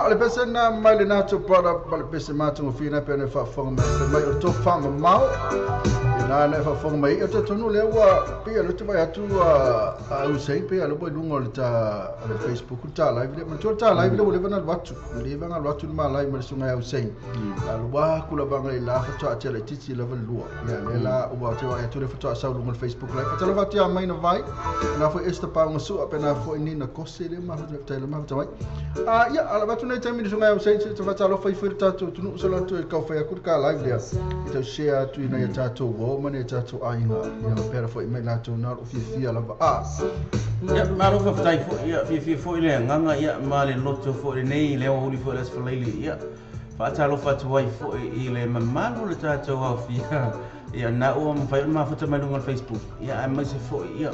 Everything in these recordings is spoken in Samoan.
O le pese na mai le nato brother ma le pese matagofie pe ona faafofoga mai fai mai o le tofamamao i la na e faafofoga mai o talitonu lea ua pei a le te vaai atu a Usain pe a le ua i luga o le ta o le Facebook le ta live lea manatua le ta live lea ua leva ona alu atu ua leva ona alu atu le ma live ma le susuga ia Usain alu atu lava i la faatoa tea laitiiti lava le lua ia lea la ua te vaai atu le faatoa sau luga o le Facebook live faatalofa atu ia Maina Vai na foi Esther Paunga Sua pe na foi Nina Kose lea ma faafetai le mafuta mai. Ia, ala atu nei taimi le susuga ia Usain se faatalofa ifo i le tatou atunuu se latou e taufai atu le ka live lea e tau share atu i nai a tatou uo ma nai a tatou aiga ia pera foi mai latou na o fiafia lava a. Ia, malo faafetai foi, ia, fiafia foi le agaga, ia, ma le loto foi lenei, le aoauli foi o le Aso Faraile, ia, faatalofa atu ai foi i le mamalu o le tatou aofia, ia, na ua mafai ona mafuta mai luga o le Facebook, ia, aemaise foi, ia,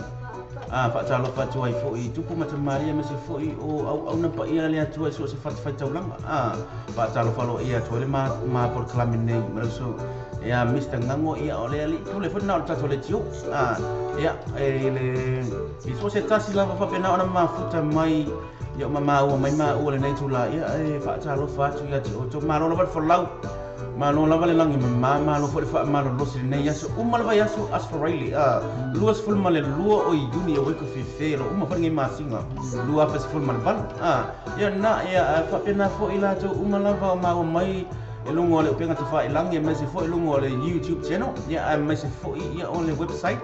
a faatalofa atu ai foi i tupu ma tamalii, aemaise foi o auauna paia a le Atua i so o se fatafaitaulaga. A faatalofa aloaia atu ai le ma ma polokalame nei ma le uso ia Mr Gago, ia o le alii pule foi lena o le tatou leitio. A ia e le i so o se tasi lava faapena ona mafuta mai ia ma maua mai maua lenei itula, ia e faatalofa atu ia te outou. Malo lava le folau, malo lava le lagi mama, malo foi le faamalolosi lenei aso uma le vaiaso Aso Faraile a 22 o Iuni o eka fefe lo uma foi lenei masina 2018. A ia na ia faapena foi latou uma lava o maua mai e luga o le upega tafailagi, aemaise foi luga o le YouTube channel, ia aemaise foi ia o le website.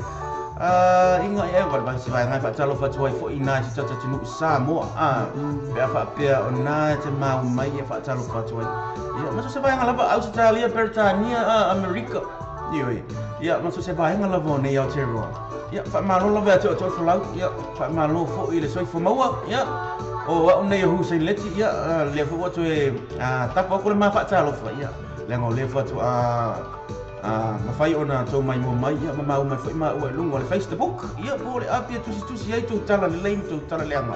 Inga ia vale vai se vai ngai faatalofa atu ai foi i nai se tatou atunuu Samoa a pe a faapea o na te mau mai ia faatalofa atu ai ia ma so se vaega lava Ausetalia, Peretania, Amerika, ioe, ia ma so se vaega lava o nei Aotearoa. Ia faamalo lava ia te outou folau, ia faamalo foi i le soifua maua. Ia o au nei o Hussein Leti, ia lea foi ua toe tapu atu le ma faatalofa, ia leaga o lea faatoa mafai ona tou maimoa mai, ia ma maua mai foi maua i luga o le Facebook, ia po o le api e tusitusi ai tou tala lelei ma tou tala leaga.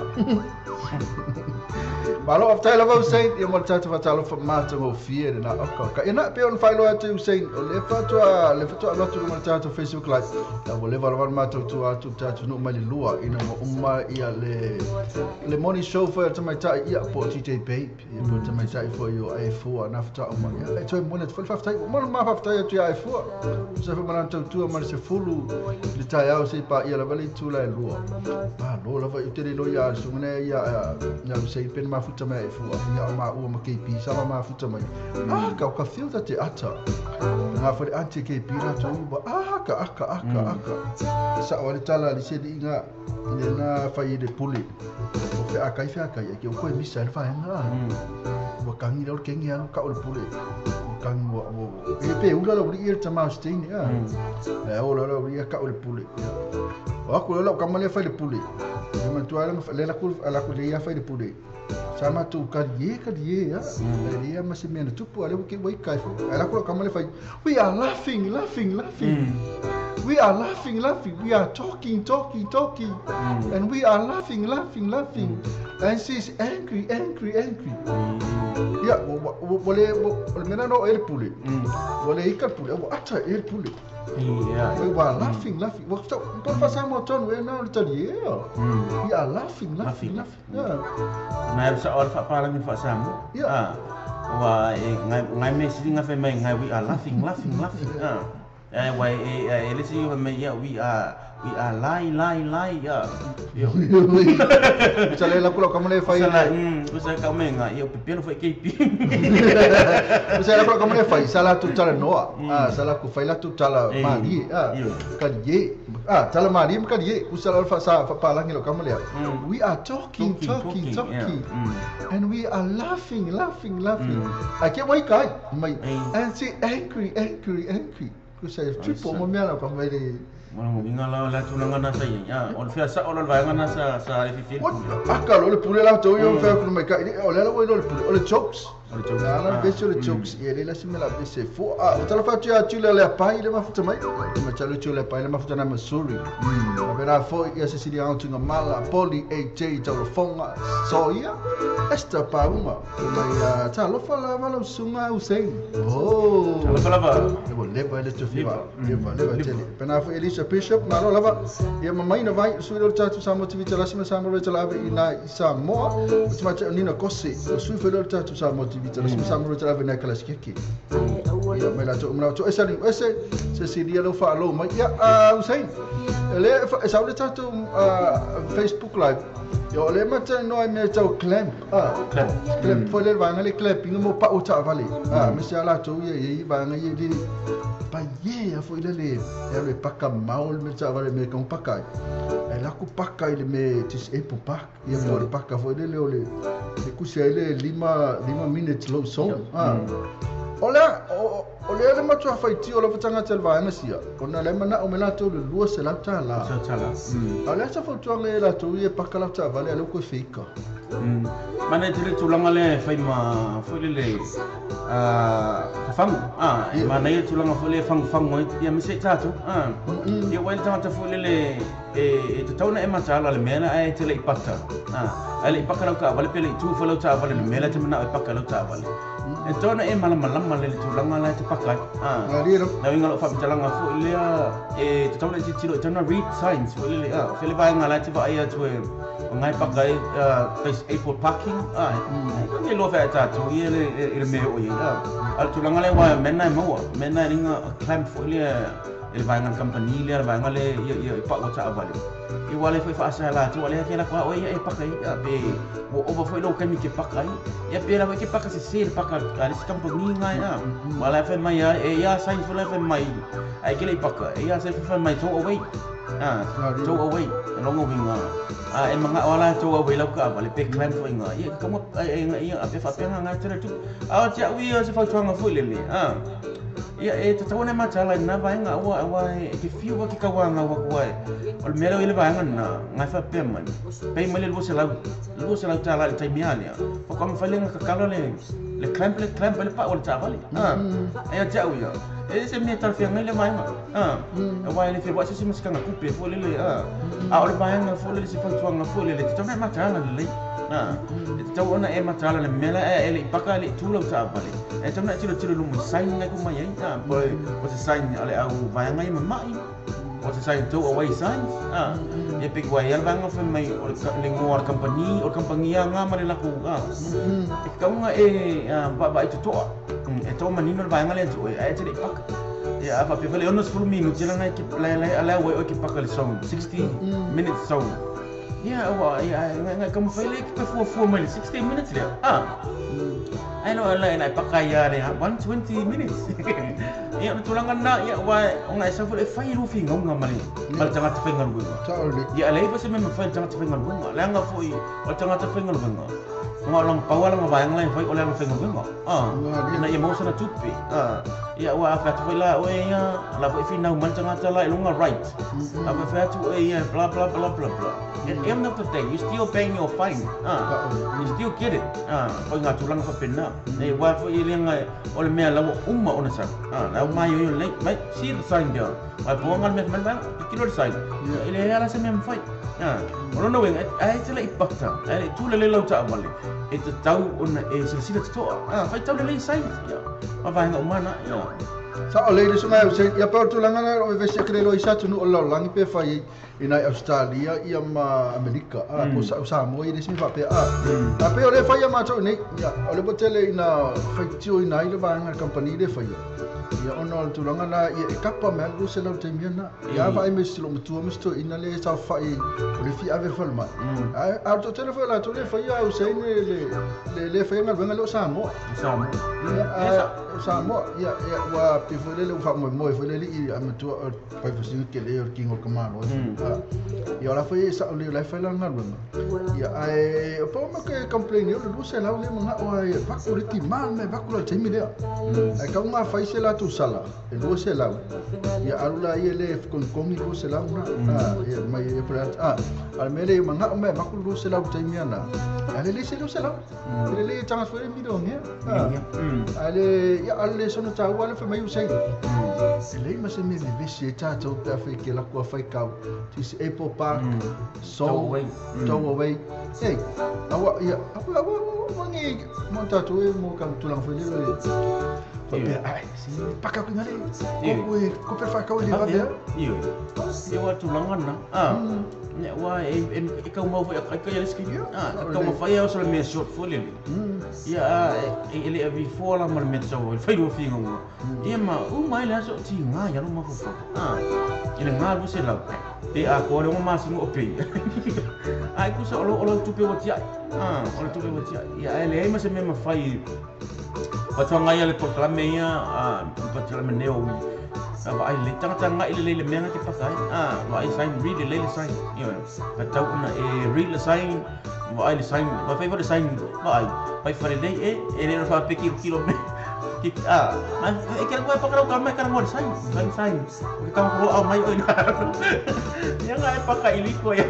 Malo faafetai lava Usain ia ma le tatou faatalofa matagofie lena oka oka. Ia na pe ona faailoa atu Usain o le faatoa alu atu luga o le tatou Facebook live. Ia ua leva lava le matou tua atu le tatou nuu mai le lua ina ua uma ia le morning show foi a le tamaitai ia po o DJ Babe ia po o le tamaitai foi o Aefua na faatoa uma. Ia e toe momoli atu foi le faafetai. Ua ma faafetai atu ia Aefua. Sa foi ma lana tautua ma le 10 le taeao se i paia lava le itula e lua. Malo lava i te le iloa ia le susuga lea ia ia Usain pe na mafuta mai Aefua ia o maua ma KP sa ma mafuta mai. Ah, ka o ka feel te ata. Ngā whare auntie KP rātou ua aka aka aka aka. E sao ale tala li se inga le na whai i le pule. O whea kai whea kai e ke o koe misa le whaenga. Ua kangi lau kengi anu ka o le pule. Ua kangi ua e pe ula lau li i le tamau stein ia. E o lau lau li ka o le pule. O aku lau ka male whai le pule. E mantua le la ku ala ku le ia whai le pule. Sa matou kali e ia. E ia ma se mea na tupu a le ke wai kai fo. Ala ku ka male whai. We are laughing, laughing, laughing. We are laughing, laughing. We are talking, talking, talking. And we are laughing, laughing, laughing. And she's angry, angry, angry. Ia, ua le mea no e le pule. Ua le ika le pule, ua ata e le pule. Ia. We were laughing, laughing. Ua pa whasamoa tonu e nā o le tali e. We are laughing, laughing, laughing. Yeah. Nai au sa o le whaapalangi whaasamoa. Ia. Ua e ngai me siringa whai mai ngai we are laughing, laughing, laughing. E wai e le siringa whai mai ia we are We are lie lie lie ia. Ia. Sa le la kula kamane fai. Sa la sa ka menga ia pepelo foi KP. Sa la kula kamane fai sa la tu tala noa. Ah sa la ku fai la tu tala mali ah ka ye ah tala mali ma ka ye ku sa la fa sa fa palangi lo kamale. We are talking talking talking and we are laughing laughing laughing. I can't wait kai mai and see angry angry angry. Ku sa triple mo mea la kamane. Mo inga la la tulaga na sa ia o le fea sa'o la le vaega na sa sa le fifi. Aka lo le pule la tou ia fea kulu mai kai o le la oi lo le pule o le jokes. O le jokes. La vese o le jokes ia le la si me la vese fo a o tala fatu ia tule le pai le mafuta mai. Ma talo tule pai le mafuta na Missouri. A vera fo ia Cecilia Antunga Mala Poli AJ Taulofonga Soia Esther Paunga mai talofa la vala usunga Hussein. Oh. Talofa lava. Le leva le tufiva. Leva leva tele. Pena fo Elisa Bishop malo lava ia mamai na vai sui lo tatu Samoa TV tala sima Samoa tala ave ina i Samoa o te nina kose o sui fo lo tatu Samoa TV tala sima Samoa tala ave na kala skeki ia mai la to umna to esa ni ese Cecilia lo fa lo mai ia Hussein le sa le tatu Facebook live yo le mata no ai me tau clamp clamp clamp fo le vanga le clamp inga mo pa o ta vale me se ala to ia ia vanga ia li pa ye fo ile le le paka maul me ta vale me kon paka e la ku paka ile me tis epo pak ia fo le paka fo ile le o le ku se ile lima lima minutes low song Ola o le le matua fai tio lo fatanga tel vaega sia ona le mana o mela to le lua se la tala ala sa fo tuanga la to ye paka la ta vale le ko fika mana tele tulanga le fai ma fo le le fangu mana ye tulanga fo le fangu fangu ia me se tatu ia wa tanga fo le le e te tauna e matala le mena ai tele ipata ale ipaka lau ka vale pele tu fo lau ta vale le mela te mana e paka lau ta vale e tona e malamalama le tulanga la te paka na winga lo fa talanga fo le e te tauna te tiro tona read signs fo le fe le vaega la te va ia tu e ngai paka e April parking e lo fa ta tu ia le le me o ia al tulanga le wa mena maua mena ringa clamp fo le le vaega company le vaega le ia pa o ta vale i wale foi fa sa la tu wale ke la kwa o ia e paka ia pe o over foi lo ke mi ke paka ia pe la ke paka se se paka ka le company ngai a wale fa mai ia e ia sign fo le fa mai ai ke le paka ia se fa mai to away to away longo winga e manga wala to away lau ka wale pe clamp foi nga ia ka mo ia a pe fa pe nga tere tu a tia ui se fa tuanga foi le le ia e te tauna matala na vaega ua ua e ke fiu wa ke kawanga wa kuai o le mea ile vaega na ngai fa pe mai pe mai le lua se lau tala le taimia lea fo ka mafai lenga kakalo le clamp le pa o le tavale e a tia uia e se mea talafeagai le vaega e uae le feoaʻi se se masikanga kupe fo le le a o le vaega fo le le se fautuaga fo le le te tauna e matala lelei e te tau ona e matala le mea e le i paka le i tu lau taavale e tauna e tilotilo lumu sign ngai ku mai ai po se sign a le au vaega i mamaʻi o se sign to away signs e pe kuai al vaega fai mai o le ngoa o le company o le company nga ma le lakou e kauga e vaavaai totoa e tau manino le vaega lea toʻe ae te le i paka ia a faapea fale 60 minuti lana ke la ua o ke paka le song 60 minutes song ia ua ia ngai ka mafai le ke fuafua mai le 60 minutes lea ai lo la na paka ia le 120 minutes ia tulaga na ia ua ona e sa fo le fai lu finauga ma le tagata faigaluega ia le fa se me mafai le tagata faigaluega leaga foʻi o le tagata faigaluega nga long pawa la vaega le fai o le faigaluega ina ia maua sana tupe ia ua afe atu foi la oe ia la foi finau mai le tagata la i luga right afe fe atu oe ia bla bla bla bla bla. At the end of the day, you still paying your fine. You still get it. Foi ngā tulaga faapena. E ua foi i lega o le mea laua uma ona sau. Lau mai o le mai see the sign there. Mai poanga le mea mai vaega, kilo le sign. E le ala se mea mafai. O lona uiga, ae te le i paka, ae le tula le lau taavale. E te tau ona e silasila totoa. Fai tau lelei sign. Ma vaega uma na. Sa o le le sunga se ia pa tulaga na o vese kre lo isa tunu o lau langi pe fai I nai Australia ia ma Amerika a po sa Samoa i le simi faapea a a pe o le faia matou nei ia o le tele ina faitio ina i le vaega company le faia ia ona o le tulaga na ia e kapa mea lu se lau taimi na ia vaai me silo matua me sto ina le sa fai o le fi ave fale mai a o tele foi la to le faia o se le le faia galuega le o Samoa Samoa ia Samoa ia ia ua pe foi le fa mo mo foi le i a matua o pai foi ke le o kingo ka malo ia la foi sa o le la foi la galuega ia ai o po mo ke complain o le se la le manga o ai va ko le ti mal me va ko le taimi le ai ka unga fai se la tu sala e lu se la ia alula ia le konkongi lu se la una ia mai ia pra a al mele manga o me va ko lu se la taimi ana ale le se lu se la le le tanga foi mi do nge ale ia ale sono ta wala fa mai u sei e le ma se me me se ta to ta fe ke la ko fai kau ti se Apple Park so away hey awa ia awa mangi monta tu e mo kam tu lang foi le fa ai si paka ko ngale ko ko pe fa kau le va bia io io tu lang na a ne wa e e kau mau foi ka ia ski a kau mau foi o so me short foi le ia e le vi fo la mal me so foi do fi ngo ia ma u mai la so ti nga ya lo ma fo a ile nga lu se la te a ko le ma si mo pe ai ku so lo lo tu pe o ti a o tu pe o ti ia ele ma se me ma fai patanga ia le proclame ia a proclame neo va ai le tanga tanga ile le menga ke pakai a va ai sign read le le sign io ka tau na e read le sign va ai le sign va fai le sign va ai vai fare le e e le fa pe kilo kilo me ki a ma e ke ko pa ka mai ka mo sign sign sign ke ka ko au mai oi na ya ngai pakai ili ko ya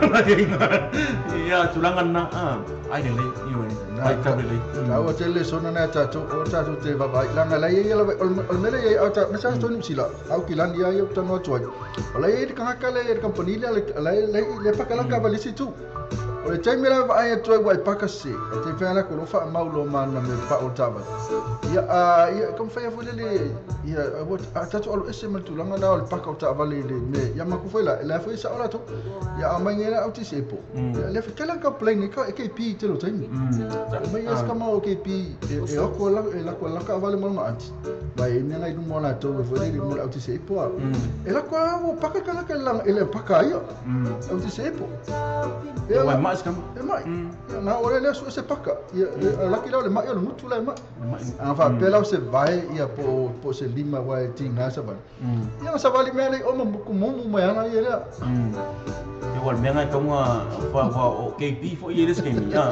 ya tulangan na a ai le le io ai ta le la o tele sona na ta to o ta to te va vai la la ia la o mele ia au ta mesa to ni sila au ki lan ia ia ta no toi o la ia ka ka le company le la le pa ka la ka va le situ o le taimi la vai atu ai wai paka se e te whea ko lo wha maulo mana me pa o tawa ia a ia kom whea fo lele ia a tatu alu ese ma tulaga na o le paka o taavale le me ia maku foi la la foi sa ola to ia a mai ngela au ti sepo ia le fekela ka plane ka e KP te lo taimi mai es kama o KP e o ko la e la ko la ka vale mo ma anti vai me ngai mo la to fo lele mo au ti sepo e la ko o paka ka la ka la ele paka ia au ti sepo ia mai e mai na ore le so se paka ia la ki la le mai o le mutu la mai a fa pela o se vai ia po se lima vai tinga sa vai ia sa vali me le o mo mo mai ana ia le ia wal me ngai tonga fa fa o KP fo ia le skemi ia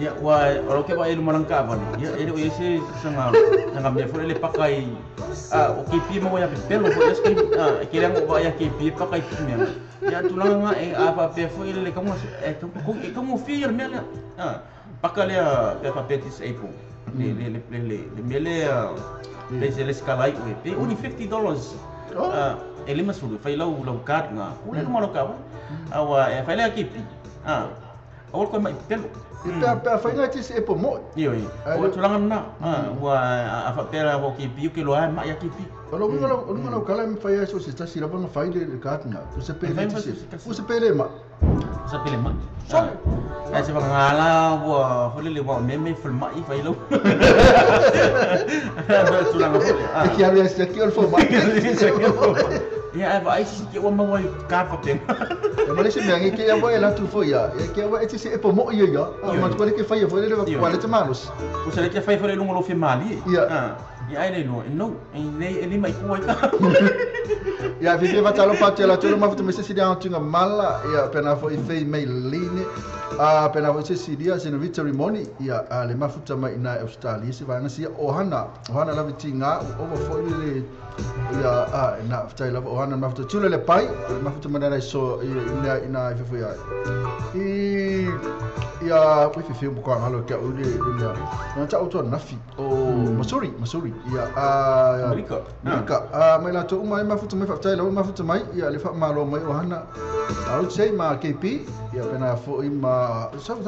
ia wa o ke vai lu malangka va ia ele o ese sanga sanga me fo le paka i a o KP mo ia pelo fo skemi a ke le ngo ia KP paka i me ia tulanga e a fa pe fo le kamu e kamu fi ia me le a paka le pe fa petis Apple le le le le le mele le le scala i pe only $50 a ele mas fo fai lau lau card nga ku le mo ka a wa e fai le KP a o ko mai pelo pe pe fai ngai ti se po mo io o tulanga na wa a fa pera o KP ke lo ai ma ya KP o lo lo lo kala mi fai so se tasi la bona fai le card nga o se pele o se pele ma sa pele ma ai se ngala wa fo le wa me me fo ma i fai lo tulanga fo e ki ale se ki o fo ma ia vai se ke o ma card fa pe e ma le se me ke ia wa la tu fo ia e ke wa e ti se e po mo ia ia ma tu le ke fai fo le wa le te malos o se le ke fai fo le lungo lo fe mali ia ia ai le no no e le mai ku ai ka ia vi vi va talo pa te la tu ma fu me se sia tunga mala ia pena fo i fei mai line a pena fo se sia se no victory money ia a le mafuta mai na Australia se va na sia ohana ohana la vitinga o fo le ia a na ftai la ohana mafuta tule le pai mafuta mai na so ina ina i fo ia i ia we fi fi mo ko ngalo ka o le le na ta auto na fi o Missouri Missouri ia a Amerika Amerika a mai la to mai mafuta mai ftai la mafuta mai ia le fa malo mai ohana au sei ma KP ia pena fo i ma so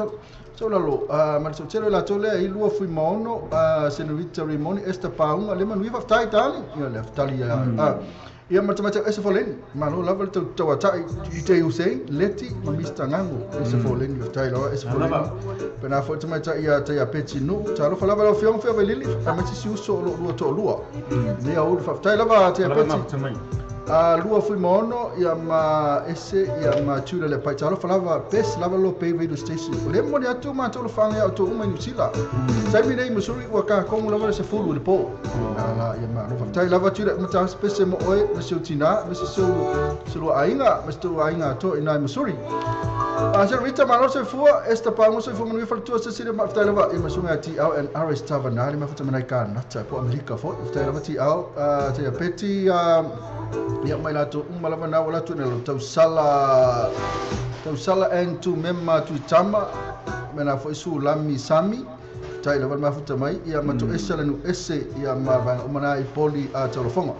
so la lo ma so tele la tole i lua fui maono a se no victory money esta paunga le manu fa ftai tali ia le ftai ia a Ia ma tamaitai ese foleni. Malo lava le tauatai DJ Hussein, Leti ma Mr. Ngango. Ese foleni faafetai lava ese foleni. Pena foi tamaitai ia tai a Peti Nu. Talofa lava lau Afioga Fea Vailili, aemaise si uso o loo lua toalua. Lenei aoauli faafetai lava tai a Peti. A lua Fuimaono ia ma ese ia ma Tudor le pai talofa lava best lava lo pay radio station. O le momoli atu matou lofaga ia outou uma i Niu Sila. Taimi nei Missouri ua kakomu lava le 10 i le po. Ala ia malo faafetai lava Tudor ma ta pese mo oe ma si ou tina ma si seu lua aiga ma si tou aiga atoa i na i Missouri. A se Rita malo soifua Esther Pago soifua manuia faletua Cecilia faafetai lava ia ma susuga ia TL and RS Tavanali mafuta ma nai Kanata po o Amerika foi faafetai lava TL te Peti ia mai latou uma lava na ua latou ina tausala tausala and tu mema Tuitama me na foi Sulami Sami tai lava le mafuta mai ia ma toese le nu ese ia ma vaega uma na i poli a taulafoga.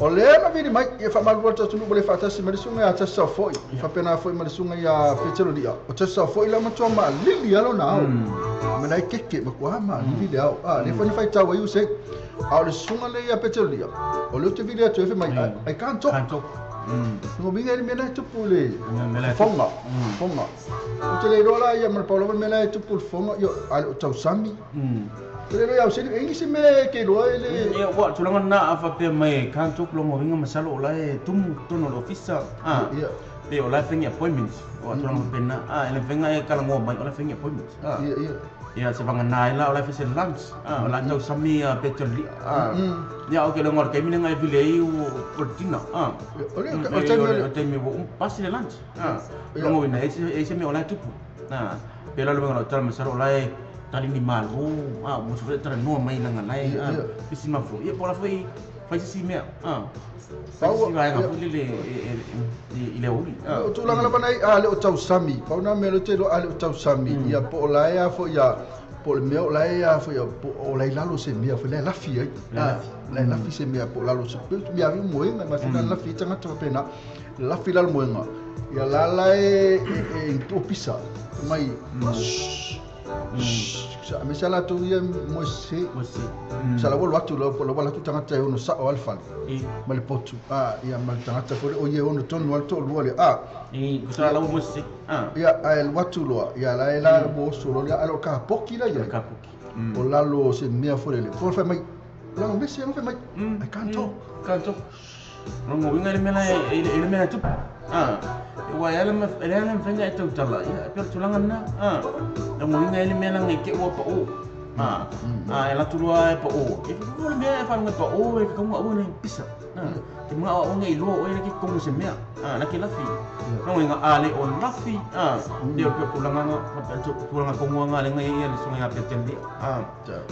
O lea na vili mai ia faamalu atu atunuu ma le faatasi ma le susuga ia Tasi foi. Faapena foi ma le susuga ia Petero Lia. O Tasi foi la matua maalili lava lona ao. Ma nai keke matua maalili le ao. A lea foi na faitau ai use. A o le susuga lea ia Petero Lia. O lea ou te vili atu ai fai mai I can't talk. Can't talk. Ngo winga i le mea la e tupu i le fofoga. Fofoga. Ou te le iloa la ia ma le pau lava le mea la e tupu i le fofoga, ia, a le o tausami. Ou te le iloa ia Auseni, e i ai nisi mea e te iloa e le. Ia, ua tulaga lena a faapea mai e can't talk lona uiga masalo o la e tumu totonu o le ofisa. Ia. Pe o la e fai ni appointments, ua tulaga faapena. E le mafai ona e talanoa mai o la e fai ni appointments. Ia, ia. Ia se vagana ai la o la e fai se lunch, o la e tausami Petro Lia. Ia ok leaga o le taimi lena e vili ai o le dinner. O le taimi o le taimi ua uma pasi le lunch. Lona uiga e i ai se mea o la e tupu. Pei la o le uiga o lau tala masalo o la e tali ni malo, ua se foi talanoa mai leaga la e pisi mafu. Ia po o la foi fai se isi mea. Fai se isi vaega foi lele i le aoauli. O tulaga lava nei, a le o tausami, pau na mea lea ou te iloa a le o tausami, ia po o la e a foi ia, po o le mea o la e a foi ia, po o la e i lalo o se mea foi la e lafi ai. La e lafi se mea po o lalo o se mea ave moega, masina lafi ai tagata faapena, lafi i lalo moega, ia la la e e pisa mai. Aemaise lava latou ia moe sese. Sa la ua alu atu la ua alu atu tagata e ono sao lava le fale ma le potu ia ma le tagata foi lea o ia e ono tonu lava le toalua lea. Tusa la ua moe sese. Ia ae alu atu loa ia la e la ua oso loa lea ae o le kapoki la i ai. O lalo o se mea foi lele. Fai mai lalo mese fai mai I can't talk. Can't talk. Lona uiga e le mea la e le mea la e tupu. Aua e ala e leai la mafai ona e tautala, ia e pei o le tulaga lena. Lona uiga e le mea leaga i te i ua pao. A e alu atu loa e pao, e fai le mea e faalogo e pao e tatau ona aua ne i pisa. Te manao aua ne i iloa oe la ke kogo se mea, la ke lafi. Lona uiga a le o lafi, pei o le tulaga tulaga tonu lava lea na i ai le susuga ia Petelia.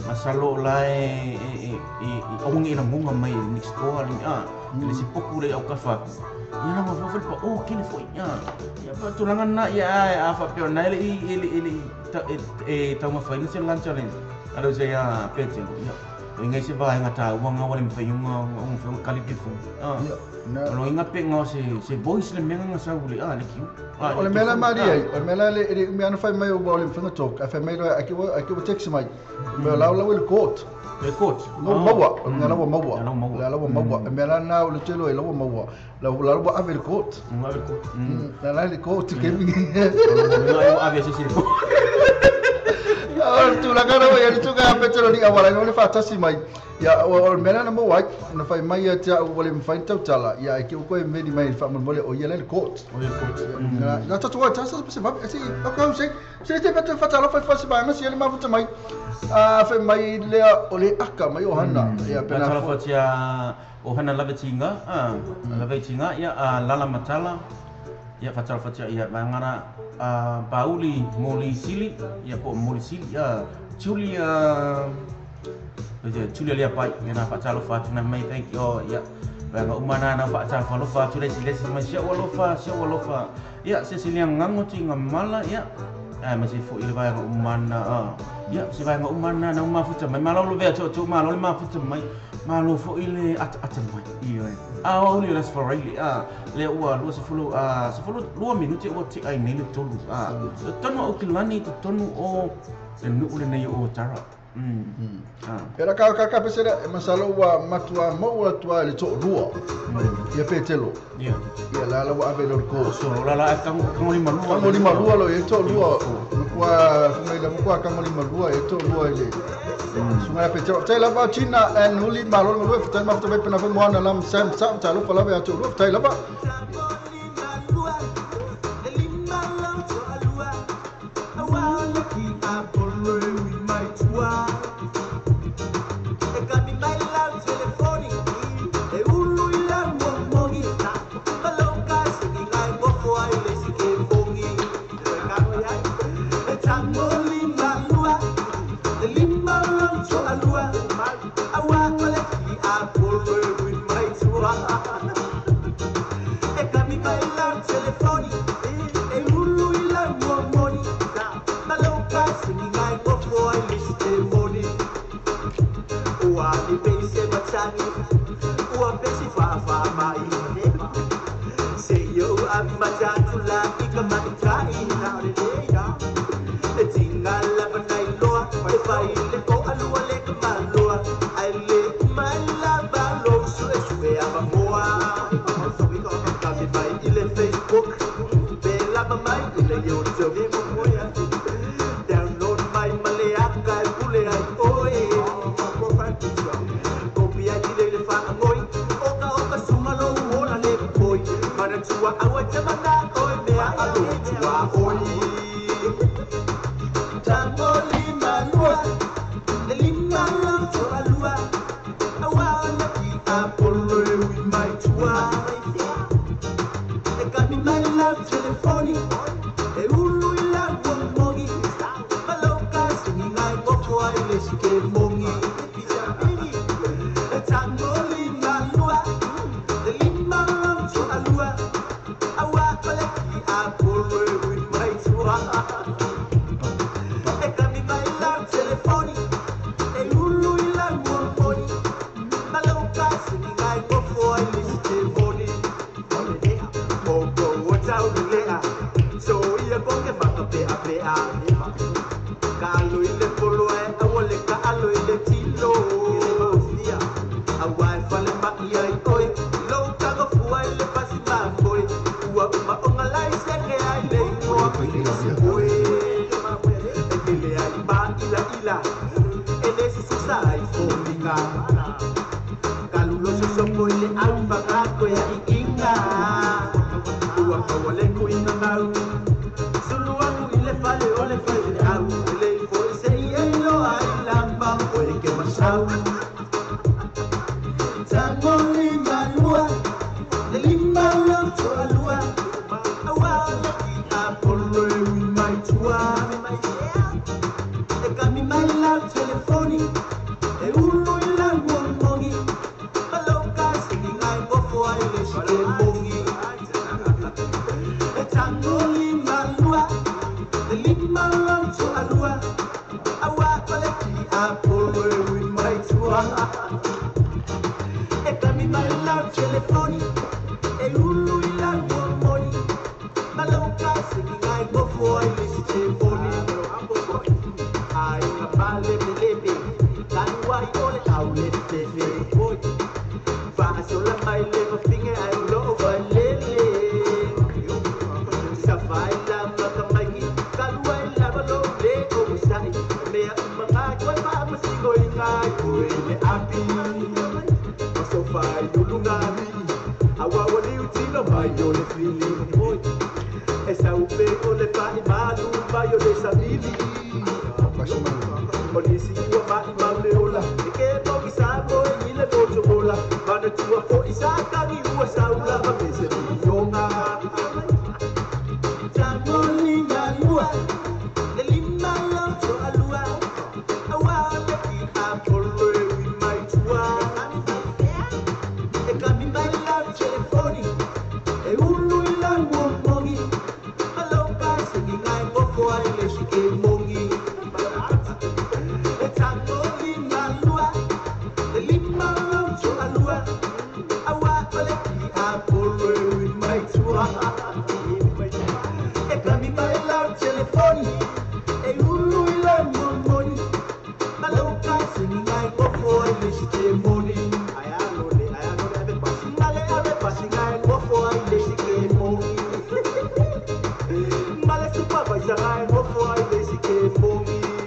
Masalo o la e aua ne i lagona mai e le next door i le isi potu lea i autafa atu. Ia lava foi le pao tele foi. Ia pei o le tulaga lena, ia a faapea o lena e le i e taumafaina se lunch a le uso ia Petelo, ia o inga i se vaega taua nga ua le mafai ona ona kali pe fou. O lo inga pe nga se voice le mea nga sau le le kiu. O le mea la malie ai, o le mea la le le umi ana fai mai ua o le mafai ona talk, ae fai mai loa ai ke ua text mai. Mea la lau i le court. Le court. No maua, o le la ua maua. La la ua maua. E mea la na o le tele o la ua maua. La la ua ave i le court. Ua ave i le court. La la i le court ke mingi. Ua ave se se le court. O le tulaga na ua i ai le tuga ia Petero i auala ai le faatasi mai. Ia, o le mea lea na maua ai, na fai mai ia te au ua le mafai ona tautala, ia ai ke ua koe meli mai faamolemole o ia la i le court. O ia le court. Na tatou ai tasa se vave, se okay, se se te pete fatalofa i fasi vaega si ele mafuta mai. A fai mai lea o le aka mai o hana. Ia pena Fatalofa tia o hana lave tinga, lave tinga ia a lala matala. Ia fatalofa tia ia vaega a Pauli Moli Sili, ia po Moli Sili, Julia Julia Lea Pai, ia na fatalofa atu na mai thank you. Oh, ia vaega uma na na fatalofa atu le si le si mai sia alofa, sia alofa. Ia se se lia ngango tinga mala ia. Ai ma se fo i le vaega uma na ia se vaega uma na na mafuta mai malo lo vea to malo le mafuta mai malo fo i le ata ata mai. Ioe. A o le las faraili a le ua lua sefulu a sefulu lua minute ua te ai nei le tolu a tonu o kilani te tonu o le nuu lenei o Tara. Era ka ka ka pesera masalo wa matua mo tua le to lua. Ia petelo. Ia. Ia la la wa ave lo ko. So la la ka ngoli malua. Ngoli malua lo e to lua. Kwa fungai la kwa ka ngoli malua e to lua ile. Sunga petelo. Tai la va China and huli malo lo tai ma to pe na mo na lam sam sam ta lo pa la to lo tai la va.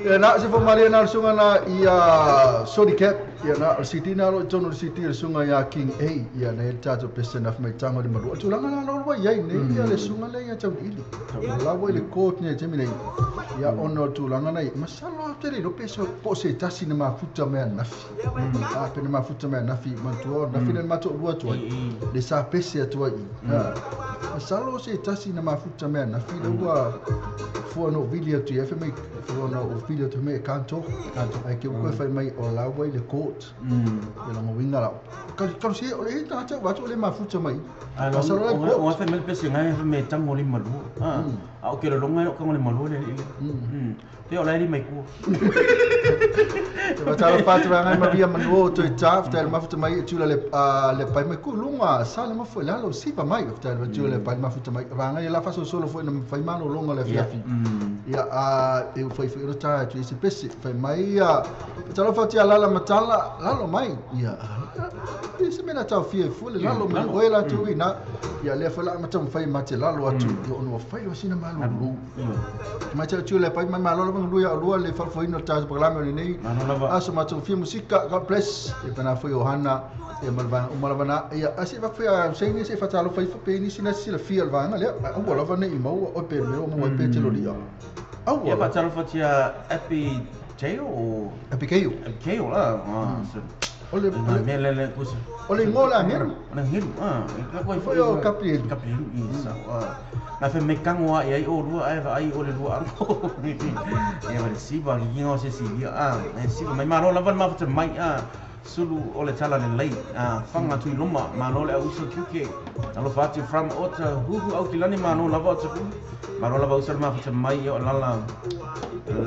Ia na se fo na sunga na ia Sodi Cap ia na o CD na lo tono CD le sunga ia King A ia na el tato pese na mai tango le maru tulaga na lo wa ia ne ia le sunga le ia tau ili la wa le court ne temi nei ia ono tulaga na masalo te le peso po se tasi na mafuta me nafi a pe na mafuta me nafi mantua nafi le mato lua tu le sa pese atu ai masalo se tasi na mafuta me nafi le ua fua no video tu ia fe mai fua no video tu me kanto ai ke ko fai mai o la wa le court ia longo winga la ka se o le ta ta wa tu le mafuta mai masalo le o fe me pese ngai fe me tango le malu a o ke lo ngai o kango le malu le te o la ri mai ku te va patu ngai ma via manu to taf te mafuta mai tu le le pai mai ku lunga sa le mafu la lo sipa mai te va tu le pai mafuta mai va ngai la faso solo foi na fai malo longa le fiafi ia a e foi foi rota tu ese pese fai mai ia te lo fati ala la matala lalo mai ia ese mena tau fie fu le lalo mai oi la tu ina ia le foi la matam fai mate lalo atu ia ono fai lo sina malo mai te tu le pai mai malo lo lu ia lua le fa foi no ta programa ni aso mato fia musika God bless e pana foi Johanna e malvana umalavana ia asi va foi a sei ni se fatalo foi pe ni sina sila fia alvana le au lava nei mau o pe me o mo pe te lo lia au ia fatalo fatia Epi Teo o Epikeio Epikeio la ole le le kusa ole ngola ngeru ole ngeru ka koi foi o Gabriel Gabriel i sa na fe me kango ai o lua ai ai o le lua ango e va si va ki ngo se si a e si mai malo lava ma fa mai a sulu o le tala le lei a fanga tu loma malo le uso kuke alo fati from ota huhu au kilani malo lava o tsaku malo lava uso ma fa mai o lala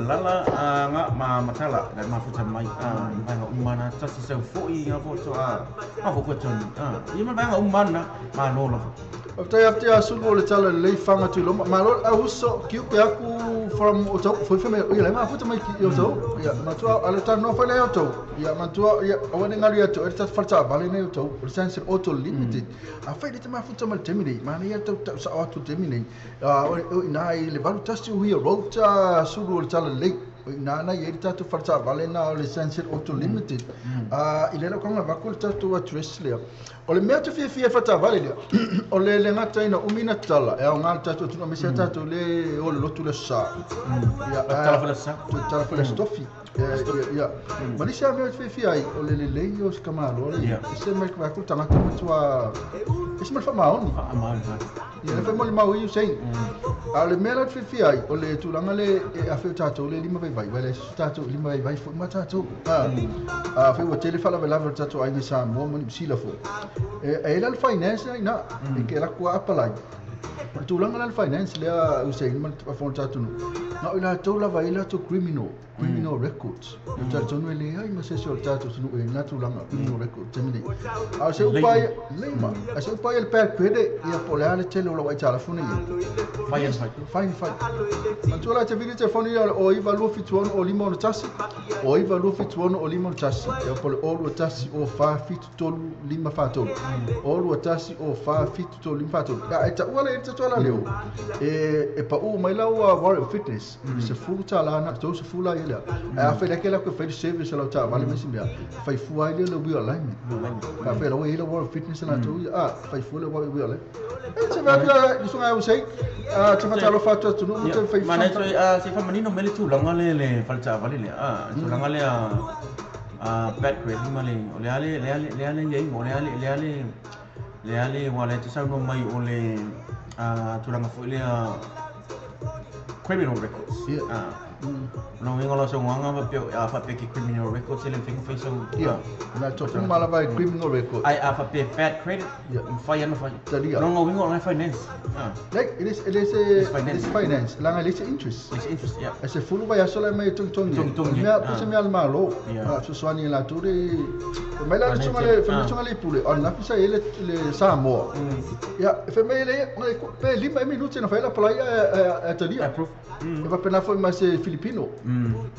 lala nga ma matala le ma fa mai a vai nga umana tasi seu foi nga fo to a ma fo ko toni a i ma vai nga umana malo lava After after sulu le tala le fanga tu loma malo a uso kiuke aku from o tau foi foi ia le ma futa mai ki o tau ia matua ale ta no foi le o tau ia matua ia o ne ngalu ia to e ta falta vale ne o tau o sense auto limited a fai le ma futa mal temine ma ne ia tau sa auto temine a o ina le valu tasi o ia rota sulu le tala le na na ia ta tu falta vale na le sense auto limited a ile lo konga va kul ta tu address le o le mea te fia fata vale le o le le ngata ina umina tala e o ngā tātou tuna mese tātou le o le lotu le sa ia tala fala sa tala fala stofi ia malisia mea te fia ai o le le lei o skamalo le se mai ka ku tangata matua se mai fa maoni ia le fa mo le mau i sei a le mea te fia ai o le tulaga le e a fe tātou le lima vai vai le tātou lima vai vai fo ma tātou a fe o tele fala vela tātou ai sa mo mo sila fo e la finance na e ke la ku apalai tulaga la finance le o sei ma fo tātou no ila tau lava ila to criminal records o tātou no le ai ma se o tātou no e na tulaga criminal records temine a se o pai lema a se o pai el per credit ia po le ale tele o lo ai telefone ia fine ma tu la te vili telefone ia o iva lu fitu o lima no tasi o iva lu fitu o lima no tasi ia po le o lu tasi o fa fitu tolu lima fa tolu o lu tasi o fa fitu tolu lima fa tolu ia e ta ua le ta tola leo e pa u mai la o warrior fitness se futa la na to se fula ia a fe le ke la ko fe service la ta vale mesi mea fai fua ile le wheel alignment ka fe la o ile warrior fitness la to a fai fua le wheel alignment e se va dia so ngai o sei a te fa lo fa to no te fai ma ne to a se fa manino mele tu langa le le falta vale le a tu langa le a bad credit ma le o le ale le ale le ale le ale le ale le ale wala te sa no mai o le a tu langa foi le criminal records. No ingo so nganga va pe a fa pe ki criminal records ele thing fa so yeah na to mala vai criminal record ai a fa pe bad credit fa ya no fa no ngo ingo na finance like it is finance langa it is interest it's interest yeah ese fulu vai sola mai tung tung mea se mea al malo so swani la ture mai la chungale fa chungale pule on la pisa ele le Samoa ya fa mai le pe lima minuti na fa la playa a talia e va pena foi mais filipino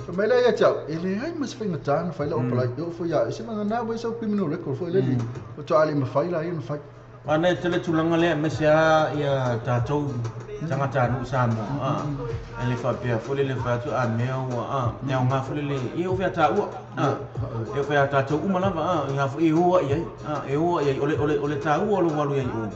fa mai la ia tau ele ai mas foi ngata fa la playa eu foi ya se manga na foi so criminal record foi ele o to ali ma fa la ia ma fa Ana e tele tulaga lea aemaise lava ia tatou tagata nuu Samoa a e le faapea foi le fai atu a mea ua a e aoga foi le ia o fea taua a e o fea tatou uma lava a ia foi e o ai ai a e o ai ai o le taua o lo walu ai o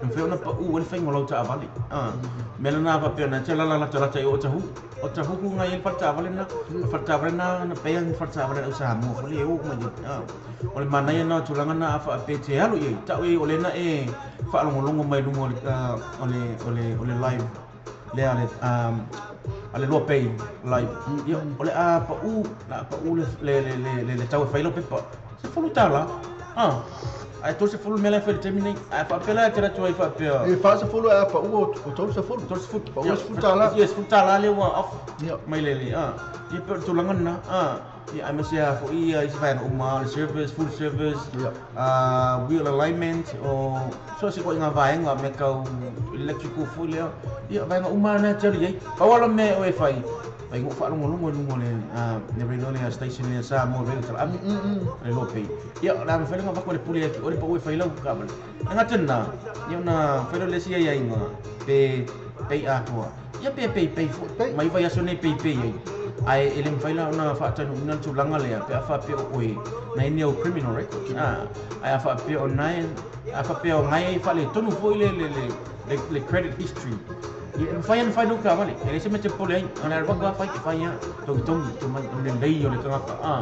e mafai ona pau ai le faiga o lau taavale a mea lena faapea na te lala latalata i o tahu o tahu ku ngai le fale taavale na o fale taavale na na pea ni fale taavale au Samoa foi le e o mai a o le manaia na o tulaga na a faapea te alu i ai tau e o lena e faalogologo mai luga o le live lea le a le Loa Pay live ia o le a pau la pau le tau e fai lau pepa $10 a ai 30 mea la e fai i le taimi nei ae faapea la e tele atu ai faapea E 40 e apa ua o 30. 30. Pau $10. Ia, $10 lea ua off mai le a ia pe o le tulaga lena a ia aemaise lava foi ia isi vaega uma le service, full service, wheel alignment o so se koʻiga vaega me kau electrical foi lea ia vaega uma na e te alu i ai pau ala mea o e fai fai go faalogologo i luga o le radio lea station lea Samoa Radio Talaami le Loa Pay ia o le a mafai le gavako le pule atu o le pau e fai lau taavale e gata lena ia ona fai lea o le isi aiaiga pe pay atoa ia pe pay pay foi mai vai aso nei pay pay ai ae e le mafai la ona faatanuuina le tulaga lea pe a faapea o oe na ini au criminal record a ae a faapea o nae a faapea o ngai faaletonu foi le credit history ia e mafai ona fai lau taavale e le se mea te popole ai ona alu atu a fai e fai a togitogi tumai o le lelei o le tagata a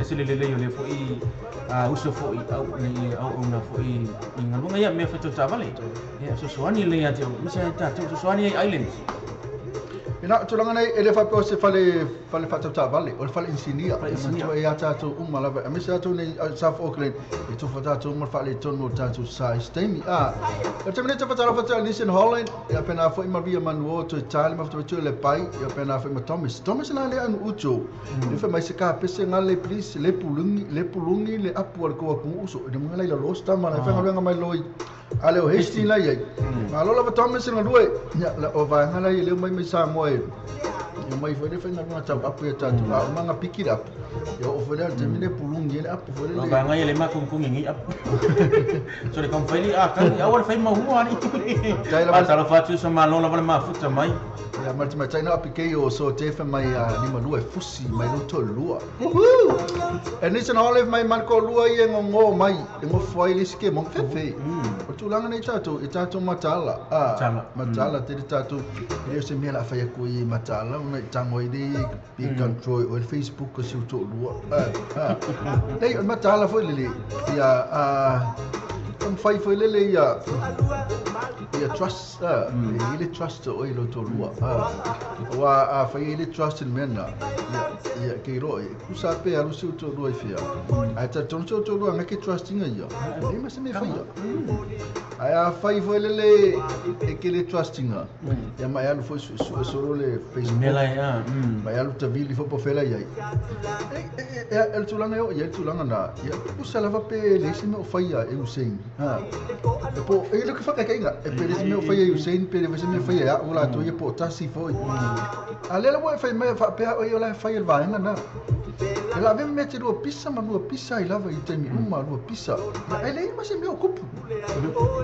ese le lelei o le foi a uso foi au nei auauna foi i galuega ia mea faitau taavale ia fesoasoani lelei ia te aemaise ai tatou fesoasoani ai islands. Ina tulaga nei e le faapea o se fale fale faatautavale o le fale inisinia. Fale inisinia. E ia tatou uma lava aemaise tatou nei South Auckland e tofa tatou uma le faaletonu o tatou sa i se taimi. A o taimi nei te fatalofa atu Nissan Holland ia pena foi Maria Manuo toe tali ma fatu le pai ia pena foi ma Thomas. Thomas na le anu uto. Le fa mai se ka pese ngale please le pulungi le pulungi le apu al ko ku uso. Le mga la lo sta ma la fa ngalo mai loi. Ale o Hastings la iai. Malo lava Thomas nga lue. Ya la o va ngala i le mai mai Samoa e. Ia mai foi le fai nga tau apu ia tatu. A o manga pick it up. Ia o foi le te mine pulungi le apu foi No le. ba ngai le ma kung kung ngi apu. So le kam fai a kan a wala fai ma huwa ni. Tai lava- Pa talo fatu so ma lola wala ma futa mai. Ia ma te mai taina api kei o so te fa mai a ni malua e fusi mai lo to lua. Woohoo! E Nissan Olive mai Marco lua i e ngongo mai e ngo foi le ske mo fefe. O tulaga nei tatou e tatou matala. A Matala. Matala te le tatou e le se mea la fai ku i matala ona i tango i le i control o le Facebook o si o to lua. A a. Nei o matala foi le ia a um fai foi le ia ia trust a e le trust o i lo to lua. A wa a fai le trust in mena ia ia ke ro e ku sa pe alu si o to lua i fia. Ai ta ton so to lua ngake trustinga ia. E ma se me fai ia. Ai a fai foi le le e ke le trustinga. Ia mai alu foi su su solo le Facebook. Mela ya. Mai alu tavili fo po fela ia. E e e e tulaga yo ia tulaga na. Ia pusa lava pe le se me o fai ia e Usain. Ha. E po e le ka inga e pe le se me o fai ia Usain pe le se me fai ia o la to ia po tasi foi. A le la fai mai fa pe o ia la fai el vaenga na. E la ve me te lua pisa ma lua pisa i lava i taimi uma lua pisa. Ia e le ma se me o kupu.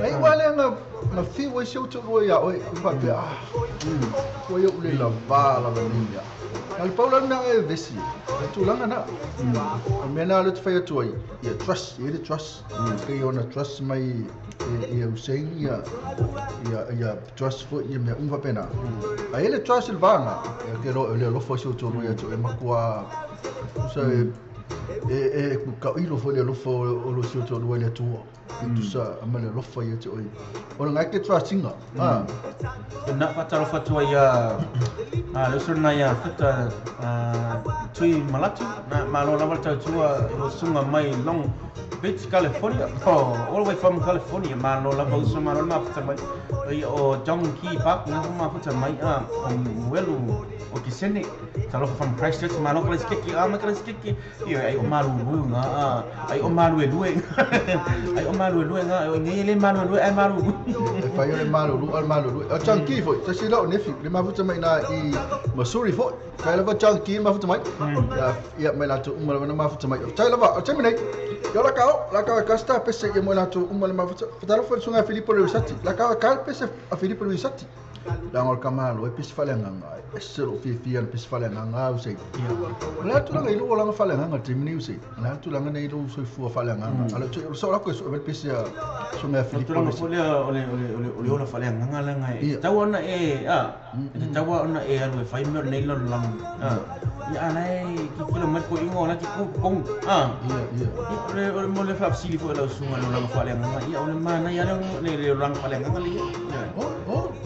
Ai wa le nga na fi wa se o te lua ia oi fa pe ah. Wa ia ule la va la va ni ia. Al paula na e vesi. E tulaga na. O mea na le te whai atu ai. Ia trust, ia le trust. Kei ona trust mai e ia Usain ia ia ia trust foi ia mea umfa pena. A ele trust il vanga. E ke ro le alofa si o tolu ia tu e makua so e e ku ka ilo foi le alofa o lo si o tolu le tua. E tu sa ama le alofa ia te oi. O ngai ke trustinga. Ah. Na fatalofa atu ai a le uso na ia futa a tui malatu na malo lava le tautua i lo suga mai Long Beach, California. Oh, all the way from California. Malo lava uso malo mafuta mai. Ia o John Key Park na mafuta mai a o Muelu o Kisene. Talofa from Christchurch malo kala skeki a makala skeki. Ia ai o malu lu nga a ai o malu e lue. Ai o malu e lue nga o ngai le malu e lue ai malu. E fai o le malo lu al malo lu. O Chunky foi. Ta si lau nefi. Le mafuta mai na i Missouri foi. Kai lava Chunky mafuta mai. Ia mai latou uma lava na mafuta mai. Faafetai lava. O le taimi nei, ia o la kao e kasta pese ia mo latou uma le mafuta. Faatalofa i le susuga ia Filipo Leuisati. La kao e ka le pese a Filipo Leuisati. Leaga o le kamalo e pese faaleagaga. E ese lou fiafia i le pese faaleagaga au sei. O le a tulaga i lou olaga faaleagaga i le taimi nei au sei? O le a tulaga nei i lou soifua faaleagaga? A o le sao lako e sue mai le pese a susuga ia Filipo. O le tulaga foi lea o le ola faaleagaga leaga e tatau ona e, a, e tatau lava ona e alu e fai mea o lenei lalolagi, a. Ia a la e tilotilo mai le toeaina o la e te totogi, a. Ia, o le mo le faafesili foi a lau susuga i le olaga faaleagaga, ia o le manaia lava le olaga faaleagaga lea.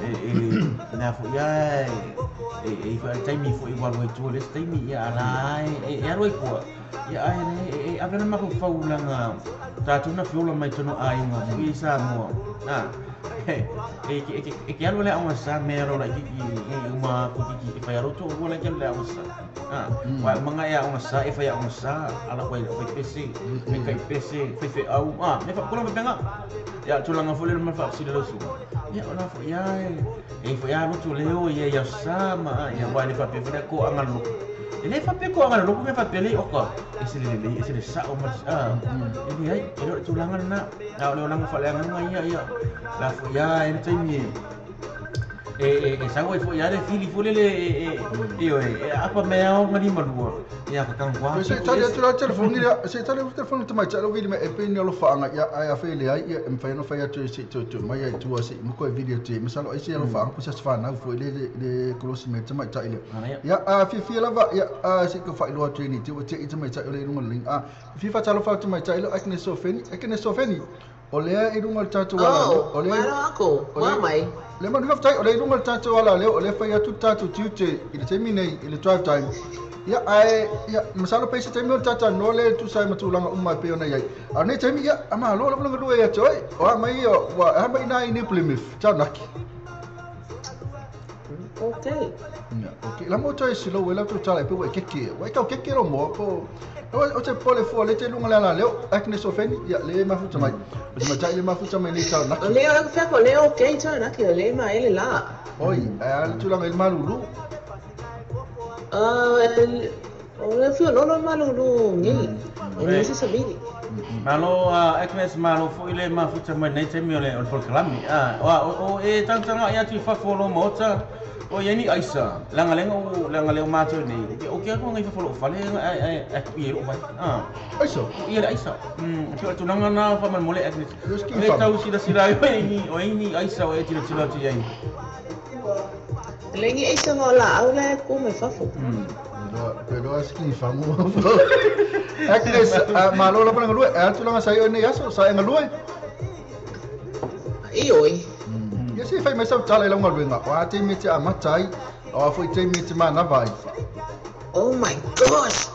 E mea foi lava e i ai foi le taimi foi ua alu ai i tua i le isi taimi, ia a la e alu ai i tua, ia ae e ave le mafaufau leaga tatou na feola mai totonu o aiga foi i Samoa, a e te alu i le aoga sa mea loa laitiiti e uma atu titi e fai lava lou toalua la e te alu i le aoga sa, a aua e uma ona e aoga sa e fai aoga sa ala fai pese, fai tai pese, faifeau, a mea tulaga faapena. Ia tulaga foi lea ma faafesili lau susuga, ia o la foi lava e i ai foi lava loto leo ia i aso sa ma ia aua e le faapea foi lea toaga le loto. E le faapea toaga le loto mea faapea lea oka e se le lelei e se le sao ma le e leai, e le o le tulaga lena. A o le olaga faaleagaga ia ia la foi lava e le taimi e sau ai foi lava le fili foi lele ioe e aapa mai lava ona limalua ia ka tago atu. Se i tali atu la le telefoni lea, se i tali atu le telefoni tamaitai lou vili mai e pei ni alofaaga ia ae afai e leai ia e mafai ona fai atu se i toe mai ai i tua se i muka e vili atu i ai masalo ai se alofaaga po o se aso fanau foi le le kolosi mai le tamaitai lea. Ia a fiafia lava ia se i tau faailoa atu ai nei te i ua te i tamaitai o lea i luga o le link. A fia faatalofa atu tamaitai lea o Agnes Sofeni, Agnes Sofeni. O lea i luga o le tatou alaleo, o lea. Malo aku, ua mai. Le manu faafetai, o lea i luga o le tatou alaleo, o lea fai atu le tatou tiute i le taimi nei i le drive time. Ia, ae, ia, masalo pe i se taimi ona talatalanoa lea e tusa ai ma tulaga uma e pei ona i ai. A o lenei taimi, ia, a malo lava le galue ia te oe. O a mai ia, ua a mai ina i New Plymouth, Taranaki. Okay. Ia, okay. La mo toe silo ua lau tala e pe ua e keke. Ua e kau keke lo moa po. O te pole fua le te lunga le ala leo. Agnes Ofeni, ia le mafuta mai. O te matai le mafuta mai nei tau naki. O le au fea ko le okay tau naki o le ma ele la. Oi, ai ala tulaga i le malulu. O le fia lolo malulu ngi. E le se sabili. Malo Agnes, malo foi le mafuta mai nei taimi o le polokalame. O e tagataga atu i fafo o lo maota. O ia ni aisa, leaga lea o leaga lea o matou nei, o ke atu ngai fafo o lou fale ae ae tuu i ai lou vai. Aisa? Tuu i ai le aisa. E pei o le tulaga na faamolemole Agnes. E tau silasila ai oe i o ai ni aisa o e tilotilo atu i ai. Le ni aisa nga o laau la e ku mai fafo. Pe loa se ki fangu. Agnes, malo lava le galue. E a tulaga sa i oe nei aso, sa e galue? I oi. Ia se i fai mai sau tala i lau galuega, o a taimi e te amata ai, o a foi taimi e te manava ai. Oh my gosh!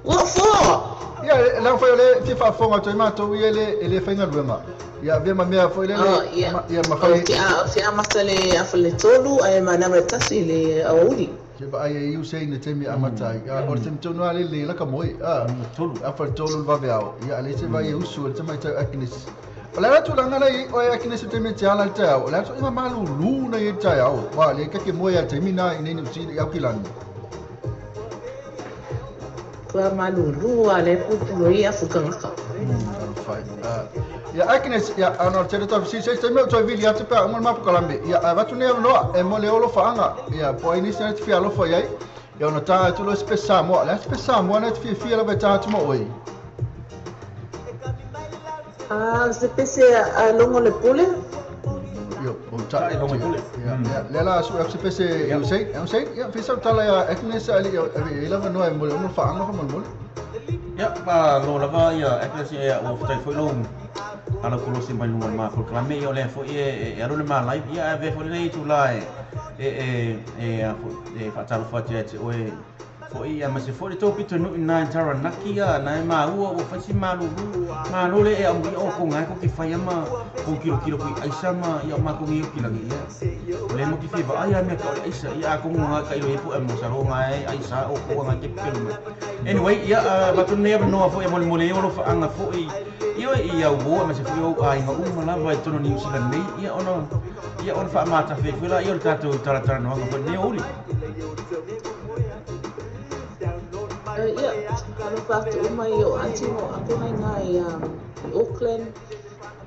What for? Ia, leaga foi o lea e fia faafofoga atu ai matou ia e le faigaluega. Ia avea ma mea foi lele, Oh, ia. ia ma fai. Ou te amata le afa le tolu ae manava le tasi le aoauli. Ke vaai ai i Usain le taimi e amata ai. O le taimi tonu lava lea le laka moe, afa le tolu le vaveao. Ia, a leai se vai e usu e le tamaitai o Agnes. O le ala tulaga la i ai oe Agnes i taimi e te ala i le taeao, o le ala toʻiga malūlū na i ai i le taeao, ua le kake moe a le taimi na i nei Niu Sila i Aukilani. Kua malūlū a le pupulu i afu tangata. Alofa ia Agnes, ia ana o le tele tau fesili se isi taimi o toe vili atu pe a uma le mapukalame, ia ae avatu nei avanoa e mo le olofaaga, ia po o ai nisi na e te fia alofa i ai, ia ona taga atu loa se pese Samoa, o le a se pese Samoa na e te fiafia lava e taga atu ma oe? A se pese a logo le pule. Io, o ta logo le pule. Ia, le la su se pese Usain, Usain, ia fisa tala ia Agnes ali e lava noa e mo le ono faanga fa mo le. Ia, pa lo lava ia Agnes ia o fatai foi lo ala kolosi mai lunga ma polokalame ia o lea foi e alu le ma live ia e ave foi lenei itula e e e e faatalofa atu ia te oe Foi ia ma se foi le tou pitonuu ina i Taranaki ia na e maua ua fai si malulu malo le ea ia o ko ngai ko ke fai ama ko kilokilo ko i aisa ma ia o makou ngi o kilagi ia o le mo ki fia vaai a mea ka o le aisa ia a kongo ngai ka ilo ia po e mo sa ro ngai aisa o ko ngai ke pelu mai. Anyway ia avatu nei avanoa foi e molemole ai o alofaanga foi ia i au o ma se foi o aiga uma lava i totonu o Niu Sila nei ia ona ia ona faamatafe ai foi laia o le tatou talatalanoaga foi lenei aoauli. Ia, alofa atu uma i o aunty mo ako nai ngā i Auckland.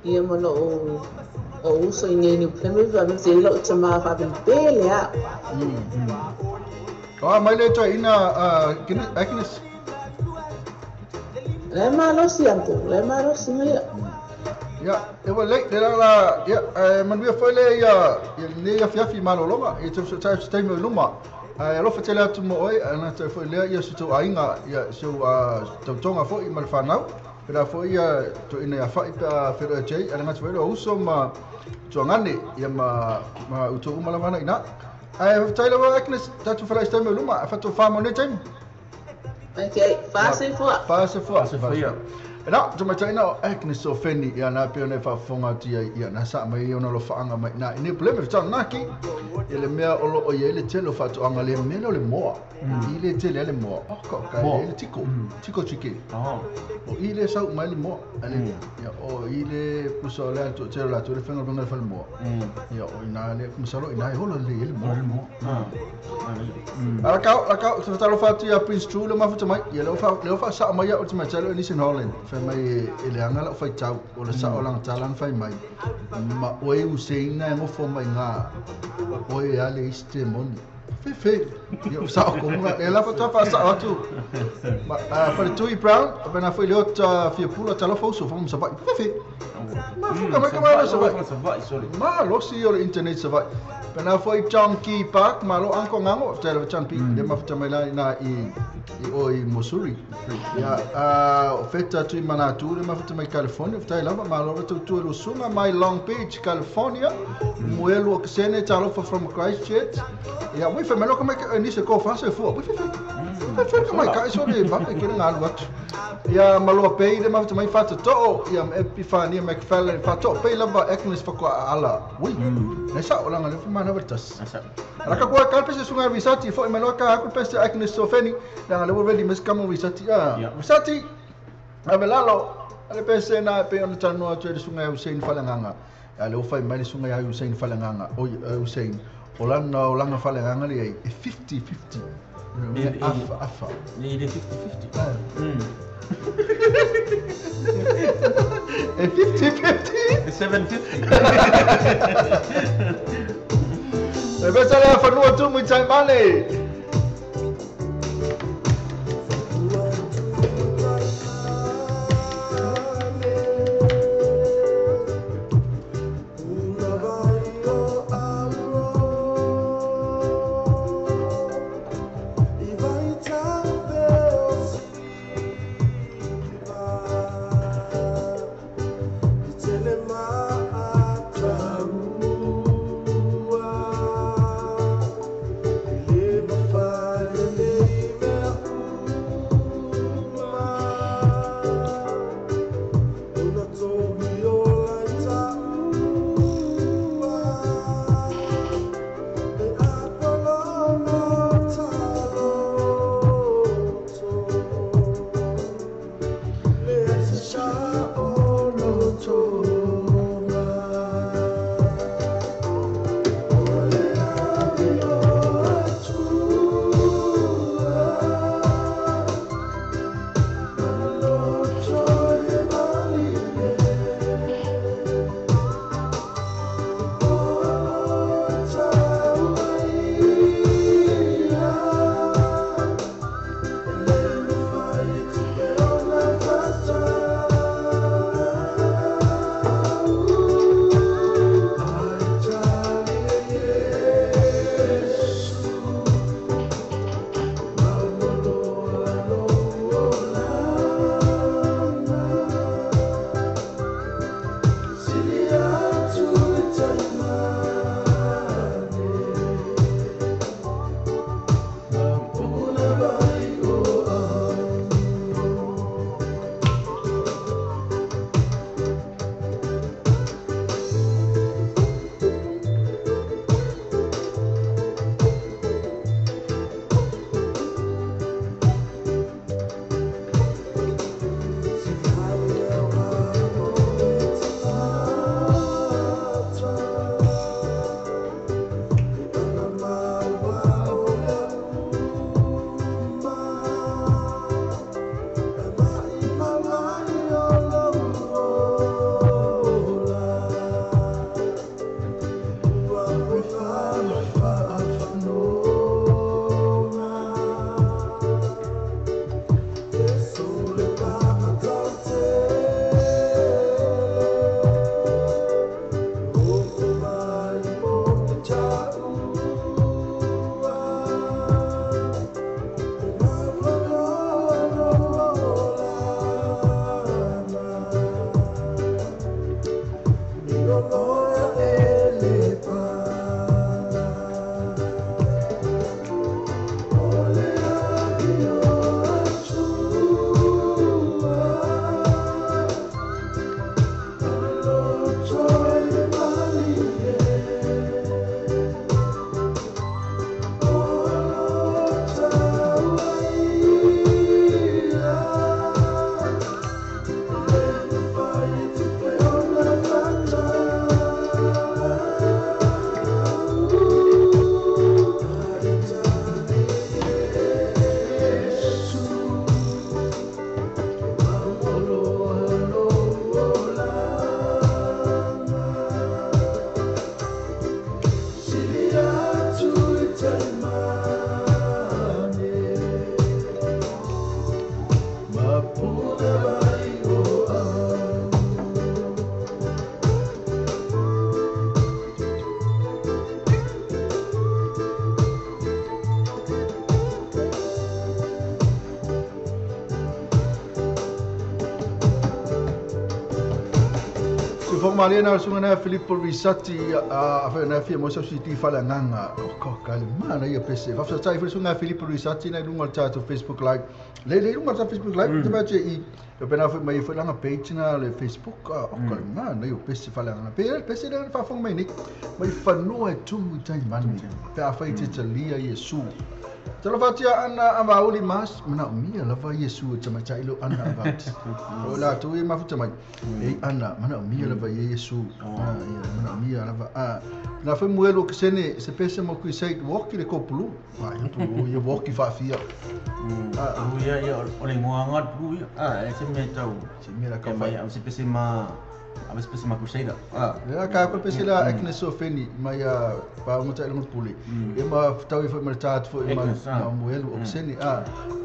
Ia ma loo o uso i nei New Plymouth, a me se ilo te maa whapipele a. O, mai le toi ina Agnes. Le malosi anko, le malosi mai. Ia, e wa le la ia manuia foi le ia nei afiafi malologa e te tai mo luma. Ai alofa tele atu mo oi ana te foi le ia su tau ainga ia su tautonga foi ma le whanau. Pera foi ia to ina ia fai pa whero e jei ana ngati foi lo uso ma tuangane ia ma uto uma lavana ina. Ai whai lawa Agnes tatu whalai stai mo luma a whatu wha mo ne taimi. Okay, whase fua. Whase fua. Whase fua. Na, te mai taina o Agnes o Feni, ia nā peo nei whaafonga tia ia nā sa mai ia ono lo whaanga mai nā. Ine problema whai nā ki, ia le mea olo o ia le tele o whaatuanga le mea le moa. I le tele le moa. O ka ka le tiko, tiko tiki. O i le sau mai le moa. Ia o i le pusa o le anto tele la tu le whenga le whale moa. Ia o ina le masalo ina e holo le le moa. Ala kau, te whatalo whatu ia Prince True le mafuta mai. Ia leo wha sa mai ia o te mai tele o Nisan Holland. Mai e le anga lau whaitau o le sao langa talang whai mai ma oe useina e ngofo mai ngā oe ale iste moni fefe ia sao konga e la whatua wha sao atu ma wharetui Brown pena whai leo ta fiapula talofa uso whangu msawai fefe ma fuka mai kamara sawai ma losi o le internet sawai pena whai John Key Park ma lo anko ngango te le John P le mafuta mai la na i o i Missouri. Ia o feta tui manatu le mafuta mai California ftai lava ma lo tu tu lusuma mai Long Beach California muelu o ksene talofa from Christchurch. Ia mui fe melo ka ni se ko fa se fu mui fe fe ka mai ka so le va ke nga lu atu. Ia maloa pei le mafuta mai fata to ia Epifania McFarlane fato pei lava Agnes fa ko ala. Ui. Ne sa o langa le fa mana vertas. Raka ko ka pese sunga risati fo melo ka ku pese Agnes Sofeni langa le ready miss kamo risati a. Risati avelalo ale pese na pe on tanu atu le sunga Hussein Falanganga. Ale o fai mai le sunga Hussein Falanganga. O Hussein olana olanga Falanganga le 50-50. Afa afa. Le 50-50. E 50-50. 750. E pesa le fanua tu mui tai male. Thank you. Siufoga malie na susuga na Filipo Risati afai na fia mo sau CD faaleagaga o ka le mana ia pese. Faafetai foi susuga Filipo Risati na i luga o le tatou Facebook Live. Le le i luga o le tatou Facebook Live te vaai i e pena foi mai foi langa page na le Facebook o ka le mana ia pese faaleagaga. Pe pese le faafofoga mai nei mai fanua e tumu i tai manu pe afai te talia Iesu. Talofa atu ia Ana Avauli mas manaomia lava Iesu e tamaitai lo Ana Avauli. O latou e mafuta mai. E Ana manaomia lava ia Iesu. Ia manaomia lava. Na foi muelu ke sene se pese mo kui sei woki le kopulu. Wa ia tu ia woki faafia. Ia ia o le ngoanga pulu ia. E se me tau. Se me la ka mai se pese ma a pese ma crusader. Le ka ko pese la Agnes Sofeni mai a pa o tai le pule. E ma tau foi ma tat foi ma muelu o sene.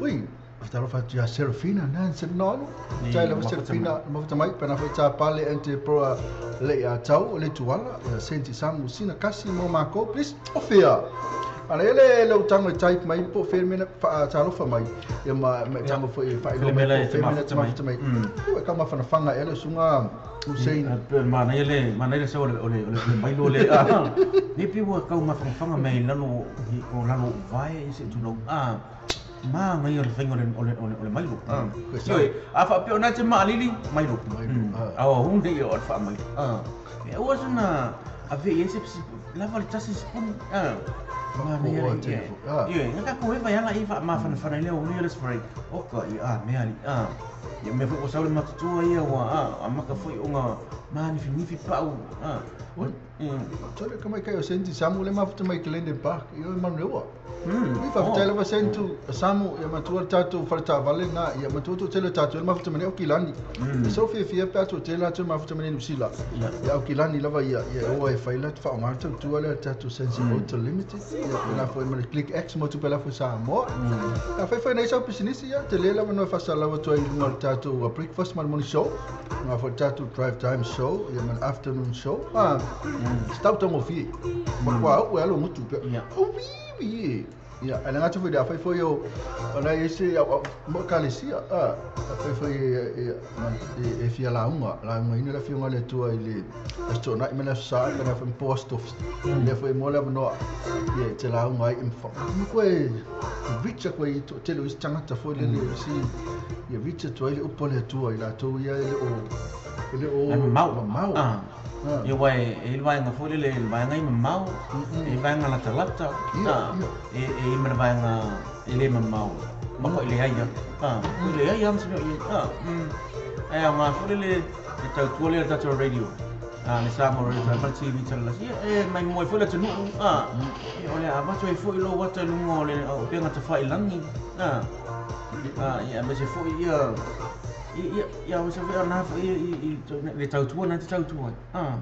Ui talofa atu ia Serafina Nancy Nono. Tai lava Serafina mafuta mai pena foi ta pale ante pro le a tau le tuala senti samu sina kasi mo mako please ofia. Ana ele le utango type mai po fermena fa talofa mai e ma tango foi fa ile mafuta mai. Ua ka mafanafanga ele sunga Hussein mana ele sa ole ole mai lo le ni pi ua kau mafanafanga mai lalo o lalo vai se tu ma ngai o le fainga o le mailo. Ioe, a faapea o na te maalili, mailo. A o hunde i o le wha mailo. E ua suna ave i ese lava le tasi spun. Ma ngai o le. Ioe, nga kako e vai ala i wha mawhanawhana i leo uli o le spray. Oka i a mea li. Ia mea foi o saule matutua ia ua a maka foi o ngā manifi nifi pau. Tole ka mai kai o senti Samu le mafuta mai Glendon Park i o Manuewa. I faafetai lava sentu Samu ia matua le tatou faletavale na ia matua toatele o tatou le mafuta mai nei Aukilani. E sau fiafia pe a toatele latou mafuta mai nei Nusila. Ia Aukilani lava ia ia oa e fai la faaaoga le tautua lea le tatou Sensi Motor Limited. Ia la foi ma le Click X mo tupe la foi Samoa. A fai foi nei sau pisinisi ia tele lava no e faasalalau atu ai i luga o le tatou breakfast ma le morning show. Nga foi le tatou drive time show ia ma le afternoon show. Stau tagofie. Ma kua au e alo gutu pea. Ui ia ale ngatu foi le fai foi o ona ese mo kalesia a fai foi e fia lauga ina le afioga le Atua i le aso na i le sa kana foi post office le foi mo le no ia te lauga ai mfa mo koe richa koe to tele is tangata foi le le si ia richa to ile upo le Atua i latou ia ele o mau Ia wai e le vaega foi lele le vaega i mamao, e vaega latalata, e i ma le vaega e le mamao. Mako i le ai ia. I le ai ia ma se mea o i ai. Ae aoga foi lele e tautua lea le tatou radio. Le Samoa Radio ma le TV talalasi. Ia e mai moe foi le atunuu. Ia o le a avatu ai foi lou ata i luga o le upega tafailagi. Ia aemaise foi ia ia o se foi na foi i le tautua na te tautua. A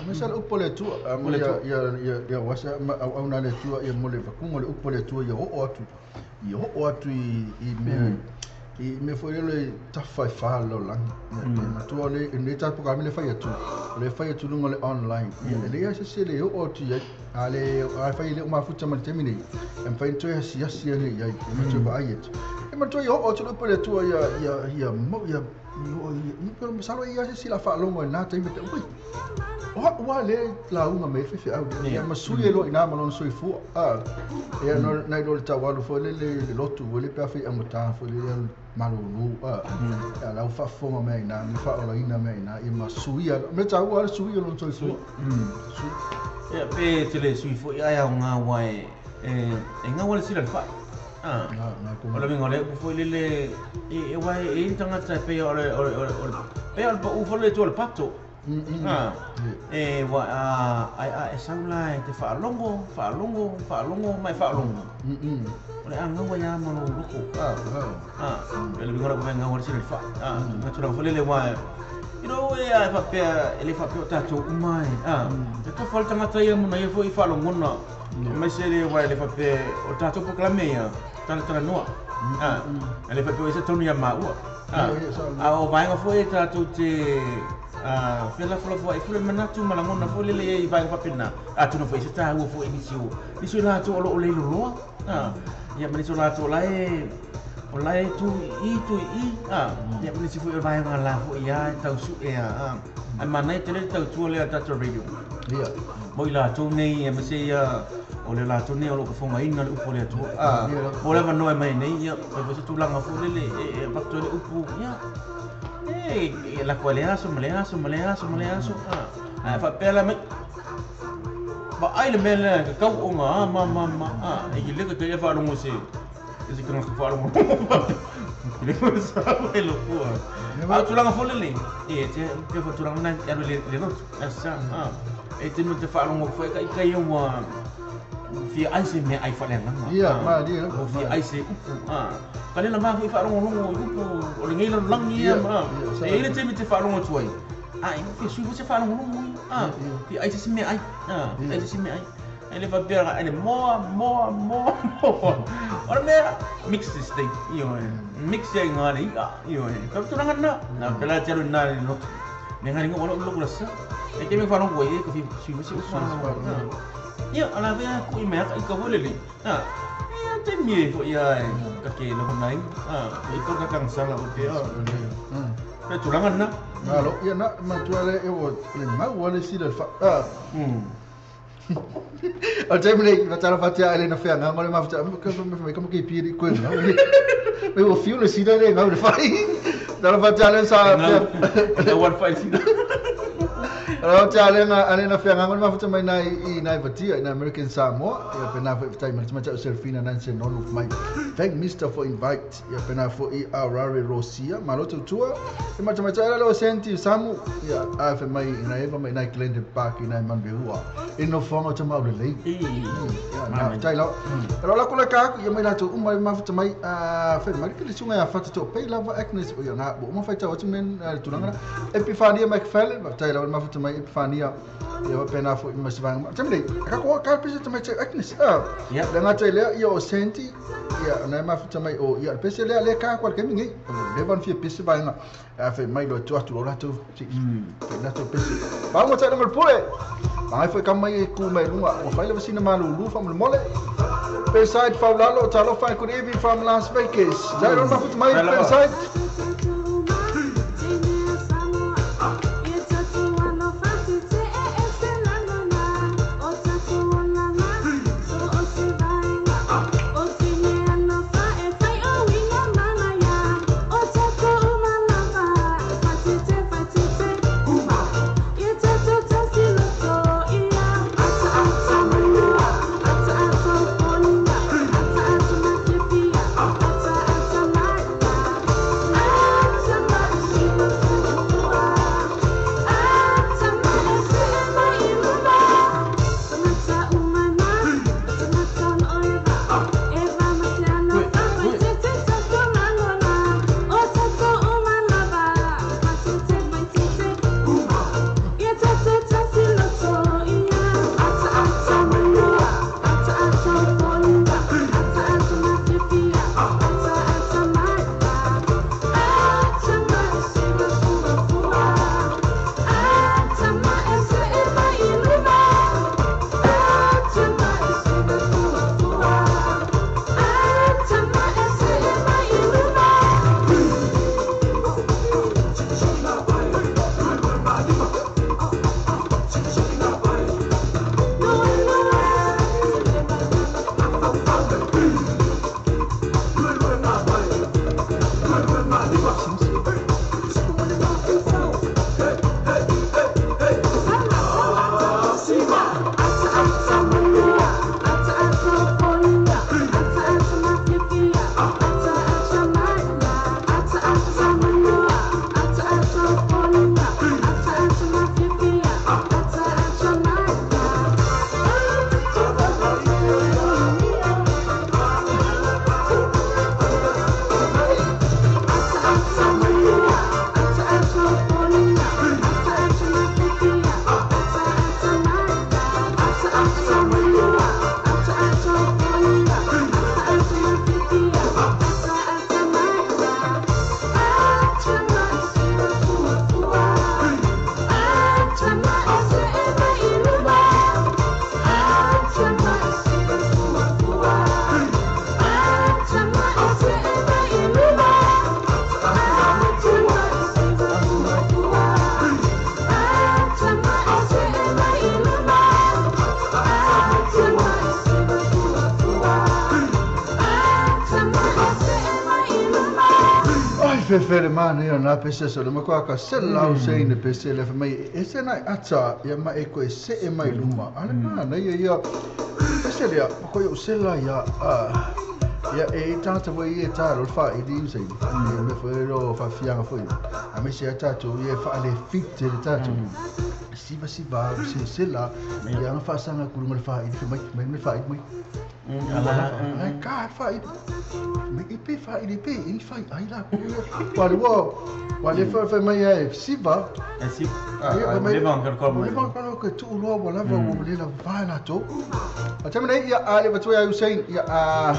me sala upo le Atua ia ia ia wasa au na le Atua ia mo le vakuga le upo le Atua ia oo atu i mea i mea foi le tafa e wha lalolagi. Matua le le tatou ka le fai atu. Le fai atu luga le online. Ia le ia se le oo atu ai. A le a fai le mafuta ma le taimi nei. E mafai ona toe asiasi ai i ai. E matua vaai atu. E matua ia oo atu le upo le Atua ia ia ia ia ia masalo ia se sila faalogo i lena taimi. Ui ua le lauga mai faifeau. Ia masui e loa i nā ma lona soifua. Ia nai lo le taualu foi le le lotu ua le pe afai augata foi le malulu. Ia lau faafofoga mea i nā ma faaolaina mea i nā. Ia masuia. Me taua le sui o lona soifua. Ia pe te le sui foi ai aoga ua e gaua le sila le fai. O le uiga o le upu foi lele e ua e i tagata e pei o le pei o le pau foi le tua o le pato. E ua ai a e sau la e te faalogo faalogo faalogo ma e faalogo. O le a gaua ia ma lou loko. E le uiga o le upu e gaua le sila le fai. Ma tulaga foi lele ua You know, e a faapea e le faapea o tatou uma e. E tofa le tagata ia mona ia foi i faalogona. Aemaise le ua e le faapea o tatou polokalame ia talatalanoa. E le faapea o ese tonu ia maua. A o vaega foi e tatou te felafolafoai foi le manatu ma lagona foi lele i vaega faapena. Atonu foi se taua foi nisi o nisi o latou o lo o leiloloa. Ia ma nisi o latou la e O lai tu i tu i a ia ni si fu e vai nga la fu ia tau su e a ai manai tele tau tua le tatou radio. Ia. Mo i latou nei e ma se ia o le latou nei o lo fofoga ina le upu o le Atua. A mo le avanoa e mai nei ia e se tulaga foi lele e avatu ai le upu ia e e lako ai le aso ma le aso ma le aso ma le aso a ae faapea la mai vaai le mea lea ka kauoga a ma ma ma a e i le ka te faalogo se se tagata faalogo le sa e lofua a tulaga foi lele e te te fa tulaga na e alu le lotu e sa a e te no te faalogo foi ka i kai ua fia ai se mea ai faaleagaga. Ia, malie. Ua fia ai se upu a ka le lava foi faalogologo i upu o lenei lalolagi ia ma e i ai le taimi te faalogo atu ai a e fia sui foi se faalogologo ia a fia ai se isi mea ai a fia ai se isi mea ai e le faapea ai le moa moa moa moa o le mea mix this thing ioe mix ai ngā le i'a ioe ka tulaga lena na pela te alu ina le lotu me ngā ringa o lou loku lasa e te mea faalogo ai e ka fia sui foi se upu faalogologo ia ala vea ku i mea ka ika foi lele a ia te mie foi ia e ka ke lagona ai a e ika ka kangsala o te a pe tulaga lena. Malo, ia na matua le e o le mau ale sila le fa a. O te mele ma tala fatia ele na fea ngā le mafuta ka ma ka ke piri koe ngā. Me o fiu le sila le ngā le fai. Tala fatia le sa Na wan fai sila. Alo te ale na ale na fea ngā le mafuta mai na i na vatia i na American Samoa. Ia pena foi tai mai tama Selfina Nancy nonu mai. Thank Mr for invite. Ia pena foi a Rare Rosia. Malo tua. E mata mata ala lo senti samu. Ia a fe mai na eva mai na Glendon Park i na Manbeua. E no fonga te mau le lei. Ia na tai lau. Alo la kula ka ia mai la tu mai mafuta mai a fe mai ke le sunga ia fata to pe lava Agnes o ia na bo ma fai tau atu men tulanga. Epifania McFarlane tai lau mafuta mai Epifania. Ia pena foi ma svanga. Tamle ka ko ka pese te mai Agnes. Ia. Le ngata le ia o senti ia na mafuta mai o ia pese le le ka kwa ke mingi. Le van fia pese vainga. A fe mai lo tu atu lo ratu. Fe na to pese. Ba mo tsa ngol pule. Ba foi ka mai ku mai lunga. O fai le sina malu lu fa mole. Beside Faulalo talofa good evening from Las Vegas. Jairon mafuta mai beside. Fefe le mana ia na pese so le makoa ka sela o se ne pese le mai e se na ata ia ma e ko e se e mai luma ale mana ia ia pese le ko yo sela ia ia e tata foi e ta lo fa e di se me foi lo fa fianga foi a me se ata to ia fa le fit le tata siva siva se sela ia na fa sanga ku le fa e mai mai me fa e mai ala ai ka fa e me e pe fa e pe e fa ai la ku wa lo wa le fa fa mai e siva e si le van ko le van ko tu lo wa la va le la va la to a tamne ia a le va tu ia Hussein ia a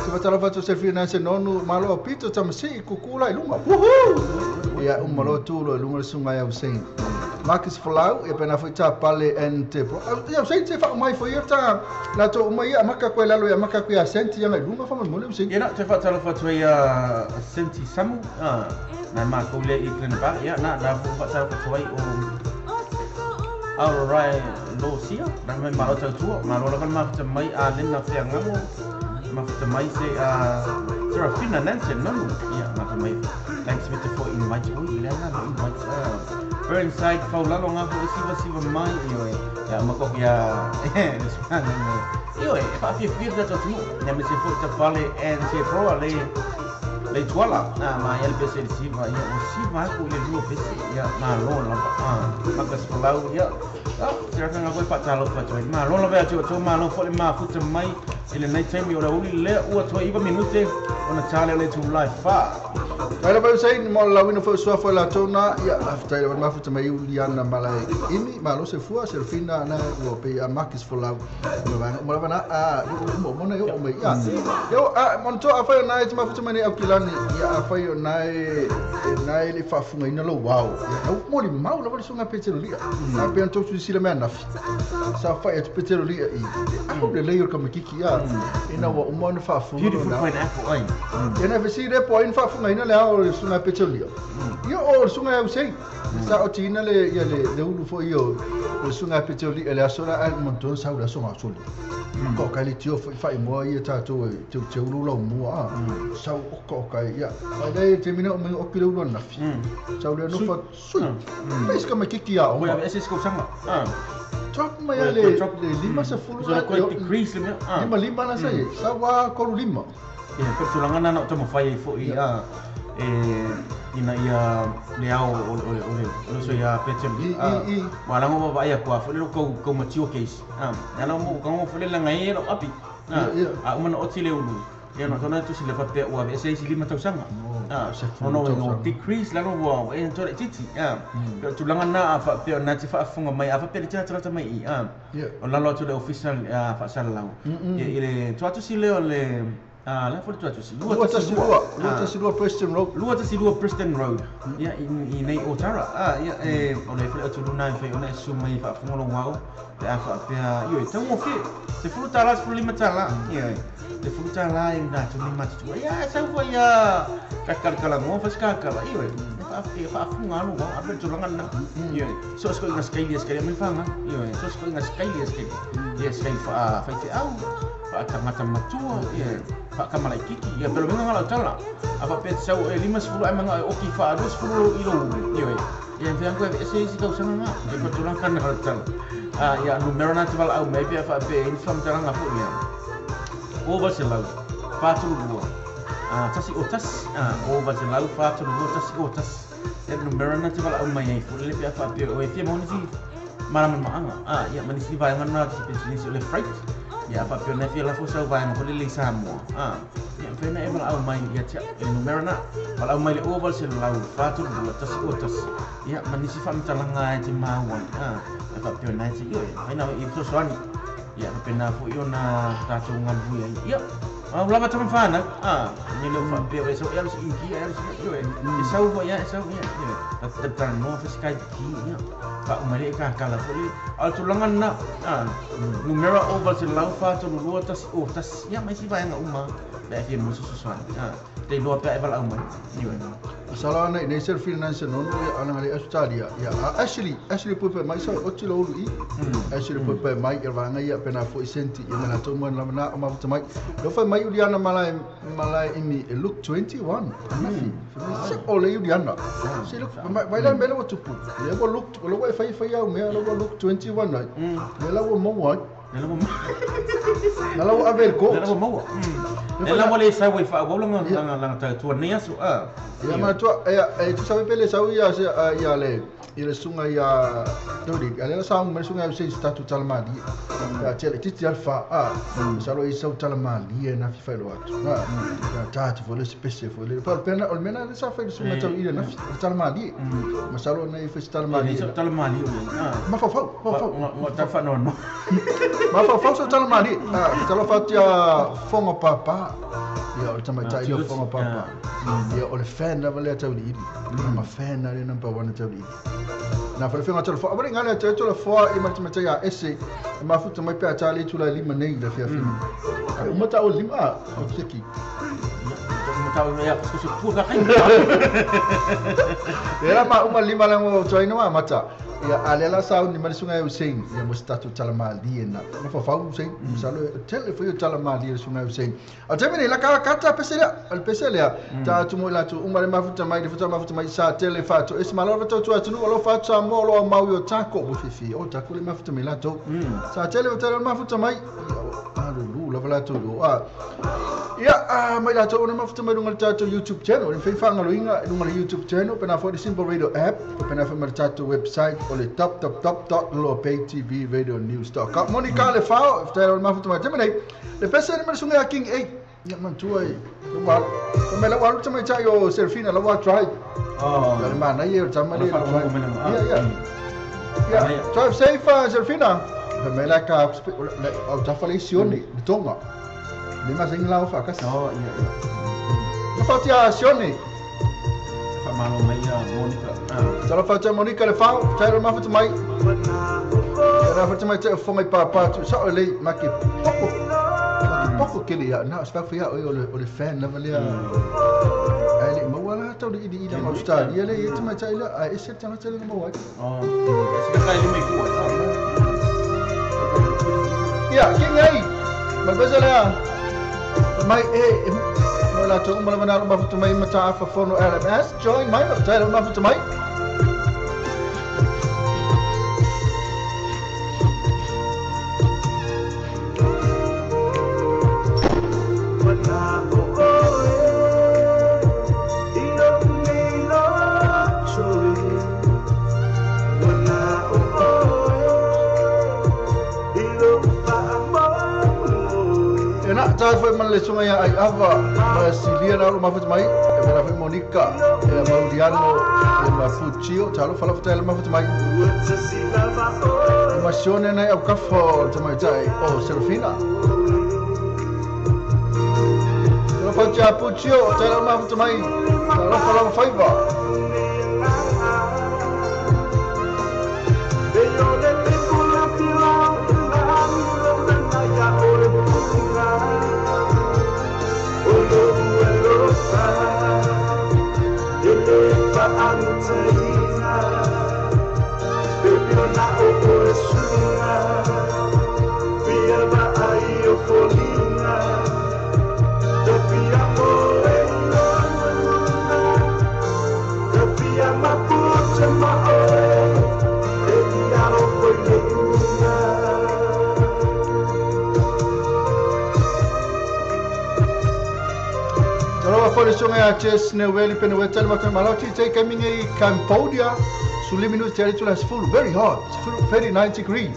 se va tala tu se finance nonu malo pito tamsi kukula ilunga woohoo ia umalo tu lo ilunga sunga ia Hussein Marcus Folau e pena foi ta pale ente ia Hussein se fa mai foi ta la to mai ia maka ko lalo ia maka ko ia senti ia ilunga fa mo le Hussein ia na te fa tala fa tu ia senti samu na ma ko le i klena ba ia na na fa tala fa tu ai o Alright lo sia na mai malo tau tua malo la ma fa mai a le na fia ngamo ma fa mai se a Serafina Nancy nonu ia ma fa mai thanks with for invite o ile na invite Burnside faulalo nga ko siva siva mai io ia ma ko ia io e fa fi fi da tu na me se fo ta pale en se pro le le tuala na ma ia le pese siva ia o siva ko le lu pese ia ma lo la ma ka folau ia ah serafina ko pa talo pa tu ma lo la va tu ma lo fo le ma fu te mai ile nei time o la uli le ua toi iwa minute ona tale le tu live fa Ai la sei mo la wino fo so fo la tona ia after la ma fu te mai Uliana malai imi malo se fua Serafina na o pe a Marcus Folau mo la a mo mo na yo mo ia yo a monto a fa na ma fu te mai au kilani ia a fa yo na na le fa funga ina lo wow ia mo li mau la sunga petelo lia na pe anto tu sila me na sa fa e petelo lia i a le le yo kama kiki ia ina wa mo na fa funga beautiful pineapple ai ina fe si le po in fa funga ina le o sunga petelo lia ia o sunga eu sei sa o tina le ia le ulu fo io o sunga petelo lia le asola al monton sa ula sunga soli ko ka le tio fa mo ia ta to te te ulu lo mo a sa o ko ka ia ai le te mina o o kile ulu na fi sa ulu no fa su mas ka makiki ia o ese ko sanga drop mai le lima sa fulu la ko decrease le lima lima na sa sa wa ko lima ia ko tulanga na to mo fai fo ia e ina ia le ao o le o so ia petem i wala ngo ba ia kwa fo le ko ko matio case ah na mo ko fo le la ngai ro api ah uma no otile ulu ia no tona tu sile pape ua se si lima tausanga ah ono no decrease la no wa e to titi ah tulanga na fa pe na ti fa funga mai afa pe tira tira mai ah o la lo tu le official fa sala ia ile tu atu sile o le la fo tu atu si lua Preston Road lua tasi lua Preston Road ia i nei Otara ah ia e o le fo atu luna fe ona su mai fa funga lo wau pe afa pe io e tau fi se fulu tala se fulu lima tala ia te fulu tala e na tu ni matu ia sa fo ia ka kala mo fa ska kala io e fa fa funga lo wau ape tulanga na io so sko inga skai skai me fanga io so sko inga skai skai ia skai fa fa te au fa tangata matua ia fa kamala kiki ia pelo menga ngala tala apa pet sau e lima sepuluh ai manga oki fa ado sepuluh ilo io ia fiang ko e se kau sanga nga e ko tulang kan ngala tala ah ia numero na tibal au maybe fa pe in fam tala nga fu ia over se lau fa tu lua ah tasi o tas ah over se lau fa tu lua tasi o tas e numero na tibal au mai ai fu le pe fa pe o e fia mo ni mara maanga ah ia manisi vai ngana ti pe ni le freight ia fa pe na fia la fosa vai mo le Samoa ah ia fe na e vala au mai ia tia e numero na vala au mai le oval se lau fa tu lua tasi o tas ia manisi fa mtalanga e te maua ah fa pe na ti io ai na i so soani ia fa pe na fu io na tatu ngambu ia ia ah lava tama fana ah ni le fa pe so ia so inki ia so io e sau fo ia sau ia ia ta ta no fa sky ki ia fa umare ka kala fo le al tulanga na ah numero over se lau fa tu lua tas o tas ia mai si vai nga uma be fi mo so so ah te lua pe vala uma io Salana nei Serafina se non ana le Australia ia Ashley Ashley pupe mai sa o tilo ulu i Ashley pupe mai ia vanga ia pena fo senti ia na to mo na na ma mai lo fa mai Juliana malai malai imi look 21 anafi se ole Juliana se look vai la mele tupu le wo look lo wo fai fai au me lo wo look 21 ai le la wo mo wa le la wo la la wo avel ko le la wo mo le la wo le sa wo fa wo la la la ta tu ne aso a ia ma tu e tu sabe pele sa ia ia le ile sunga ia dori ale la sa me sunga se statu talmali ya tele titi alfa a sa lo isa talmali na fi fa lo atu na ta tu vole specie vole pa pena o mena le sa fa sunga tau ile na fi talmali ma sa lo na fi talmali talmali ma fa fa fa ma ta fa no no ma fa fa talmali a ta lo fa tia fonga papa ia o tamai ia fonga papa ia o le fan lava le tau ili ma fan na le number 1 tau ili na fa fa tau fa abri ngale tau tau fa i ma tamai ia ese ma fu tamai pe atali tu la lima nei la fia fi uma tau lima o tiki tau ia ku se pu ka kai era ma uma lima la mo tau ino mata ia alela sa ni ma sunga Hussein ia mo statu talamali na ma fa fa Hussein salo tele fo talamali sunga Hussein a temene la ka kata pesela al pesela ta tu mo la tu uma le mafuta mai le futa mafuta mai sa tele fa to es malo to tu atu lo fa ta mo lo mau yo tako bo fifi o tako le mafuta mai la to sa tele tele mafuta mai a lu la la to a ia mai la to na mafuta mai lunga ta YouTube channel le fa ngalo inga lunga YouTube channel pena fo Simple Radio app pena fo mar ta website o le www.lobaytvradionews.com Monica le fao fta o mafuta mai temene le pese ni sunga King 8 ya man tu ai wa me la wa tu mai cha yo Serafina la wa try oh la mana ye tamale ya ya ya drive safe Serafina me la ka o ta fa le sione de tonga le ma sing la fa ka oh ya ya fa tia sione fa malo mai ya Monica tala fa tia Monica le fa tala ma fa mai tala fa mai te fo mai papa tu sa le ma ke poko poko ke le ya na spa fa ya o le fan la le ale ma wala tau le idi ida ma Australia le ye mai tai la a ese tanga tele mo wa oh ese ka le mai ku ya king ai ma bezela mai e la tu ma na ma fu mai mata fa fono LMS join mai tala ma fu mai Ta foi man le sunga ia ai ava ma silia na lo mafuta mai e mera foi Monica e Maudiano e ma Fuchio talo fala futa le mafuta mai e ma sione na au kafo te mai tai o Serafina lo fa tia Fuchio talo mafuta mai talo fala faiva Sunga Chess ne weli pene wetel ma maloti take coming in Cambodia suliminu territory is full very hot 39 degrees.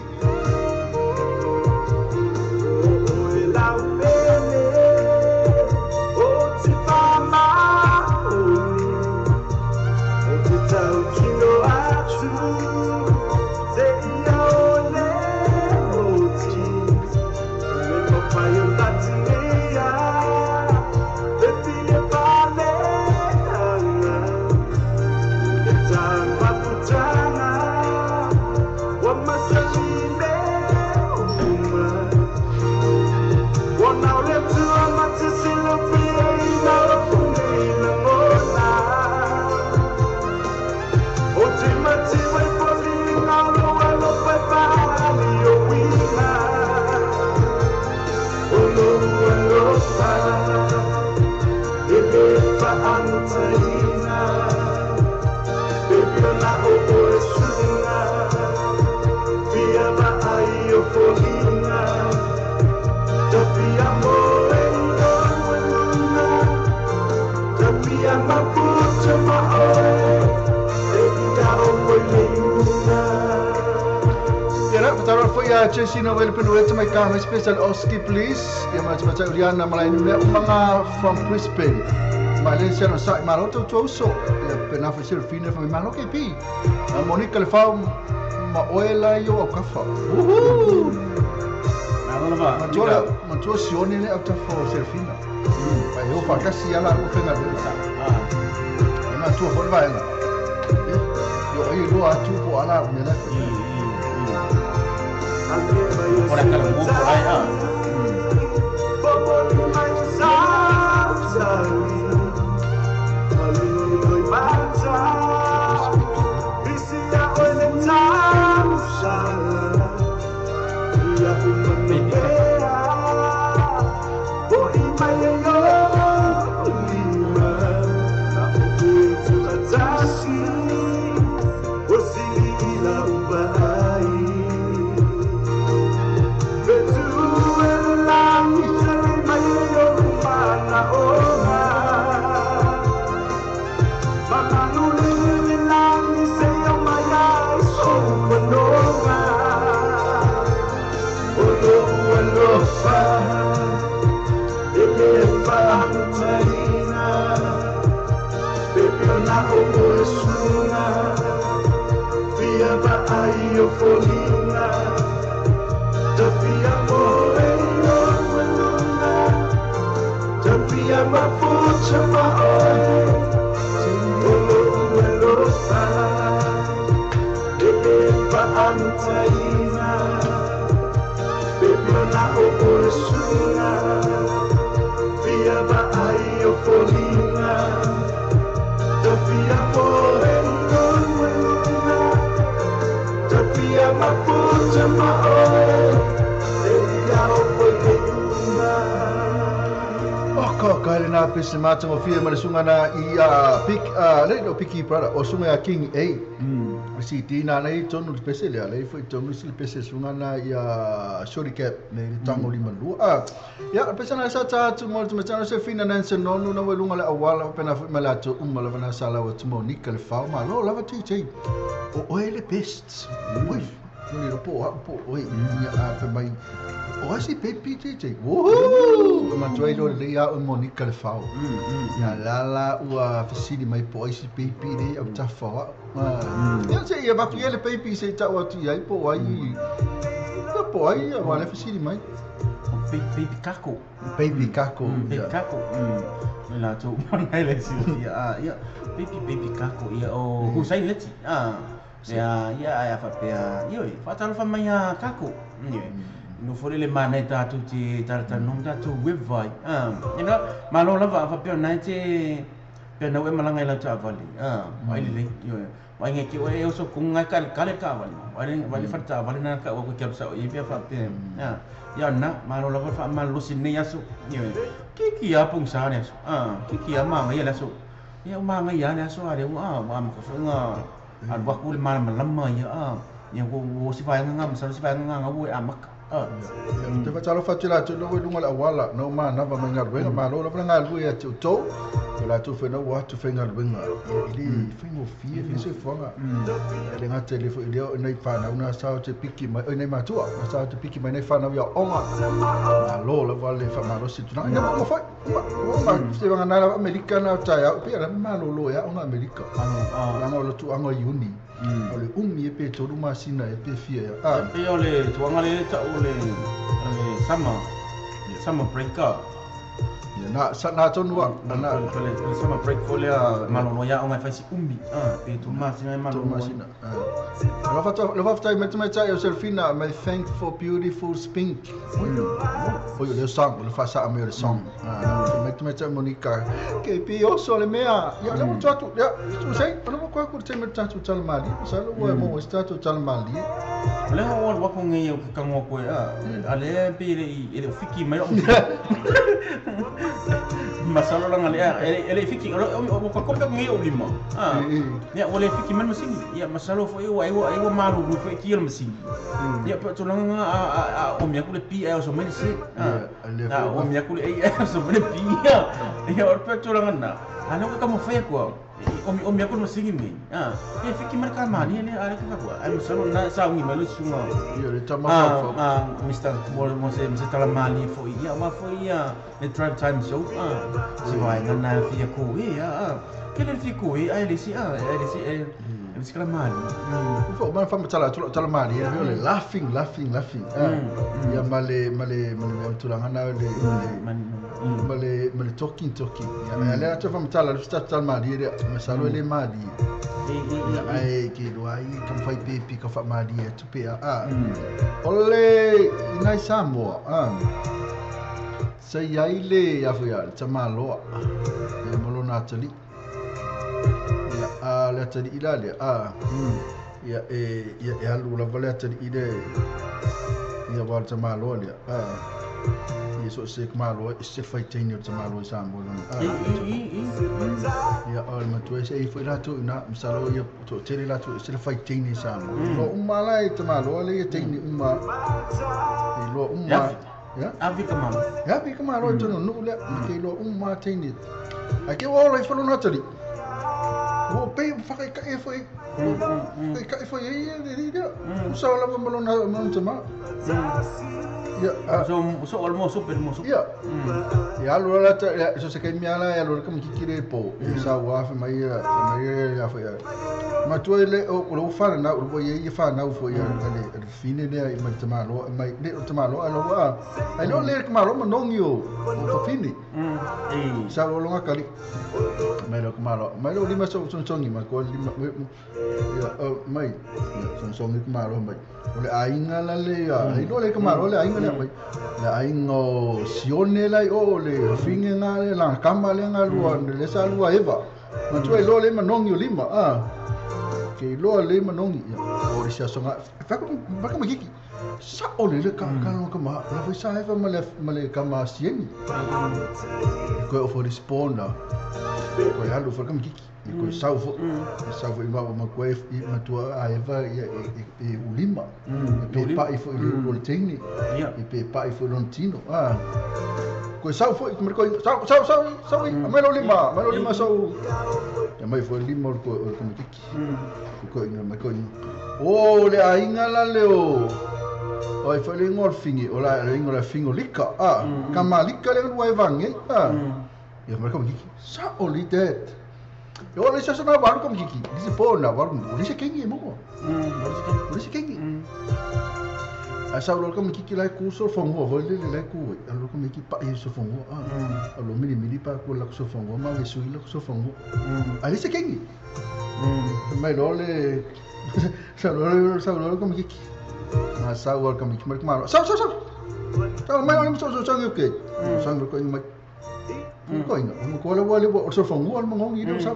What must I be? Paantaina Baby ona o oe suga Fia vaai o foliga Tafia moe i Tafia maputa ma oe Fatara foi a Jesse na wele penueta mai ka mai special Oski please ia ma te Uriana malai mea umanga from Brisbane Malaysia no sai malo to so ia pena fa Serafina fa malo ke pi Monica le fa ma oela yo au kafa uhu na ma tu sione le au tafa Serafina pa yo fa kasi ala o fenga le sa e ma tu fo va yo ai lo atu po ala o ne la Ora kala mo ko ai a. Pese mata mo fia male sunga na i a pick le no piki brother o sunga King A si tina nei tonu pese le le foi tonu si pese sunga na i a shori cap ne tango lima lua ya pese na sa ta tu mo tu metano se fina nanse nonu na welunga le awala pena foi malato umma la vana sala o tu Monica le fa ma lo lava ti ti o oe le best oi ni ro po oi ni a fe mai o si pepi ti ti woohoo ma tu ai lo le ia o Monica le fa ya la la ua fasili mai po ai si pepi le au ta fa ya se ia va ku le pepi se ta o ti ai po ai po ai wa le fasili mai baby kako baby kako baby kako la tu mai le si ia ia baby kako ia o Hussein leti ia ia ia fa pea io fa talo fa mai kako no fore le mana ta tu ti ta nom ta tu web vai ina malo lava fa pea nai te pea na we malanga ila ta vali ai le io mai nge ki o so kunga kal kale ka vali vali fa ta vali na ka o ko sa i pea fa pea ia na malo lava fa malo sin ne aso io ki ki a pung sa ne aso ki ki a ma ngai la so ia ma ngai ya ne aso are wa ma ko fa nga al wa ku le ma lama ia ia wo si fa nga ma sa si fa nga nga wo a mak te fa talo fa tila tu lo lunga la wala no ma na va nga wenga ma lo la nga lu ya tu to la tu fe no wa tu fe nga wenga ili fe mo fi fe se fa nga le nga tele fo ile nei fa na una sa te piki mai nei ma tu na sa te piki mai nei fa na ya onga ma lo la va le fa ma lo si tu na ya mo fa ma se va na la Amerika na ta ya pe la ma lo lo ya onga Amerika la nga lo tu anga uni o le umi e pe tolu masina e pe fia ya pe o le tuanga le ta o le summer break up na sa na tonu wa na le summer break fo le malolo ya onga faisi umi pe tu masina malolo masina lo fa tai met met tai Serafina my thank for beautiful spink o le song le fa sa me le song met met Monica ke pi o so le mea ya le mo tu ya tu sei no mo kwa ku te met tu tal mali sa lo mo sta tu tal mali le ho wa ko nge yo ka ngo ko a le pe le i le fiki mai o Masalo langa le ele fiki o ko ko ngi o lima. Ya o le fiki man masini. Ya masalo fo eu eu malu lu fo ki masini. Ya pa to langa a o mi ku le pi e o so mai se. A o mi ku le e so mai pi. Ya o pa to langa na. A no ka mo fe ko. O mi ku masini ni. E fiki man ka mani ne a le ka ko. Ai masalo na sa ngi malu sunga. Ia le tama fa. Mr. Mo se mo se talamani fo ia ma fo ia le drive time show. Si vai na fia ko e a. Ke le fia ko e ai le si a ai le si e le si kalamani. Fo ma fa tala talamani e le laughing. Ia male tulanga na le male talking. Ia le atu fa tala le sta talamani le masalo le mali. Ia ai ke lo ai ka fai pepi ka fa mali e tu pe a. Ole inai Samoa. Sa iai le afuia tamaloa. E molona atali. Ia a le atali ila le a. Ia e ia e alu la vale atali ile. Ia wal tamaloa le a. Ia so se kamaloa se fai teini o tamaloa Samoa. Ia o matua se i foi la tu na masalo ia to tele la tu se fai teini Samoa. Lo umala e tamaloa le teini uma. I lo uma. Ya? Avi kamalo. Ya vi kamalo to no nu le ke lo uma teini. A ke o le falo na tali. O pe fa ka e foi. Ka e foi e le le. Sa la malo na malo tama. Ya so so almost super mo. Ya. Ya lo la so se ke mi ala ya lo ka mkikire po. Sa wa fa mai ya fa ya. Ma tu le o lo fa na o ye fa na fo ya le fine le mai tamalo mai le tamalo a lo a. Ai lo le kamalo ma nongi o o fine. E sa lo longa kali. Mai lo kamalo. Mai lo lima so songi ma ko lima ya mai songi kamalo mai. O le ainga la le ai lo le kamalo le ainga le mai. Le ainga o sione lai o le fine nga le la kama le nga lua le sa lua eva. Ma tu ai lo le manongi o lima a. Ke lo le manongi ya. O le sia songa fa ko ba ka makiki. Sa o le ka ka ka ma la foi sa eva ma le kama sieni. Ko o fo responda. Ko ya lo fa ka makiki. Ko sa fo sa fo ima ma ko e ma tu a eva ya e ulima. E pe pa i fo le lo teini. E pe pa i fo lontino. Ah. Ko sa fo ko sa mai lo lima sa. Ya mai fo lima ko ko makiki. Ko inga mai ko inga. O le ainga la le o. Oi fo le ngolfingi o la le ngola fingo lika. Ah, kama lika le ngwa evange. Ah. Ya mai ko makiki. Sa o li det. Yo le sa na waru ko makiki. Dise po na waru mo. Le se kengi mo. Le se kengi. A sa lo ko makiki la ku so fongo ho le le ku. A lo ko makiki pa e so fongo. Ah. A lo mili mili pa ko la so fongo ma le su la so fongo. A le se kengi. Mai lo le sa lo ko makiki. A sa lo ko makiki ma sa sa sa. Sa mai lo so so so ke. Sa lo ko mai. Ko inga, mo ko le wale o so fongo al mongongi le sa.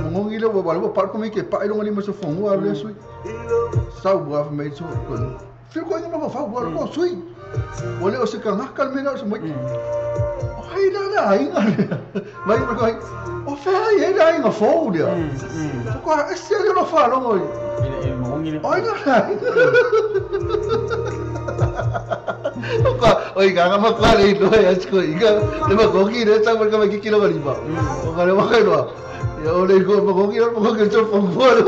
Mongongi le wale o par ko me ke pa ilonga le so fongo al le sui. Sa wa fa me so ko. Fil ko inga ma fa wa ko sui. Wale o se ka ngakal me na so mai. O hai la la inga le. Mai ko ai. O fa ai la inga fo le. Ko a se le lo fa lo ngoi. Mongongi le. Ai la la. Oka, oiga, ma kwale ilo ya chiko iga, le ma gogi le tsa ka ma kikilo ga liba. O ka le wa ka lo. Ya o le go ma gogi ma gogi tso fo lo.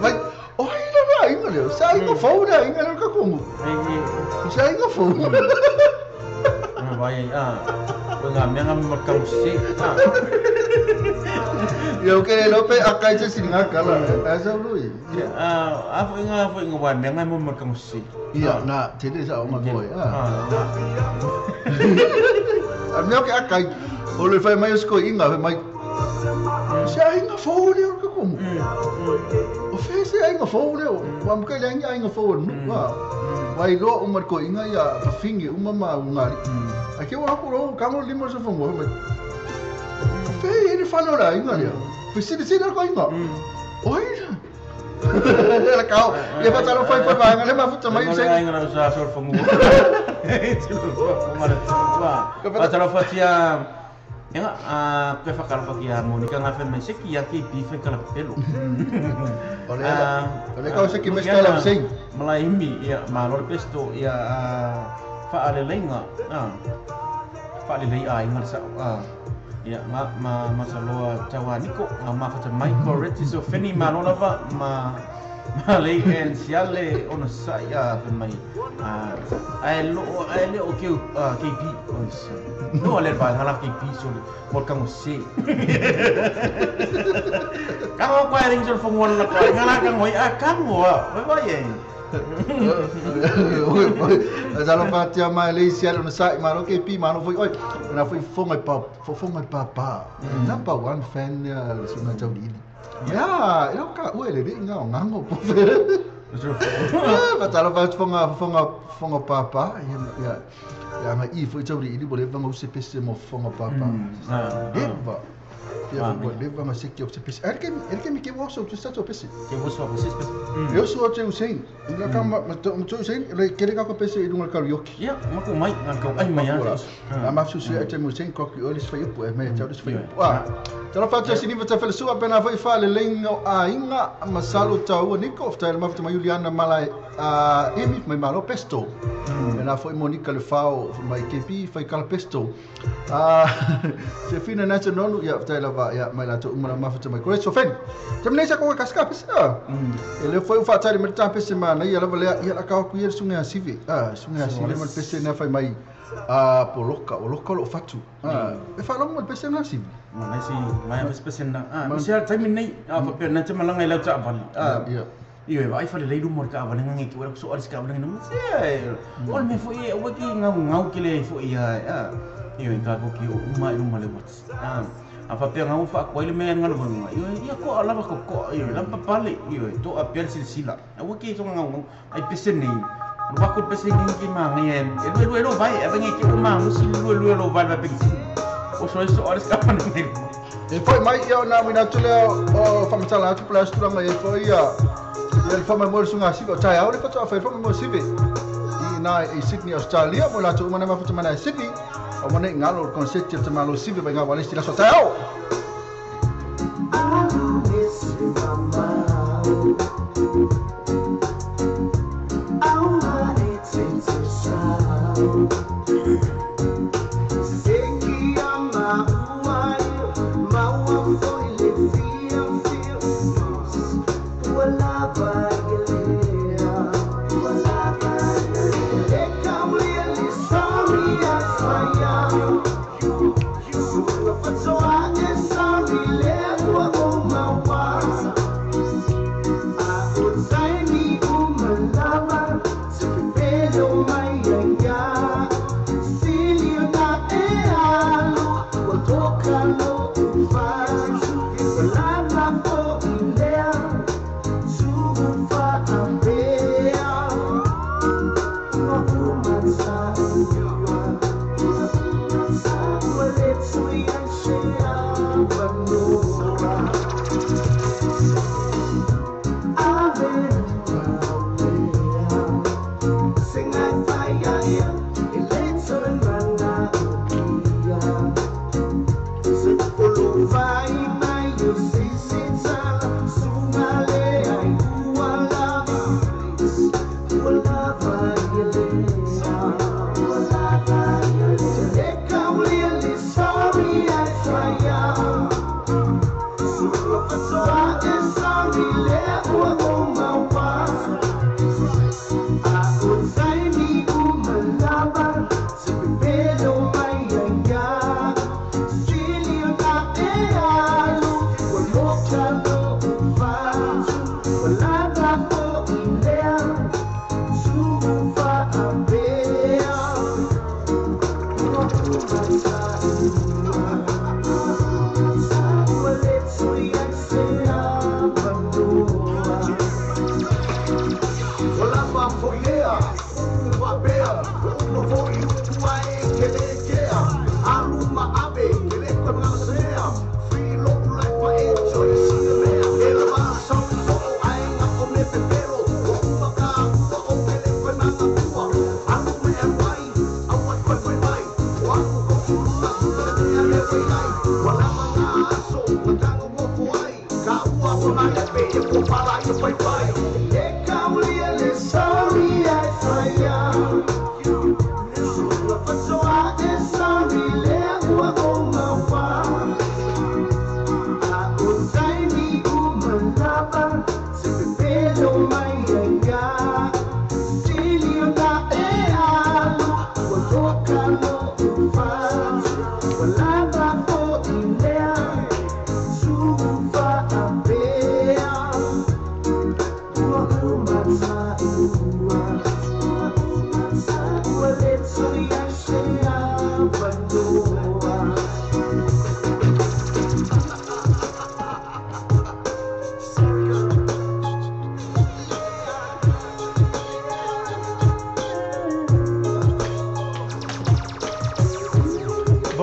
Mai, o ila la inga le, sa inga fo la inga le ka komu. Sa inga fo. Ma vai a. Ko nga me nga ma ka musi. Yo ke lo pe akai se singa kala. Asa lo i. A fo inga wa me nga ma ka musi. Ia na tele sa o ma koi. A mea ke akai o le fai mai o sko inga fai mai. Se inga fo le o ka komu. O fe se inga fo le o. Wa mka le inga inga fo nu wa. Wai lo o ma ko inga ia fa fingi uma ma ungari. A ke wa ko ro ka mo limo se fo mo mai. Fe ele fa lo la inga le. Fe se se ko inga. Oi. La kao. Ia fa talo fai fai nga le ma futa mai se. Inga na sa so fo mo. Fatalofa tia Enga pe whakalofa ki a Monika ngā whai mai seki ia ki pi whai kala pelo. Ole kau seki me stala sing. Malai imi ia ma lore pesto ia whaaleleinga. Whaalelei a inga sa ia ma ma masaloa tawaniko ngā mawhata mai koreti so feni ma lolava ma ma lei en siale ona sai a whai mai. Ai lo ai le o ke KP ois. No le ba ngala KP so mo kango se. Kango kwa ring so fongol la kwa ngala kango a kango a. Vai vai e. Talo fatia mai le siale ona sai ma lo KP ma lo foi oi na foi fonga pa fonga pa pa. Number one fan le suna tau ili. Ya, ilo ka uele le nga ngango po. Talo fa fonga fonga fonga pa pa. Ya ya nga i foi tau ili bole vanga o CPC mo fonga pa pa. Eva. Ya bole vanga se ki o CPC. Erke mi ke wo so tu sa to PC. Ke wo so PC. Eu sou o Hussein. Ila ka ma to Hussein le kere ka ko PC i lunga karaoke. Ya, ma ko mai nga ko ai mai ya. A ma su se te Hussein ko ki olis foi po e me te olis foi. Ah. Talo fa te sini fa fele sua pena foi fa le lenga a inga masalo tau niko fta ma fta Juliana mala a emi mai malo pesto. Pena foi Monica le fao mai kepi foi kala pesto. Ah se fina na te nonu ya fta la va ya mai la to umara ma fta mai ko so fen. Te sa ko kaska pesa. Ele foi o fatari me ta pesa ma na ia lava le ia la ka ku ia sunga sivi. Ah sunga sivi ma pesa na fai mai a poloka o loka lo fatu. Ah e fa longo pesa na sivi. Ma si mai pesa na. Ah mi se time nei a fa pe na te malanga ila ta vali. Ah ia. Io vai fare lei rumor ka vali ngangi ki ora so aris ka vali no se. Ol me foi o ki ngau ngau ki le foi ia. Ah io ka ko ki o uma i le wat. Ah a fa pe ngau fa ko ile me ngalo ngau. Io ia ko ala ko ko io la papale io to a per silsila. O ki to ngau ngau ai pesa nei. Wa ko pesa ngi ki ma ngi e lu lu vai e ngi ki ma mu si lu lu lu vai vai pe. O so so aris ka pa nei. E foi mai ia na mina tule o famatala atu pla stura e foi ia. Ele foi mai mo sunga sivi o tai au le fa foi foi mo sivi. I na i Sydney Australia mo la tu mana ma fa mana Sydney. O mana ngalo concept te malo sivi ba ngalo le so tai au.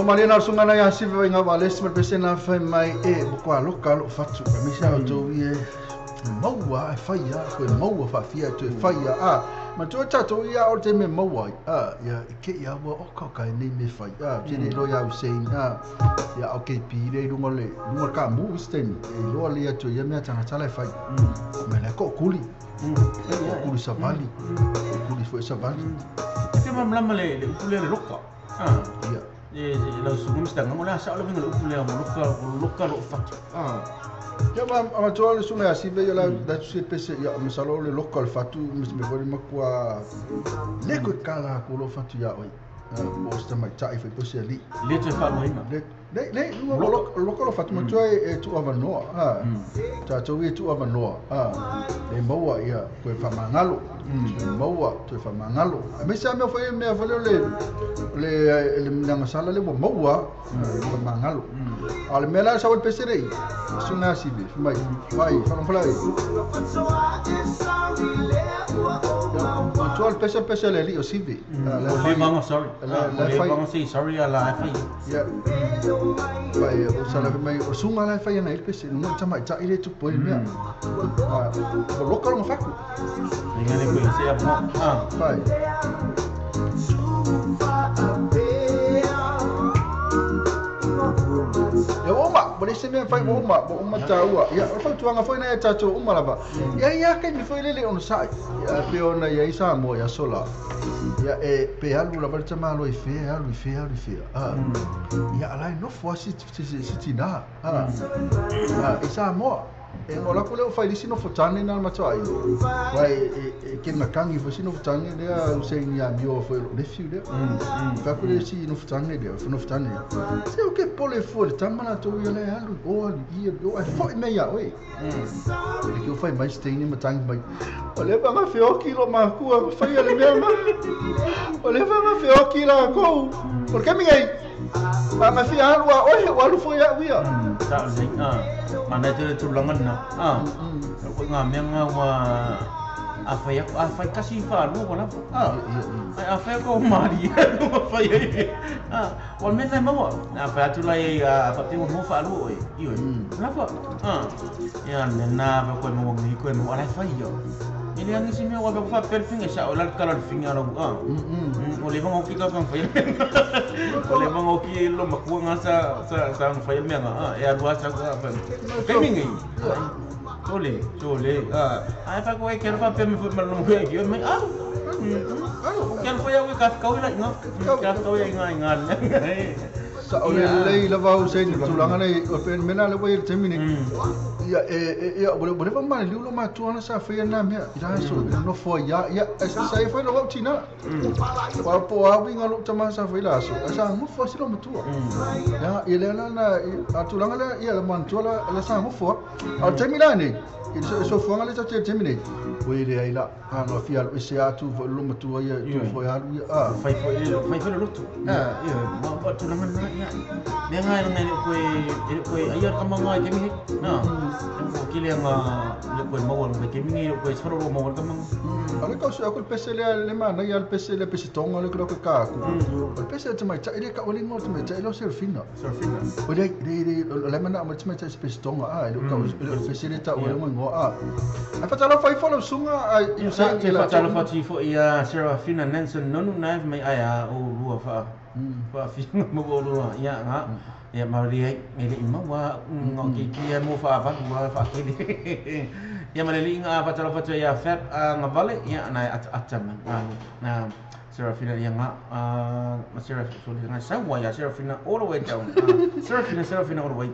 malena sunga na ya sive inga wales ma pese na fai mai e kwa loka lo fatu ka misa o to ye maua e faia ko maua fa fia to faia a ma to tato ia o te me maua a ia ke ia wa o ka ka nei me fai a te le lo ia Hussein a ia o ke pi le lunga le lunga ka mu sten e lo le to ia me tanga tala fai me le ko kuli kuli savali kuli foi savali te mamlama le le loka a ia e la sugunista ngola sa lo le upule mo loka loka lo fatu a ia ma toa le sunga sive ia la se pese ia masalo le loka le fatu me me makua le ko kala ko lo fatu ia oi o sta mai tai foi pose ali le te fa mo le le loka lo fatu ma toa e tu avanoa a ta to e tu avanoa a le maua ia ko fa mangalo maua to fa mangalo me sa me foi me fa le le le nanga sala le maua fa mangalo ale me la sa o pese sunga sive mai vai fa fala ma tu al pese pese le li o sive la manga sorry la manga si sorry la fai ya vai o sala mai o sunga la fai na el pese no tama ta ile tu poi mea o local no faku ngene ko se a ah vai ia uma bo se me fai uma bo uma taua ia o fautuaga foi na e tatou uma lava ia ia kaimi foi lele ona sa'i ia pe ona ia i Samoa ia sola ia e pe alu lava le tamalo i fea alu i fea alu i fea a ia alai nofo a si tinā a i Samoa e ngola ko le o fai lisi no fotane na matoai vai e ke na kangi fo sino fotane le o se ni amio fo le fiu le fa ko le si no fotane le fo no fotane se o ke pole fo le tamana to ia le alu o alu ia o fo me ia oi le ke o fai mai steini matang mai o le ba ma fe o kilo ma ku fai le me ma o le ba ma fe o kilo ko por que me ngai ma fi alu o alu fo ia ia ta le a mana te tulaga na a ko ngā mea ngā wa a whai kasi whālua wala a a whai ko mari a whai a wa mena maua a whai atu lai a whai te mo whālua oi ioi lava a ia nena wa koe maua ngi koe maua lai whai ia ele angi si mea wa wha perfing sa o la kala finga lo a o le vanga ki ka whai o le vanga ki lo makua ngā sa sa sa whai mea ngā a e alua sa ka whai kemi ngi tole tole a ai fa ko e kero fa pe me ma lo mo ki me a kero fa ya ka ka ila nga ka ka ila nga nga sa o le lei lava o se tulaga nei o pe mena le wai temine ia e ia bo bo ma le lo ma tu ana sa fe na mea ira so no fo ia ia sa sa foi lo tina wa po a winga lo tama sa foi la so sa mo fo si lo matua ia ia le na a tulaga le ia le man tu la sa mo fo a temina nei so fo le ta temine o ile ai la a no fia lo se atu lo matua ia tu fo ia lu a fai fo fai fo lo tu a ia ma pa tulaga na ia me ngai ngai le koe ai ka manga ke mi na ko kile nga le koe maua le ke mi le koe soro ro maua ka manga ale ka so ko pese le le mana ia le pese le pese tonga le ko ka ku o pese te mai tai le ka o le ngo te mai tai lo serfina serfina o le le le mana ma te mai tai pese tonga a le ka le pese le ta o le ngo a a fa ta lo fai fo lo sunga a i sa te fa ta lo fa ti fo ia Serafina Nansen nonu na mai ai a o lua fa fa fi mo o lua ia nga ia mauri ai me le maua ngo ki ki mo fa fa wa fa ki ia ma le linga fa ta fa ia fep nga vale ia na at at na Serafina ia nga Serafina nga sa wa ia Serafina all the way down Serafina Serafina all the way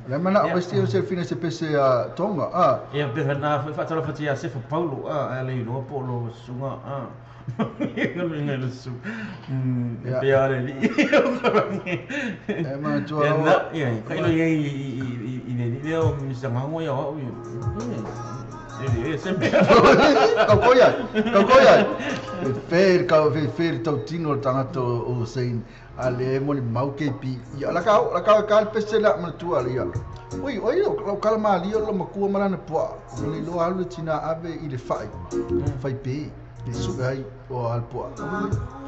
le mana o este Serafina se pese a tonga a ia pe na fa ta fa ia se fa Paulo a le lo polo sunga a ngai lo su pe ale li e ma tu a ia ka ilo ia i le le o mi sa ngo ia o e se me ka koia fer ka fer tau tino tangata o sein ale mo le mau ke pi ia la ka ka pese la ma tu ale ia oi oi o ka ma li lo makua malana poa le lo alu tina ave i le fai fai pe Su ai o alpo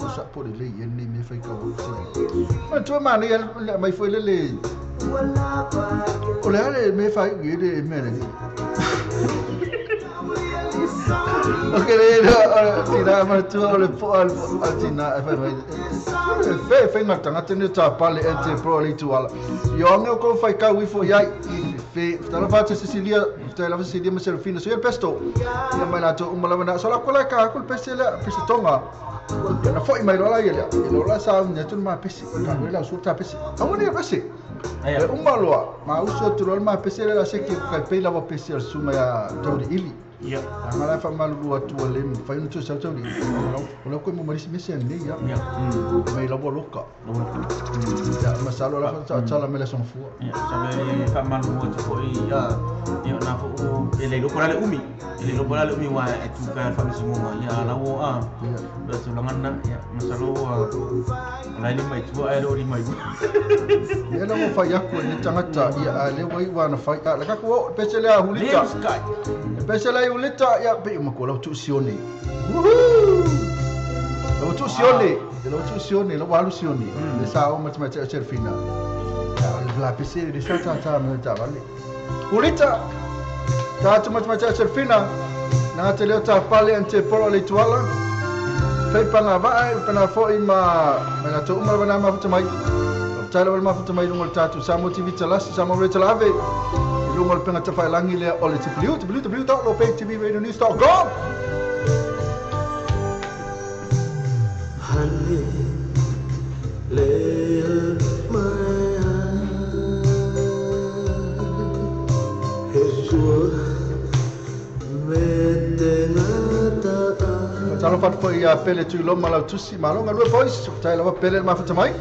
o sa po le le ni me fai ka o se ma tu ma ni le mai foi le le o le ale me fai i le me le o ke le tira ma tu o le po al tina e fai mai fe fe ngata ngata ni ta pale ente pro le tu ala yo nge ko fai ka wi fo yai fe tala fa Cecilia tala fa Cecilia ma Serafina so el pesto ya mai la to umala na so la kola ka ko pese la pese tonga na foi mai lola ia lola sa ne tu ma pese ka la so ta pese a ni pese e umaloa ma uso tu ma pese la se ke ka pe la va pese al suma ya tauri ili ya mala fa malu atu le fa no tu sa tauri o la ko mo marisi mese ne ya mai la boloka ya masalo la fa tala mele son fu ya sa le fa malu atu foi ya ya na fo ele lo kola le umi ele lo kola le umi wa e tu ka fa misi mo ya la wo a la tu la ngana ya masalo la le mai tu a le ri mai ya la mo fa ya ko ni tangata ya le wai wa na fa la ka ko pese le a hulita pese le hulita ya pe mo ko la tu sione la tu sione la tu sione la wa lu sione le sa o ma te Serafina la pese le sa ta ta me ta vale hulita ta tu ma te Serafina na te leo ta pale ante poro le tuala fai panga vai pana foi ma na to uma na ma futa mai tala ma futa mai lungo tatu samo tv talas samo re talave lungo penga ta fai langi le ole www.lopettvradionews.com honey le my Talo fat foi a pele tu loma la tusi malonga lua boys tai lava pele ma futa mai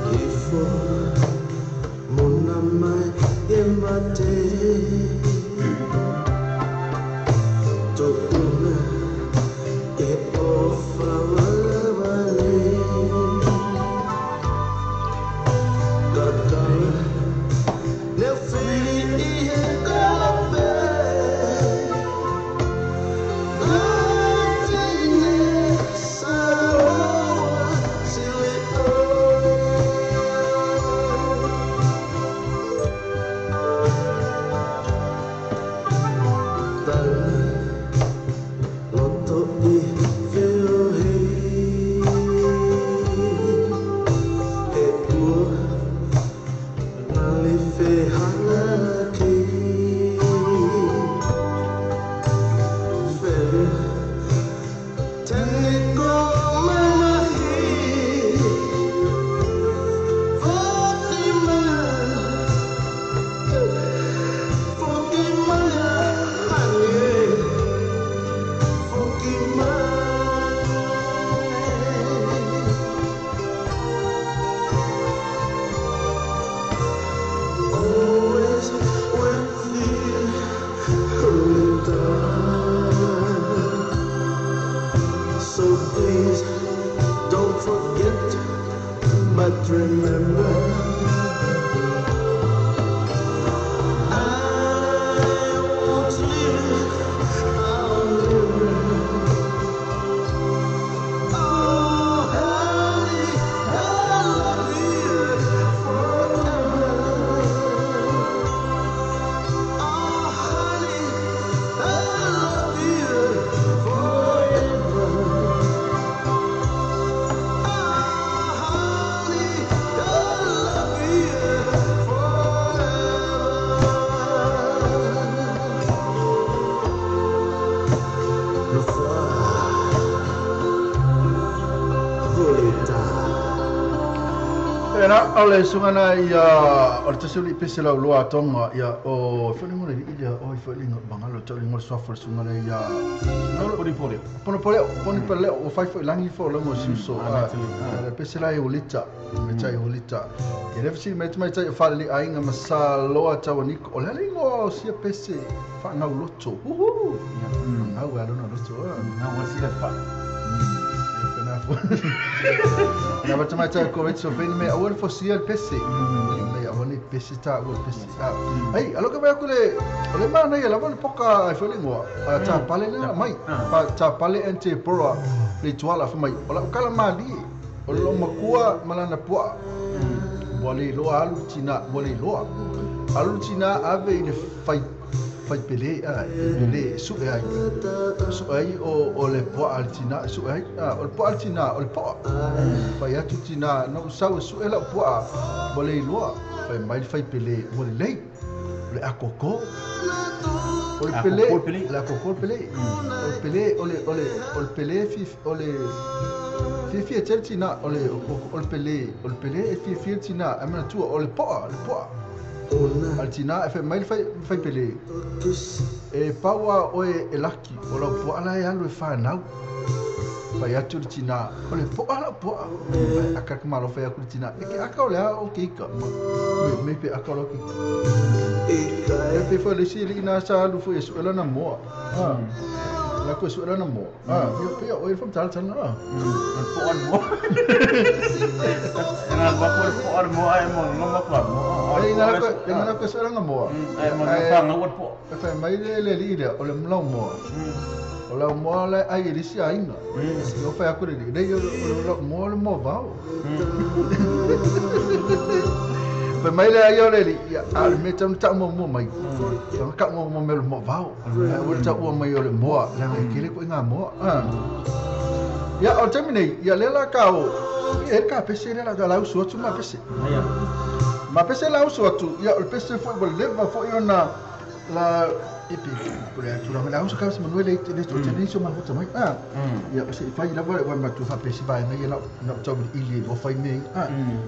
Before Please don't forget, but remember. I won't live, I'll live. Oh, honey, I love you forever. Oh, honey, I love you forever. Oh, honey, I love you forever. Ena o le sunga na ia o le tasi o le pese lau loa tonga ia o whai ngore i ia o i whai mangalo tau lingo swafa le sunga na ia Poni pole. Pono pole poni pole o whai whai langi fo longo siuso le pese la e ulita me tai ulita e le fsi me mai tai whale li ainga masa loa tau niko o le lingo o sia pese wha ngau loto uhu ngau alona loto Ngau wasi le fa. Na ba mai tai ko retso ben me awel fo sia le pese me awel pese ta awel pese ai alo ka ba ko le o le mana ia lava le poka ai fo lingo ta pale le mai pa ta pale ente pora le tuala fo mai o la kala mali o lo makua malana pua wale lo alu tina wale lo alu tina ave ile fai fai pele pele su ai o le poa altina su ai o le poa altina o le poa fai atu tina no sau su ela poa wale lo fai mai fai pele wale lei le akoko o le pele la akoko pele o le pele o le o le o le pele fi o le fi fi tina o le o le pele o le pele fi fi tina amana tu o le poa altina e mai fai pele e paua o e laki o la poa la e alu e whanau fai atu le tina o le poa la poa aka ka malo fai atu le tina e ke aka o le a o ke ika me pe aka o le ke ika e pe fo le si li ina sa alu fo e suela na moa la ko suela na moa io pe o e fam tal tal na le poa na moa na ba ko poa na moa e mo no ma ko moa ai na ko suela na moa ai mo na fa ngau poa e fai mai le li le o le mlau moa o la moa le ai le si ainga o fai aku le le o la moa le moa vao fai mai le ai o le li a me tau ta mo mo mai tau ka mo mo me le moa vao o le tau mai o le moa la ngai kele ko inga moa ia o termine ia le la ka o e ka pese le la la usu atu ma pese ma pese la usu atu ia o pese foi o leva foi ona la epi por aí tu la usu ka se manuel le to te so ma hota mai ia se fai la va ma tu fa pese vai na na tau ili o fai me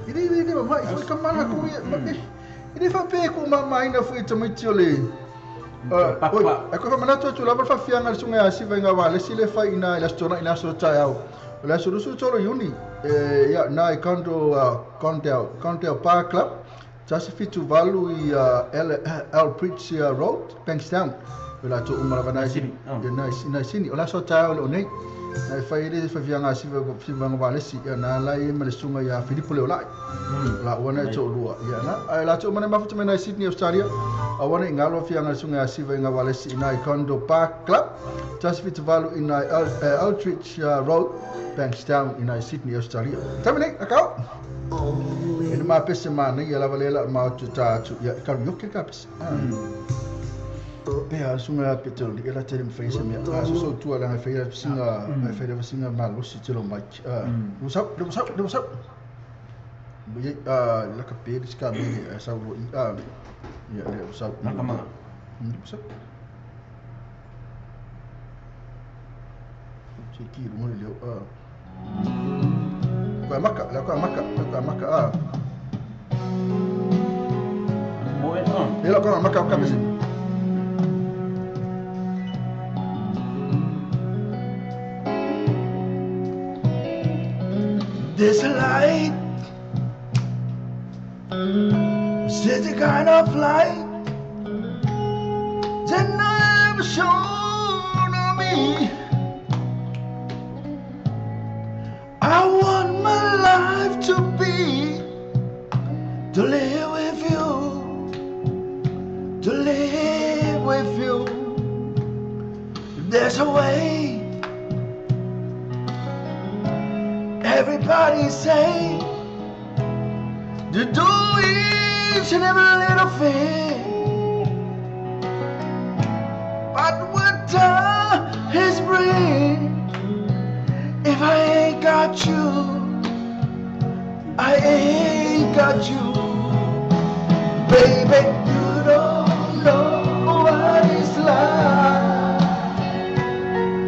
ile ile ma foi ka mala ko ia ile fa pe ko ma mai na foi te mai tiole oi e ko fa mana tu la fa fianga sunga asi vai nga wale si le fai ina la stona ina so ta au la solusu tolo uni ia na i kondo Condell Park Club tasi fitu valu i El Bridge Road Bankstown la to umara va na sini na sini ola so ta o nei na fai le fa fianga si va wale si na la i ma sunga ia Filipo le olai la wana to lua ia na la to mana mafuta na Sydney Australia a wana ngalo fianga sunga si va nga wale si na i Condo Park Club tasi fitu valu ina Aldrich Road Bankstown in Sydney Australia tamine akau e ma pese ma nei la valela ma tu ta tu ia ka yo ke ka pese pe a sunga petro li la tele mfai se me a so tu ala fai singa fai singa ma lo si telo mai lo sa lo sa lo sa la ka pe ska me sa lo ia le sa na ka ma sa se ki lo le ko maka la ko maka la maka mo e e la ko maka ka pese This light is the kind of light that never shone on me. There's a way. Everybody say to do each and every little thing, but what does it bring if I ain't got you? I ain't got you, baby. You don't know what it's like,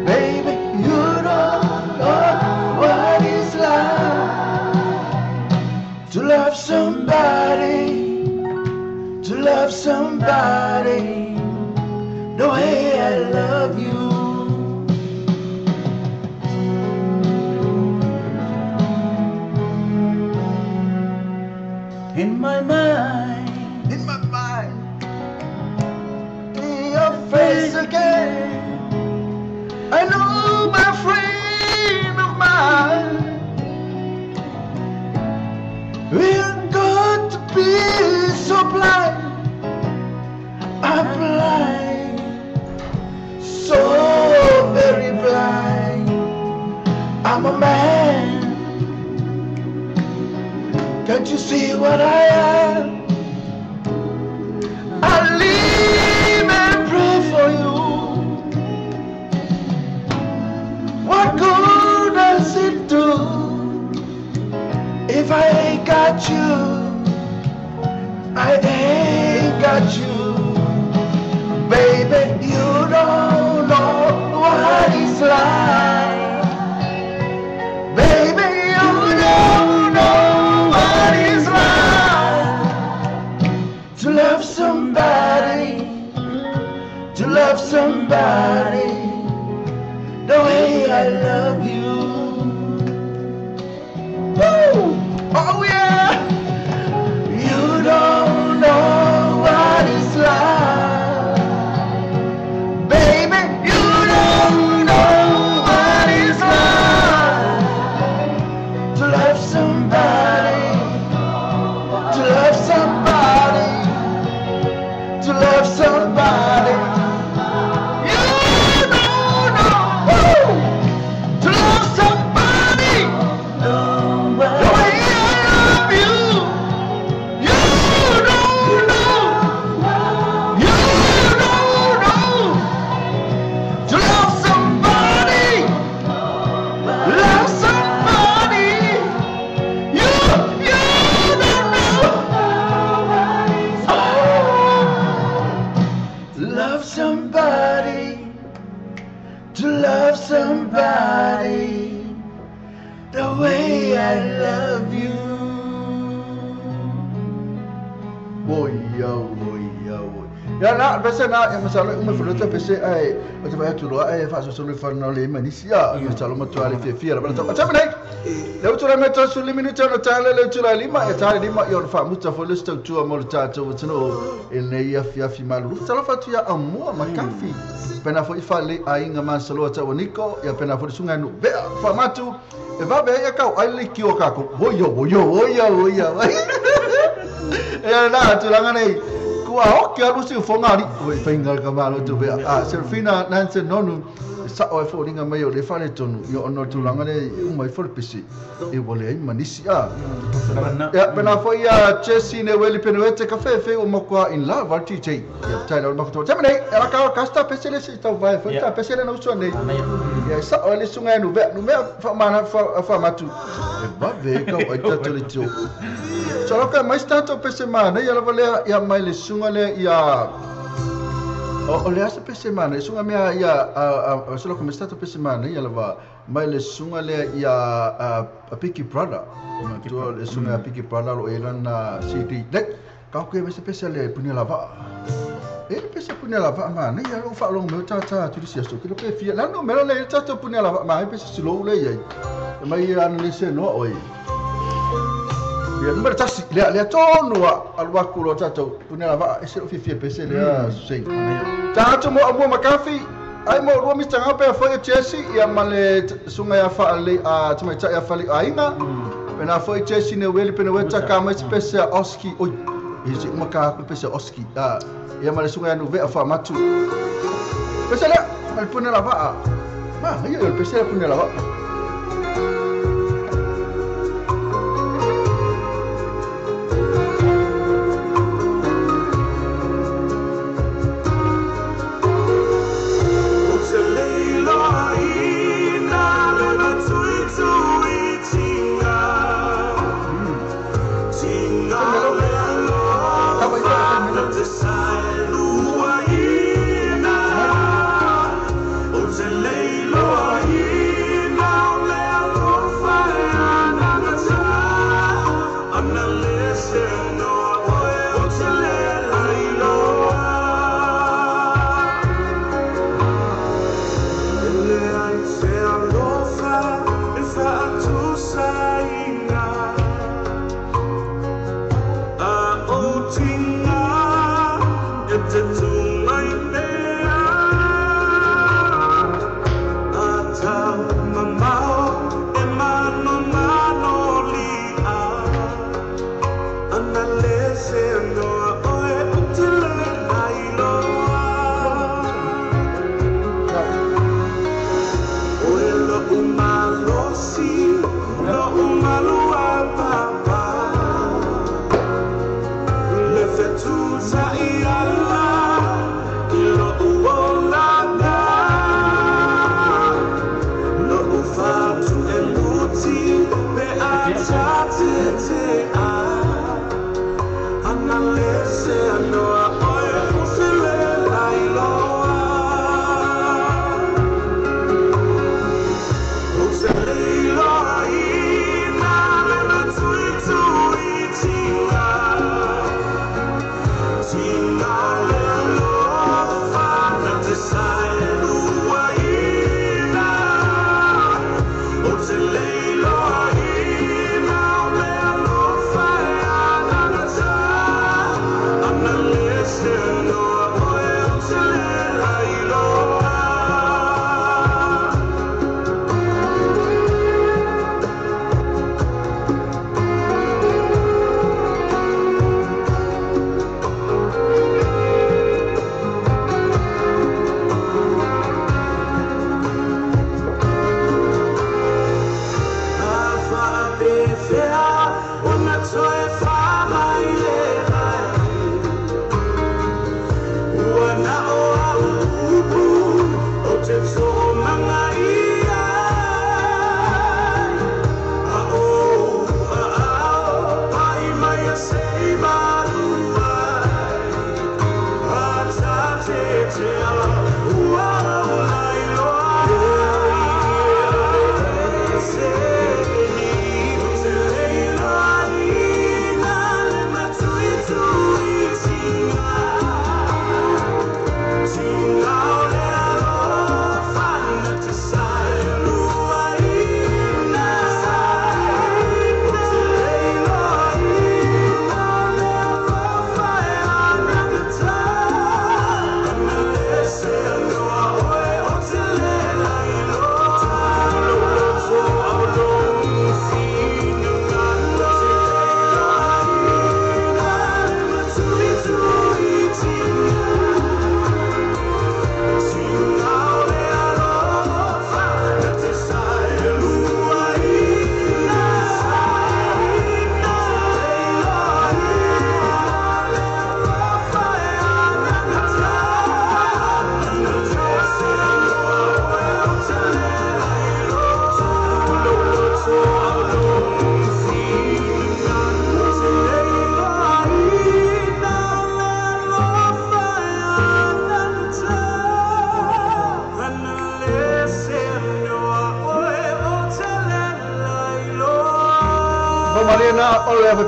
baby. You don't know what it's like to love somebody, to love somebody the way I love you. In my mind, in my mind, your face again. I know my friend of mine. We're got to be so blind. I'm blind, so very blind. I'm a man. Can't you see what I am? I live and pray for you. What good does it do if I ain't got you? I ain't got you, baby. You don't know what it's like, baby. You don't know what it's like to love somebody, to love somebody the way I love you. Woo! Oh yeah! You don't know what it's like, baby. You don't know what it's like to love somebody, to love somebody, to love somebody. You don't know, woo! To love somebody the way I love you. You don't know, you don't know. To love somebody, love somebody. You don't know. Oh, love somebody, to love somebody the way I love you. Oi, oi, oi. Ya na pese na ya masalo uma fulota pese ai o te vai tu ai faço solo fana le manisia masalo matua le fia la ba ta nei le utura me to suli minuto no tale le utura lima e tale lima i on fa muta fo le sto tua mo ta to tno e nei ya fia fi malu salo fa tu ya amua makafi pena fo ifa le ai nga masalo ta oniko ya pena fo sunga nu be fa matu e va be ya kau ai le kio ka ko yo yo yo yo e na tu langa nei kua oke alu si fonga ni oi fainga ka malo tu be a Serafina Nansen nonu sa oi fo ringa mai o le fale tonu yo ono tu langa le mai fo pisi e wole ai manisi a ya pena fo ya Jesse ne weli penuete ka fe fe o mokwa in love al TJ ya tai lo mokwa te nei era ka kasta pese le si tau vai fo ta pese le na uso nei ya sa oi le sunga nu be nu me fa mana fa matu e va ve ka oi ta le tio so ka mai sta pese mana ya la vale ya mai le sunga le ya o le asa pese mana sunga mea ya a solo come stato pese mana ya lava mai le sunga le ya a Picky Brother ma tu le sunga Picky Brother lo elana CD le ka ko me se pese le punia lava e pese punia lava mana ya lo fa lo me ta ta tu si aso ke lo pe fia la no me le ta ta punia lava ma pese slow le ya mai ya le se no oi ia numero tasi lea lea tonu a alu aku lo tatou punia lava e se o fiafia pese lea sei tatou mo amua makafi ai mo rua mista ngape a foi Jesse ia ma le sunga ia faale a tamaitai ia fale aiga pena foi Jesse ne weli pena weta ka mai se pese a Oski oi e se uma ka ku pese Oski a ia ma le sunga ia nu vea faamatu pese lea. Ma le pune lava'a. Ma ia o le pese le pune lava'a.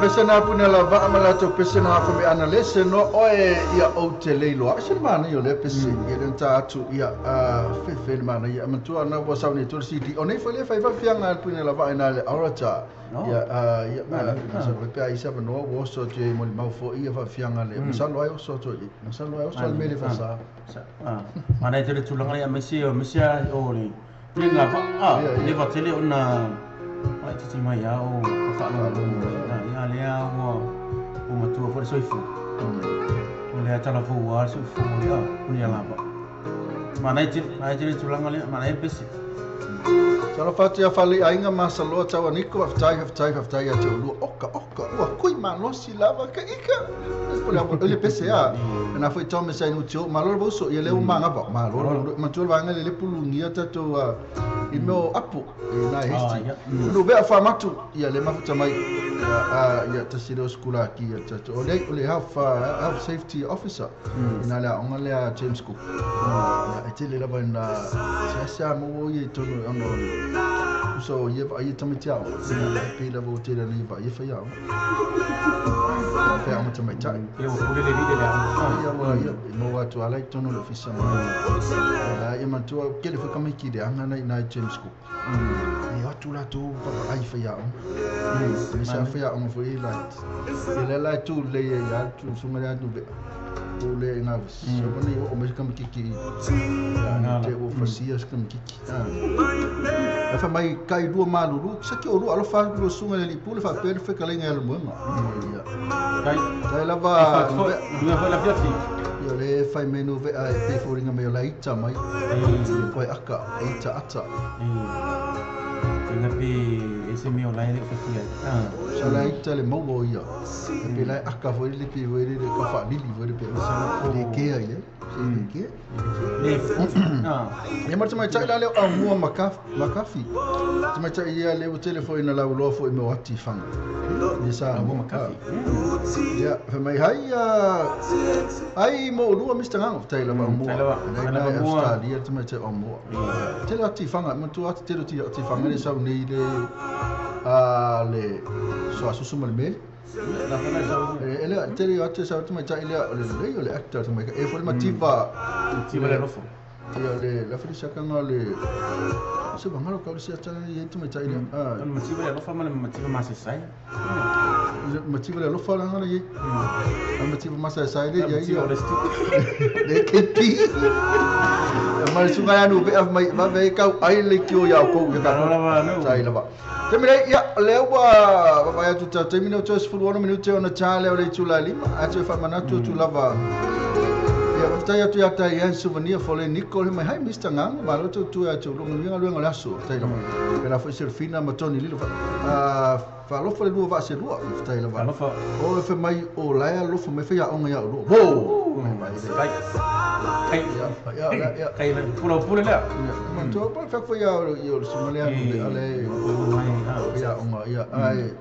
Pesena pune la va ma la to pesena fa me ana lese no oe ia o te leilo se mana ia le pese ia le ta atu ia fe fe mana ia matua na wa sa ni to si o nei fo le fa fa fianga pune la va ina le orata ia ia sa pe ai sa no wo so te mo mau fo ia fa fianga le sa lo ai o so to sa lo ai o so le me fa sa ana te le tulanga ia mesi o mesi o le nga fa le va tele ona ai titi mai au whaalogo ia lea ua o matua fo le soifua o lea talafou a le soifua o lea o ni alava Manaia tele tulaga lea, manaia pese. Talofa atu ia faleaiga ma saloa tauaniko, faafetai faafetai faafetai ia te oulua. Oka oka ua kui malosi lava ka ika. O le pese a. Na foi tau me sai nu tio malo le uso ia le ua magava. Malo matua le vaega le le pulugia tatou i mea o apu e na hesti. Nu vea faamatu ia le mafuta mai ia tasi leo skula ki ia tatou. O le health safety officer ina le aoga lea James Cook. Ia e tele lava ina seasea maua ia i tonu ona o le uso ia vaai e tamaiti aoga. Pei lava ua tele ana ia vaai e fai aoga. Fai aoga tamaitai. Ia ua pule le vile le aoga. Ia ua ia e maua atu ala i tonu o le ofisa ma. La ia matua kele foi kamaiki le aga na ina i James Cook. E atu latou papaai fai aoga. E sa fai aoga foi la. Ia le la tu le ia ia tu sunga le atu vea. Tu le ina so ni o me kamakiki. Ia te o fasia kamakiki. E fa mai kai lua malulu, sa ki o lua alofa lua sunga le lipu le fa pe le fekalenga ia le moenga. Ia. Kai. Tai lava Ia foi la fiafi. Ia le fai menu vea e pe fōringa mai o la ita mai. Koe aka, e ita ata. Inga pe e se mea o lai le fatia. Sa la ita le maua o ia. E pe lai aka foi le pe foi le ka whaalili foi le pe. Le kea ia. Se le kea. Le. Ia ma tamaitai la leo au mua makafi. Tamaitai ia le o tele foi na lau loa foi mea o ati whanga. Ia sa Au mua makafi. Ia, fa mai hai ai mo lua Mr. Ngango tai lava mua. Tai lava. Nei Tai na lava mua. Australia tamaitai au mua. Tele ati whanga, matua ati tele ati whanga le sau nei le le so asusu ma le meli. La fana sau. E le tele ati sau tamaitai le o le lei o le actor tamaitai. E foi le mativa. Tiva le rofo. Ia le la fili sakanga le se bangalo ka le sia tana ia tamaitai le. Ona mativa le alofa ma le mativa masesai. Mativa le alofa la ngana ia. A mativa masesai le ia Mativa ia. o le stu. Le KP. Ma le sunga ya nu ve mai va ve kau ai le ki o ia ko ia ka. Malo lava nu. Tai lava. Te mire ia le ua va vai atu ta te mine o te fulu ono minute ona cha le o le tula lima atu e whamanatu atu lava. Ia whaftai atu ia tai ia souvenir fo le Nicole mai hai Mr. Ngango malo tu tu atu lunga lunga lunga le aso tai lava. Pela foi Serafina ma Tony Lilo fa alofa le lua va se lua tai lava. Alofa. O e mai o laia alofa mai fai aoga ia o lua. Wo! Mai le. Kai. Kai. Ia ia ia. Kai le pula pule lea. Ma tu pa fa foi ia o sumalea le ale ia onga ia ai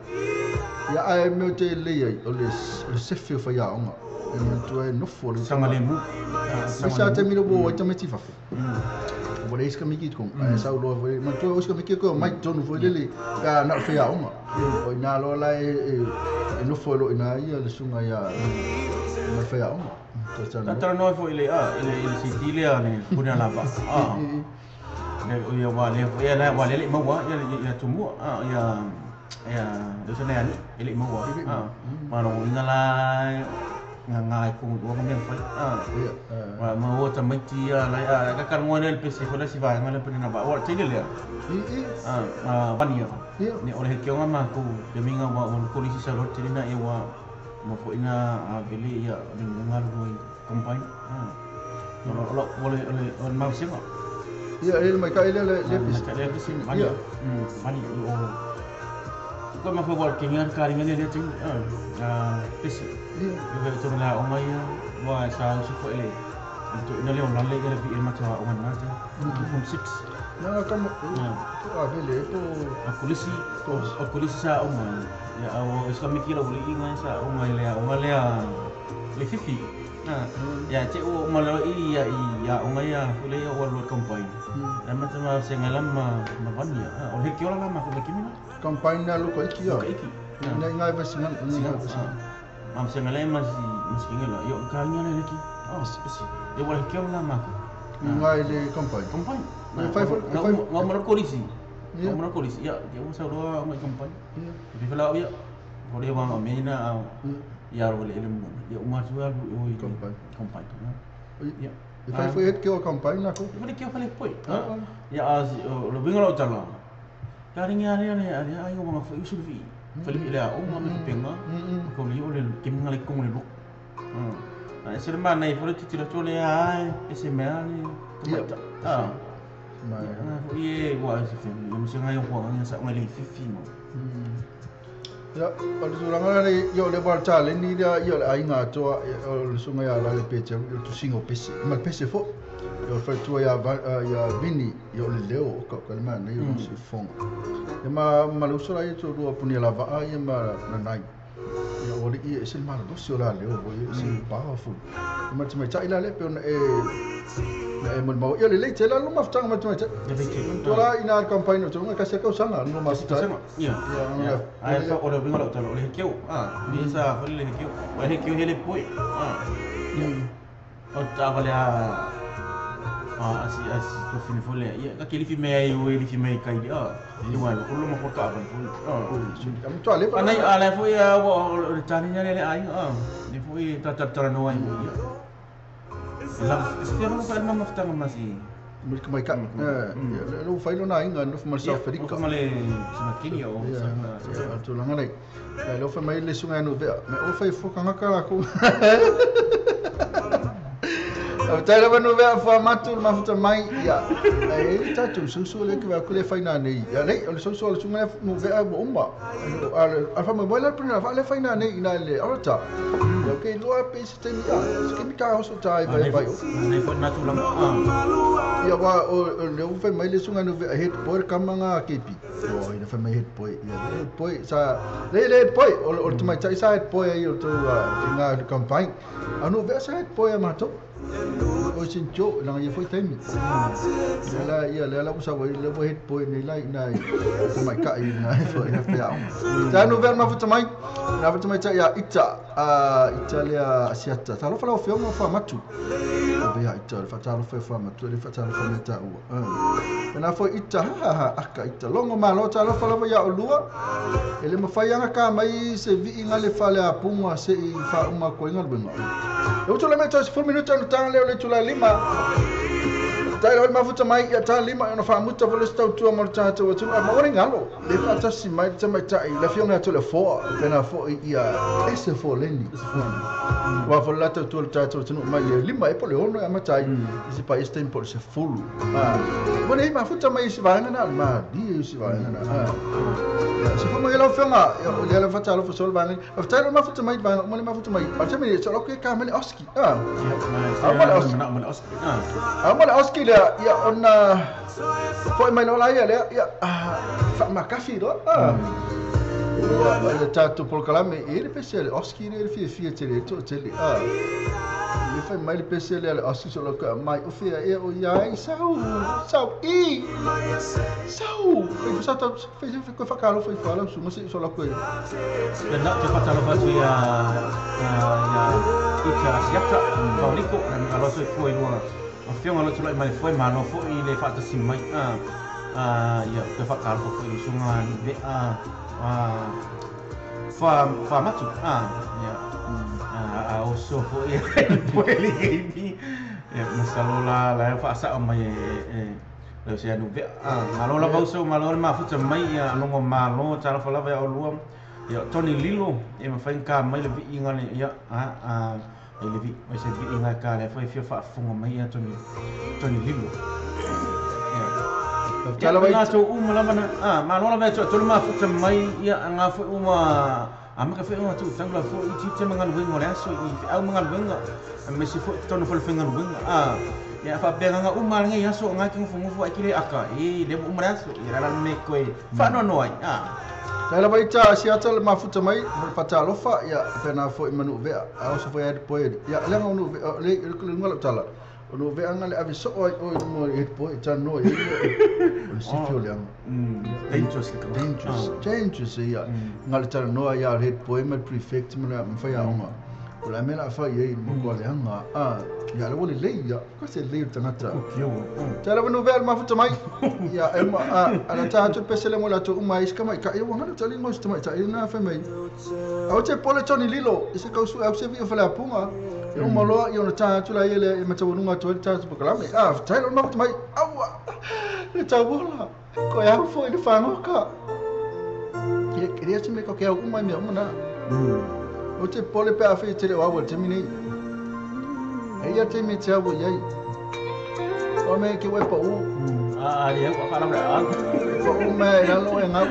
ia ai me te le ia o le sefe fa ia onga. E matua e nofo le Sanga le mu. Sa te miro bo ai tameti fafo. O le iska miki ko ai sa lo foi matua o iska miki ko mai tonu foi le ia na fa ia onga. O ina lo la e nofo lo ina ia le sunga ia na fa ia onga. Ta tara noi foi le le siti le le puna lava. Le o ia wa le ia la wa le le maua ia ia tumua ia ia do se ne le maua. Ma no ina la nga nga ko o me foi. Wa ma o tamaiti ia la ka ka ngone le pese foi la si va ngone puna va. O te le le. Bania. Ne o le ke ma ko de minga wa o ko lisi sa ro te na e wa ma foi na a vele ia le nga lo combine. O le o ma se ma. Ia ele mai ka ele le pese. Le pese mani. Mani o ko ma foi wa ke ngar ka ringa le te pese. Ia. Ia ve to la o mai wa sa su foi le. To ina le o la le le bi ma to o na te. Form 6. Na ka mo a vele po A polisi a polisi sa o mai. Ia o islamiki la uli inga sa o mai le o le le fifi. Ya te o malo i ya i ya o mai ya le o lo campaign. Na ma ma se ngalam ma ma vania. O he ki ola ma ko kimi na. Campaign na lo ko iki ya. Ko iki. Na ngai va singa Singa. Ma se ngalam ma si ma si ngela. Yo ka ngi le ki. Oh spesi. Yo wa ki ola ma ko. Ngai le campaign. Campaign. E fai fo Ngā mara kolisi. Ngā mara kolisi. Ia, ia o sa roa mai campaign. Bi fala ia. Ko le wa mena ia ro le ele mo. Ia uma tu alu o i Campaign. Campaign. Ia. E fai foi het ke o campaign na ko. Fale ke o fale poi. Ia a lo winga lo tala. Ka ringa ale ale ale ai o ma foi usu vi. Fale le a o ma me penga. Ko li o le ke minga le kong le lo. Se le manaia foi le tilotilo atu o lea a e se mea le tamaita Mai. Foi e ua se fe ma se ngai o ngai sa ngai le fifi mo. Ia, o le tulaga lea ia o le ua taleni lea ia o le aiga atoa o le susuga ia Lale Peteru ia o le tusiga o pese ma le pese foi. Ia o le faletua ia ia Vini ia o le leo o ka ka le manaia o le siufofoga. Ia ma le uso la ia toalua puni lavaa ia ma nanai. Ia o alii e ese le malolosi o la leo foi e ese powerful. Ia ma le tamaitai la lea pe ona e na e molimau. Ia lelei tele lava mafutaga ma le tamaitai. Lelei tele. Manatua la ina le campaign o tauga e tasi lava tausaga lua mafuta ai. Ia. Ia. Ai fa o le uiga o lau tala o le hekeu. Ah, ni sa foi le hekeu. O le hekeu hele poi. Ah. Ia. O taavale a asi asi tofine foi lea. Ia ka kelifi mea ai o elifi mea i kai le ah. Ia wa o loma foi taavale foi. Ah. Matua leva. Anai a la foi a o le tani le aiga ah. Le foi talatalanoa ai foi. Ia. La se fa fa ma mafutaga ma si. Milk mai ka. Ia lo fai lona aiga nofo ma le South Africa. Nofo ma le sina Kenya o. Ia, tulaga nei. Ia lo fai mai le susuga ia Nuvea. Me o fai fua kangaka lakou. Faafetai lava Nuvea fuamatu le mafuta mai. Ia, e i ai tatou susu lea ke vaai atu le fai nanei. Ia lei, o le susu a le susuga lea Nuvea ua uma. A faamoemoe la le puni la vaa lea fai nanei i ina i le Orator. Ia, okay, iloa pe i se taimi, a, se taimi ta oso ta e vai vai o. Nanei foi na tulaga. Ia, wa, o lea ua fai mai le susuga Nuvea, head boy le kama nga KP. O, ina fai mai head boy. Ia, le head boy, sa, le le head boy, o le tamaitai sa head boy ai o tou i ngā le campaign. A Nuvea sa head boy a matou. O sin jo, langa ia foi taimi. Ia la, ia lea la ua sau ai, lea ua head boy nei la ina i tamaitai ina i foi ina whea aoga. Ta Nuvea le mafuta mai, na mafuta mai ta ia ita, a ita lea asiata. Talofa lau afioga fuamatu. Ave ia ita, le faatalofa e fuamatu, le faatalofa mea taua. Lena foi ita, ha ha ha, aka ita. Logo malo, talofa lava ia olua. E le mawhai anga ka mai se viiga le fale a punga se i whauma koe galuega. E utu le mea tau 10 minuta no tanga leo le itula lima. Tai le mafuta mai ia ta lima e ona whaamuta fo le se tautua mo le tātou atunuu. A maua le galo, le whaatasi mai le tamaitai, le afioga atu le foa, pena foi ia ese fo leni. Wa fo le la tautua le tātou atunuu mai le lima e po le ono e amata ai, i se pa ese taimi po le sefulu. Mo nei mafuta mai i se vaega na, le malie i se vaega na. Se fo mai lau afioga, ia o lea le whatalofa so le vaega. Faafetai le mafuta mai le vaega uma le mafuta mai. A le taimi nei, so lau ke ka mai le oski. Ia, A ma le oski. Ma le oski. A ma le oski lea, ia ona foi mai loa la ia lea, ia faamakafi loa. Ia, le tatou polokalame, e le pese le oski le fiafia tele toatele. Le fai mai le pese lea le oski so lau ka mai o fea ea o ia ai sau, sau i, sau. Fai sa tau, fai fai koe whakaalofa i whalau su, mase so lau koe. Le na te whatalofa atu ia ia ita asiata, Pauliko, na mga loto i fua i lua. Afioga loto lai mai le foe, malo foi le whaatasi mai. Ia, te whakaalofa foi i sunga ni vea, wha matu. Ia, a oso foi e poe li keipi. Ia, masalo la la e whaasaa mai e leo se anu vea. Malo lava uso, malo le mafuta mai, ia longo malo, talofa lava ia olua. Ia, Tony Lilo, e mawhai ka mai le viiga le, ia, e le vi, o se viiga ka le foi fia whaafunga mai ia Tony, Tony Lilo. Ia. Faafetai Ia, lava i na tau uma lava na, malo lava e tolu mafuta mai, ia, ngā foi uma, a maka foi uma tu tangla foi i tite mangaluenga o le aso, i whiau mangaluenga, a me se foi tonu foi le whengaluenga, ia, whaapea ngā uma ngai aso, ngā ki ngufu ngufu ai ki le aka, e, le uma le aso, ia rara me koe, whaanoa ai, Tai lava i tā asiata le mafuta mai, mo le whatalofa, ia, pena foi manu vea, a oso foi head boy, ia, le ngau nu vea, le, le, le ngau tala, o nu vea nga le ave so ai oi mo le head boy, tā noa, ia, o le sifi o le anga. Dangerous le kama. Dangerous, dangerous, ia, nga le tala noa ia le head boy ma le prefect ma le mawhai aonga. O le amela a whai ei, mo kua le anga, ia, le wale lei, ia, kwa se lei o tangata. Tā lava nu vea le mafuta mai, ia, e ma, ana tā atu pese le mo la tō uma isi kama i ka ia wangana tali mo se tamai ta i nā whai mai. A o te pole Tony Lilo, i se kausu au se vi o whale apunga, ia uma loa, ia ona tā atu la ia le e matawanunga atu ai le tā atu pakalame. Tai le mafuta mai, aua, le tauola, koe au foi le whangoka. Ia, kere atu me ka ke au uma i mea uma nā. O te pole pe a whai te reo awa le temi nei. E ia te me te awa iai. O me ke wai pa u. A le au ka la a. Pa u me la lo e ngau.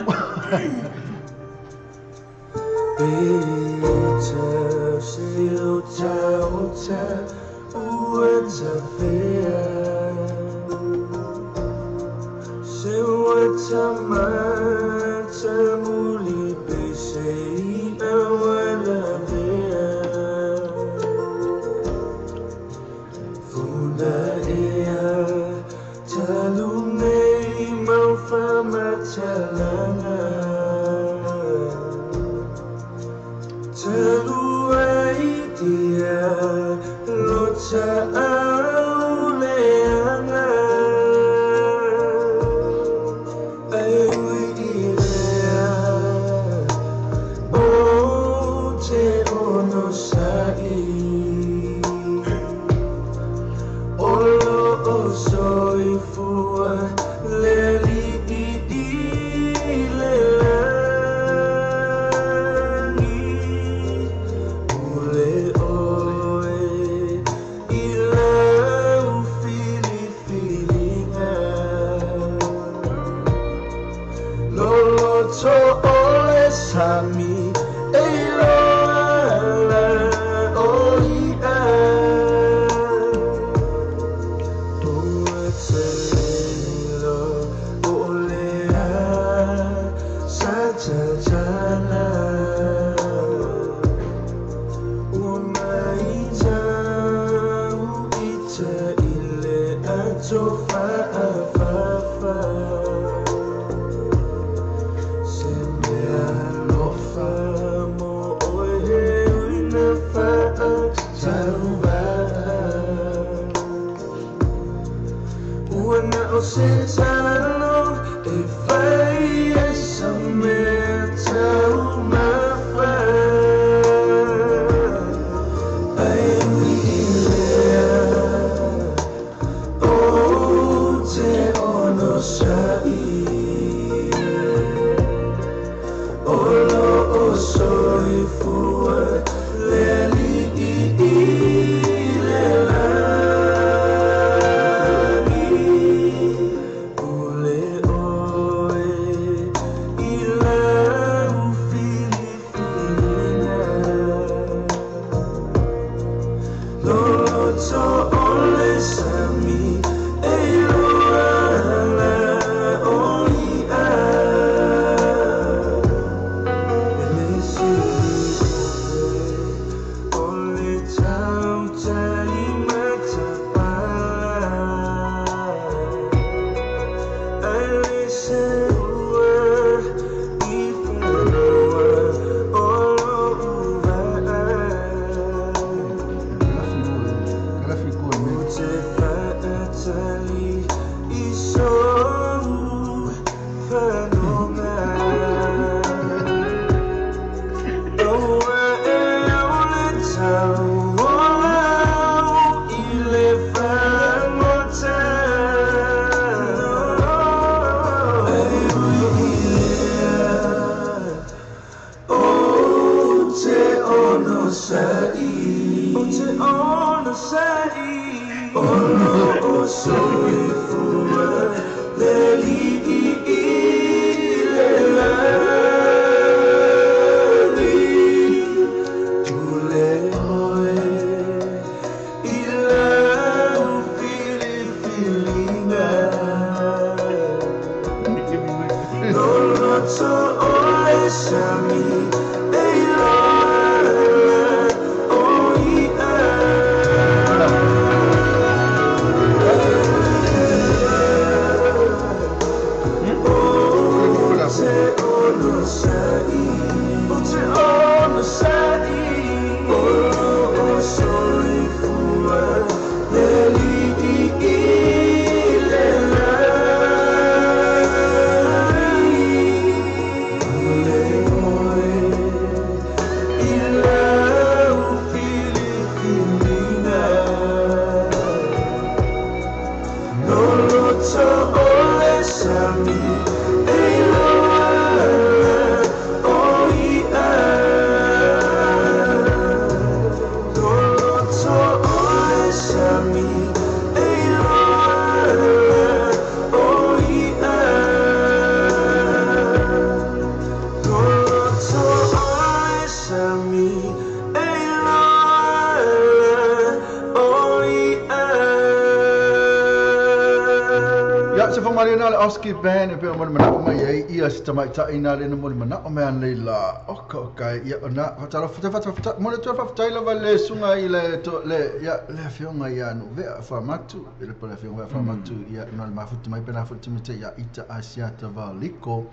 na le Oski Band e pe o mo mana o mai ai ia si tamaitai na le mo mana o mea nei la o ka o kai ia ona fatalo fata mo le tu fatai lava le sunga i le to le ia le afionga ia no ve fa matu le pole afionga fa matu ia no le mafutu mai pena futu mite ia ita asia ta valiko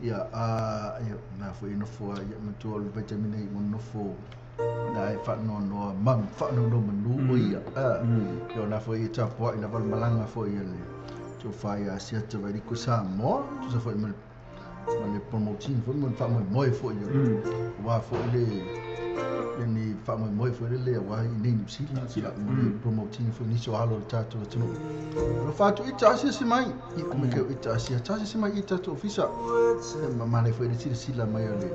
ia a ia na fu ino fu ia matu o le vitamine mo no fu na e fa no no mam fa no no manu ia ia na fu ita po ina val malanga fu ia le tu fai a siata vai ko sa mo tu sa foi mal le promoting foi mo fa mo mo foi wa foi le ni fa mo mo foi le wa ni ni sila mo promoting foi ni so halo tatu tu no fa tu ita si si mai i me ke ita si ta si mai ita tu ofisa ma le foi le sila mai le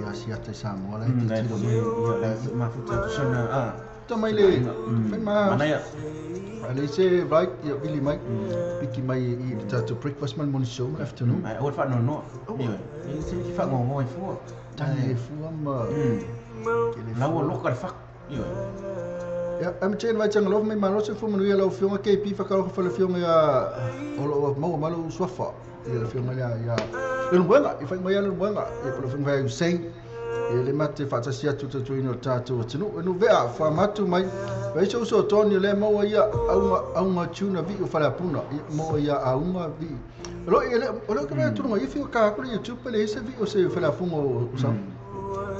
ya siata sa mo la ti ti ma fu ta sana a ta mai le ma manaya Ale se right ia Billy mai piki mai i tatou breakfast man morning show afternoon ai o fa no no ia se ki fa ngo fua tani fua ma la o loka fa ia ia am chen vai chang love mai malo se fu manu ia lau fionga KP fa ka fa le fionga ia o lo mau malo swafa ia le fionga ia ia le mwenga i fa mai ia le mwenga ia pro fionga vai Hussein ia le mate fatasia tu tu ino tatou tinu no vea fa matu mai vai so so toni le mo ia aunga tuna vi o fala puna mo ia aunga vi lo ele lo que tu no i fi ka ko YouTube le se vi o se fala fungo o sa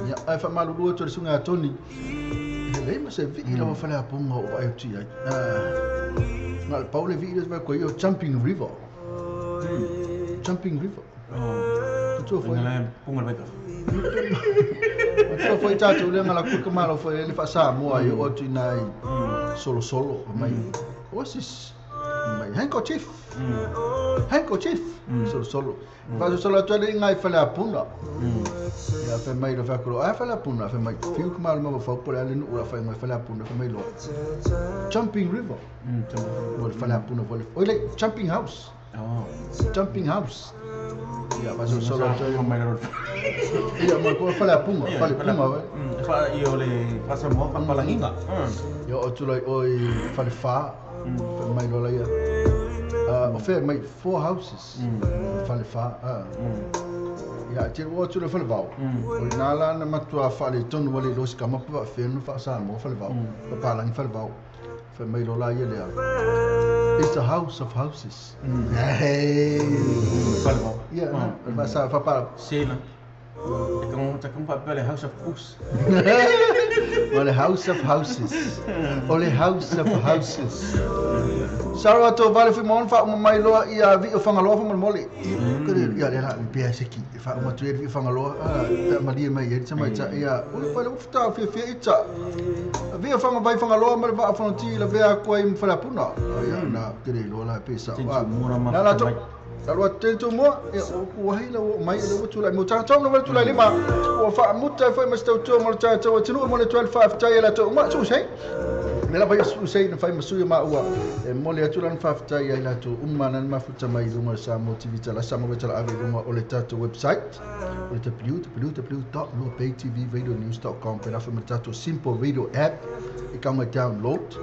ia ai fa malu lu to sunga toni le ma se vi lo fala punga o ai ti ai na Paul vi le ko yo jumping river jumping river oh tu foi na punga vai tu foi tatou le ngala ku malo foi le fa sa mo ai o tu nai solo solo mai what's this mai handkerchief handkerchief solo solo fa solo tu le ngai fa la puna ya fa mai lo fa ko a fa la puna fa mai fiu malo mo fa por ale no fa mai fa la puna fa mai lo jumping river mo fa la puna fo le jumping house oh jumping house ia fa solo tu mai lo ia ma ko fa la puna fa le puna fa io le fa sa mo fa palanginga ia o tu lai oi fa le fa fa mai lo la ia o fe mai four houses fa le fa ia te o tu le fa le vau o na la na matua fa le tonu wale lo ska ma pa fe no fa sa mo fa le vau fa palangi fa le vau fa mai lo la ia le it's a house of houses. Hey. Yeah, fa sa fa pa sela. Como papel é House of House. Well, House of Houses. Ole House of Houses. Sarah to vale fi mon fa mai loa ia vi o fangaloa fa mole. Ia le la pe se ki fa uma tu vi fangaloa a malie mai e tama ia o le fa ta fi fi ita. Vi fanga vai fangaloa ma va fonti la vea ko im fa la puna. Ia na kere loa la pe sa. Na la to Alo tento mo e o ku hai la o mai le tu la mo ta ta no tu la lima o fa mutta fa ma sto to mo ta ta tinu mo le 12 ta la to ma su sei me la vai su sei no fai ma su ma ua e mo le tu la fa ta ia la to umma nan ma futa mai lunga sa motivita la sa mo ta ave lunga o le tato website o le www.luapaytvradionews.com pe la fa ma tato simple radio app e ka ma download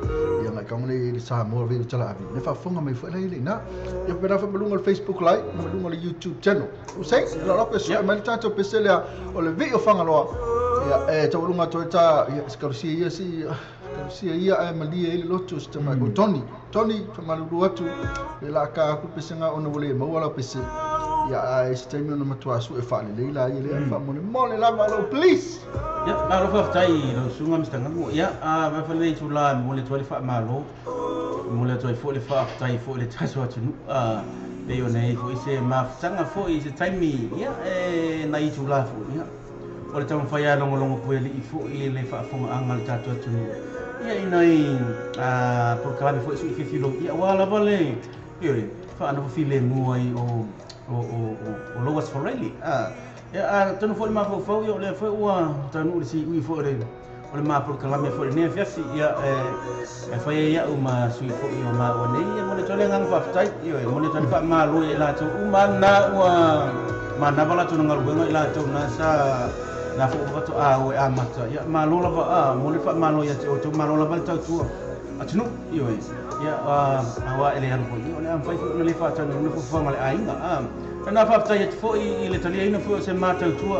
ia ma ka le sa mo radio ta la ave ne fa fonga mai fa le na ia pe la fa lunga Facebook Live ma lunga le YouTube channel o sei la la pe so ma le tato pe se le o le video fanga loa ia e ta lunga to ta ia skarusia ia si sia ia e malie ile lotu sta mai o Tony Tony fa malu atu le la ka ku pesenga ona wole mo wala pese ia a este mi ona matua su e fa le la ile fa mo mo le la malo please ia ma lo fa tai lo sunga mstanga mo ia a ma fa le tu la mo le tu le fa malo mo le tu fo le fa tai fo le taso atu a le yo nei fo ise ma sanga fo ise taimi ia e na i tu la fo ia o le tau fai a longo longo po ele i fo i le fa fonga anga le tatu atu ia inai a por kalabe foi su fifilo ia wala vale ia fa ana file muai o o loas forelli a ia a tonu foi ma fo fo ia le foi ua tanu si ui foi le o le ma por kalabe foi ne fiasi ia e foi ia uma su foi o ma o nei ia mo le tole ngang fa tai ia mo le tole fa ma lo ia la tu uma na ua ma na bala tu ngalu nga ila tu na sa na fo fa to a o a mata ia ma lo lava a mo le fa ma lo ia te o tu ma lo lava tau tu atunuu ioe ia auā e le alu foʻi o le a mafai foʻi ona lē faataunuuina fuafuaga le aiga a na faafetai atu foʻi i le taliaina foi o se matautua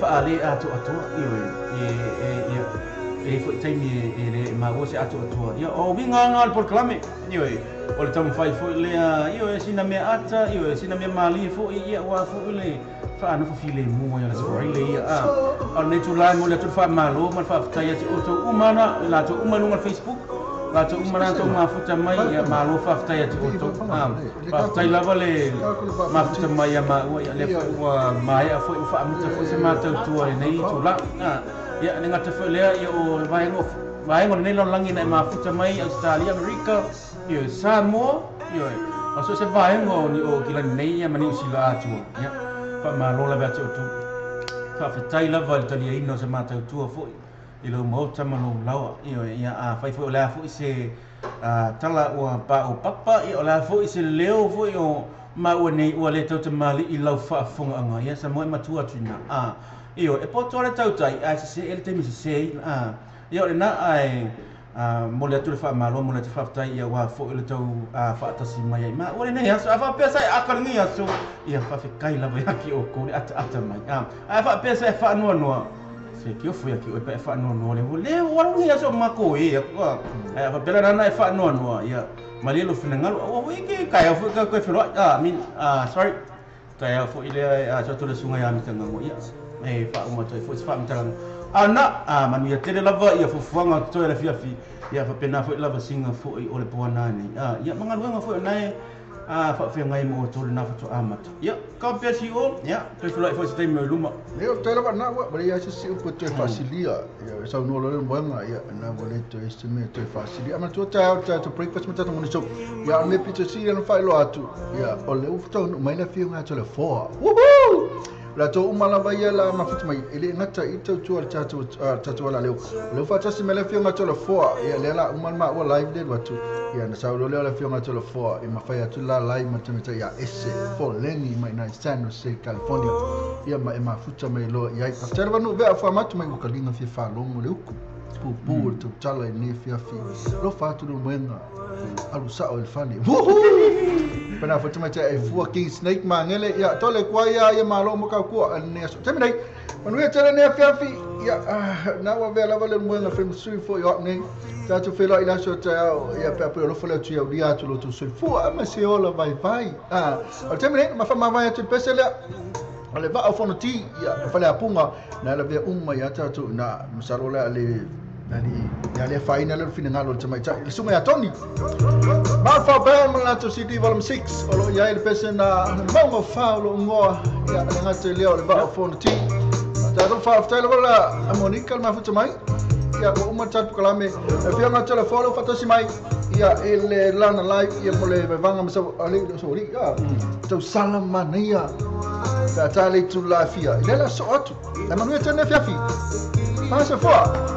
faalē atoatoa ioe e e foi taimi e le maua se atoatoa ia o uiga aga o le polokalame ioe o le taumafai foi lea ioe sina mea ata ioe sina mea malie foʻi ia ua foʻi le faanofo filemu ai o le Aso Faraile ia a o lenei tulaga mo le atu le faamālō ma le faafetai atu outou uma ana i latou uma i luga o le Facebook latou uma na tou mafuta mai ia malo faafetai atu outou faafetai lava le mafuta mai ia maua ia lea foi ua maea foi ua faamita foi se matautua lenei tulaga ia le gata foi lea ia o vaega o lenei lalolagi na e mafuta mai Australia Amerika ia Samoa ia o so se vaega o ni o kilani nei ia ma Niu Sila atua ia faamālō lava atu outou faafetai lava i le taliaina o se matautua foi i lou maota ma lou laoa ia afai foi o le a foi se tala ua paopapa ia o le a foi se leo foi o maua nei ua lē tautamali'i lau faafofogaaga ia sa moe matua atu ina io e poto le tautai ae sesē le taimi sesē ia o lenā ae mo le atu le faamālo mo le atu faafetai ia ua foʻi le tau faatasi mai ai ma ua lenei aso a faapea sa e aka lenei aso ia faafekai lava ia ki oukou le ataata mai ae faapea sa e faanoanoa se kiofo ia ki oe pa e faanoanoa le ua le ua lenei aso makou e aku ae faapea lana e faanoanoa ia malie lo finagalo ua foi ke kaeao foi ka koe feloai I mean sorry taeao foi lea sa atu le suga ia mitagago ia e faauma atu ai foi se faamatalaga ana manuia tele lava ia fuafuaga totoe le afiafi ia faapena foi lava siga foi o le poana nei ia ma galuega foi o nae faafeagai ma outou lenā faatoa amata ia kapea si o ia toe feloai foi se taimi o i luma. Ia o lava na ua wale ia se si upu toe faasilia ia saunoa loa le moega ia na ua le toe se mea toe faasilia ama tua taeao tatou breakfast ma tatou morning show ia o le mea pito sili ona faailoa atu ia o le ua taunuu mai le afioga atu le foa. Woohoo! Latou uma lava ia la mafuta mai e le gata i tautua le tatou tatou ala leo. O le faatasi mai le afioga atu le foa ia lea la uma ma ua live le atu ia na saulo lea le afioga atu le foa e mafai atu la live ma tamita ia ese foleni mai na San Jose California ia ma e mafuta mai loa ia ai. Faafetai lava nuu vea faamatu mai ua kaliga fia faalogo le uku pupu o le tautala i lenei afiafi alofa atu le moega alu sao i le fale. Woohoo! Pena fo tama e fua King Snake mangele ia tole kwa ia ia malo mo ka kua ne aso. Temi nei manuia tele ne afiafi ia na ua vea lava le moega fe musui fo i nei. Tātou whela i laso te ao ia pea pea alofa leo tia ulia atu lo tō soifua ama se ola vai vai. O le temi nei ma whamawai atu i pese lea. O le vaa o fono ti ia whale apunga na la vea uma ia tātou na masalo lea le ali ia le faina le finangalo le tamaitai le suga ia Tony. Malfa Bell ma latou CD Volume 6 o lo o i ai le pese na maunga o fa o lo ngoa ia le gata i lea o le vaa o fono ti. Tātou faafetai lava la a Monica le mafuta mai ia ua uma le tatou kalame e afioga atu le foa le faatasi mai ia i le lana live ia mo le vaivaga ma sau ali soli ia tausala manaia pe a tā le itu lafia i le la soo atu le manuia tele afiafi mase foa.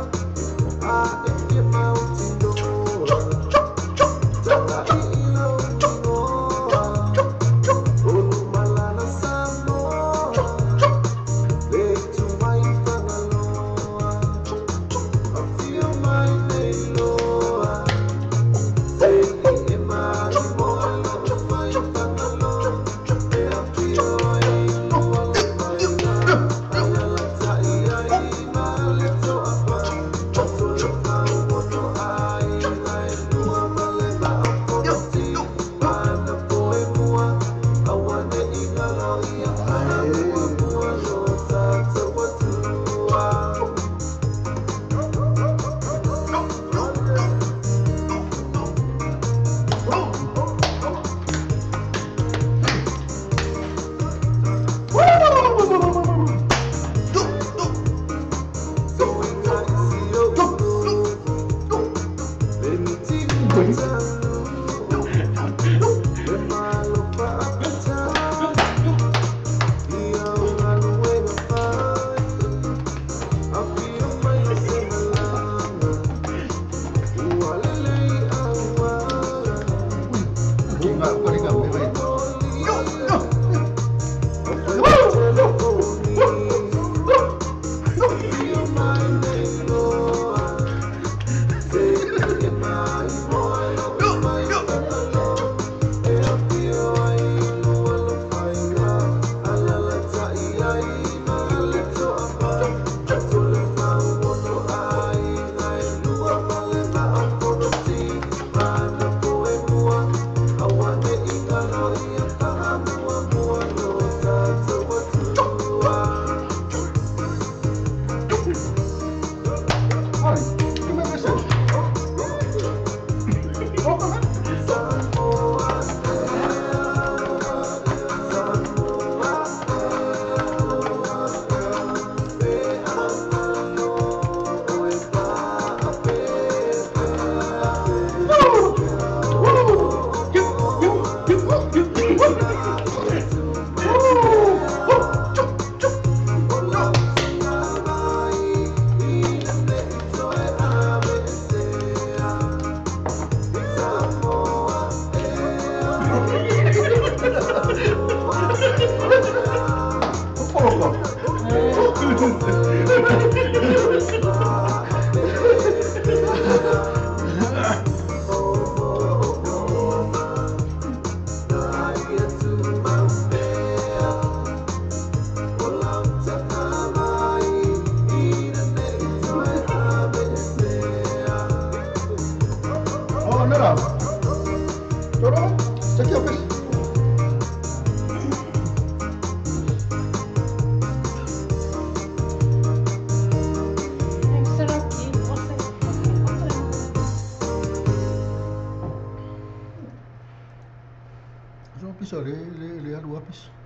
2 pisi.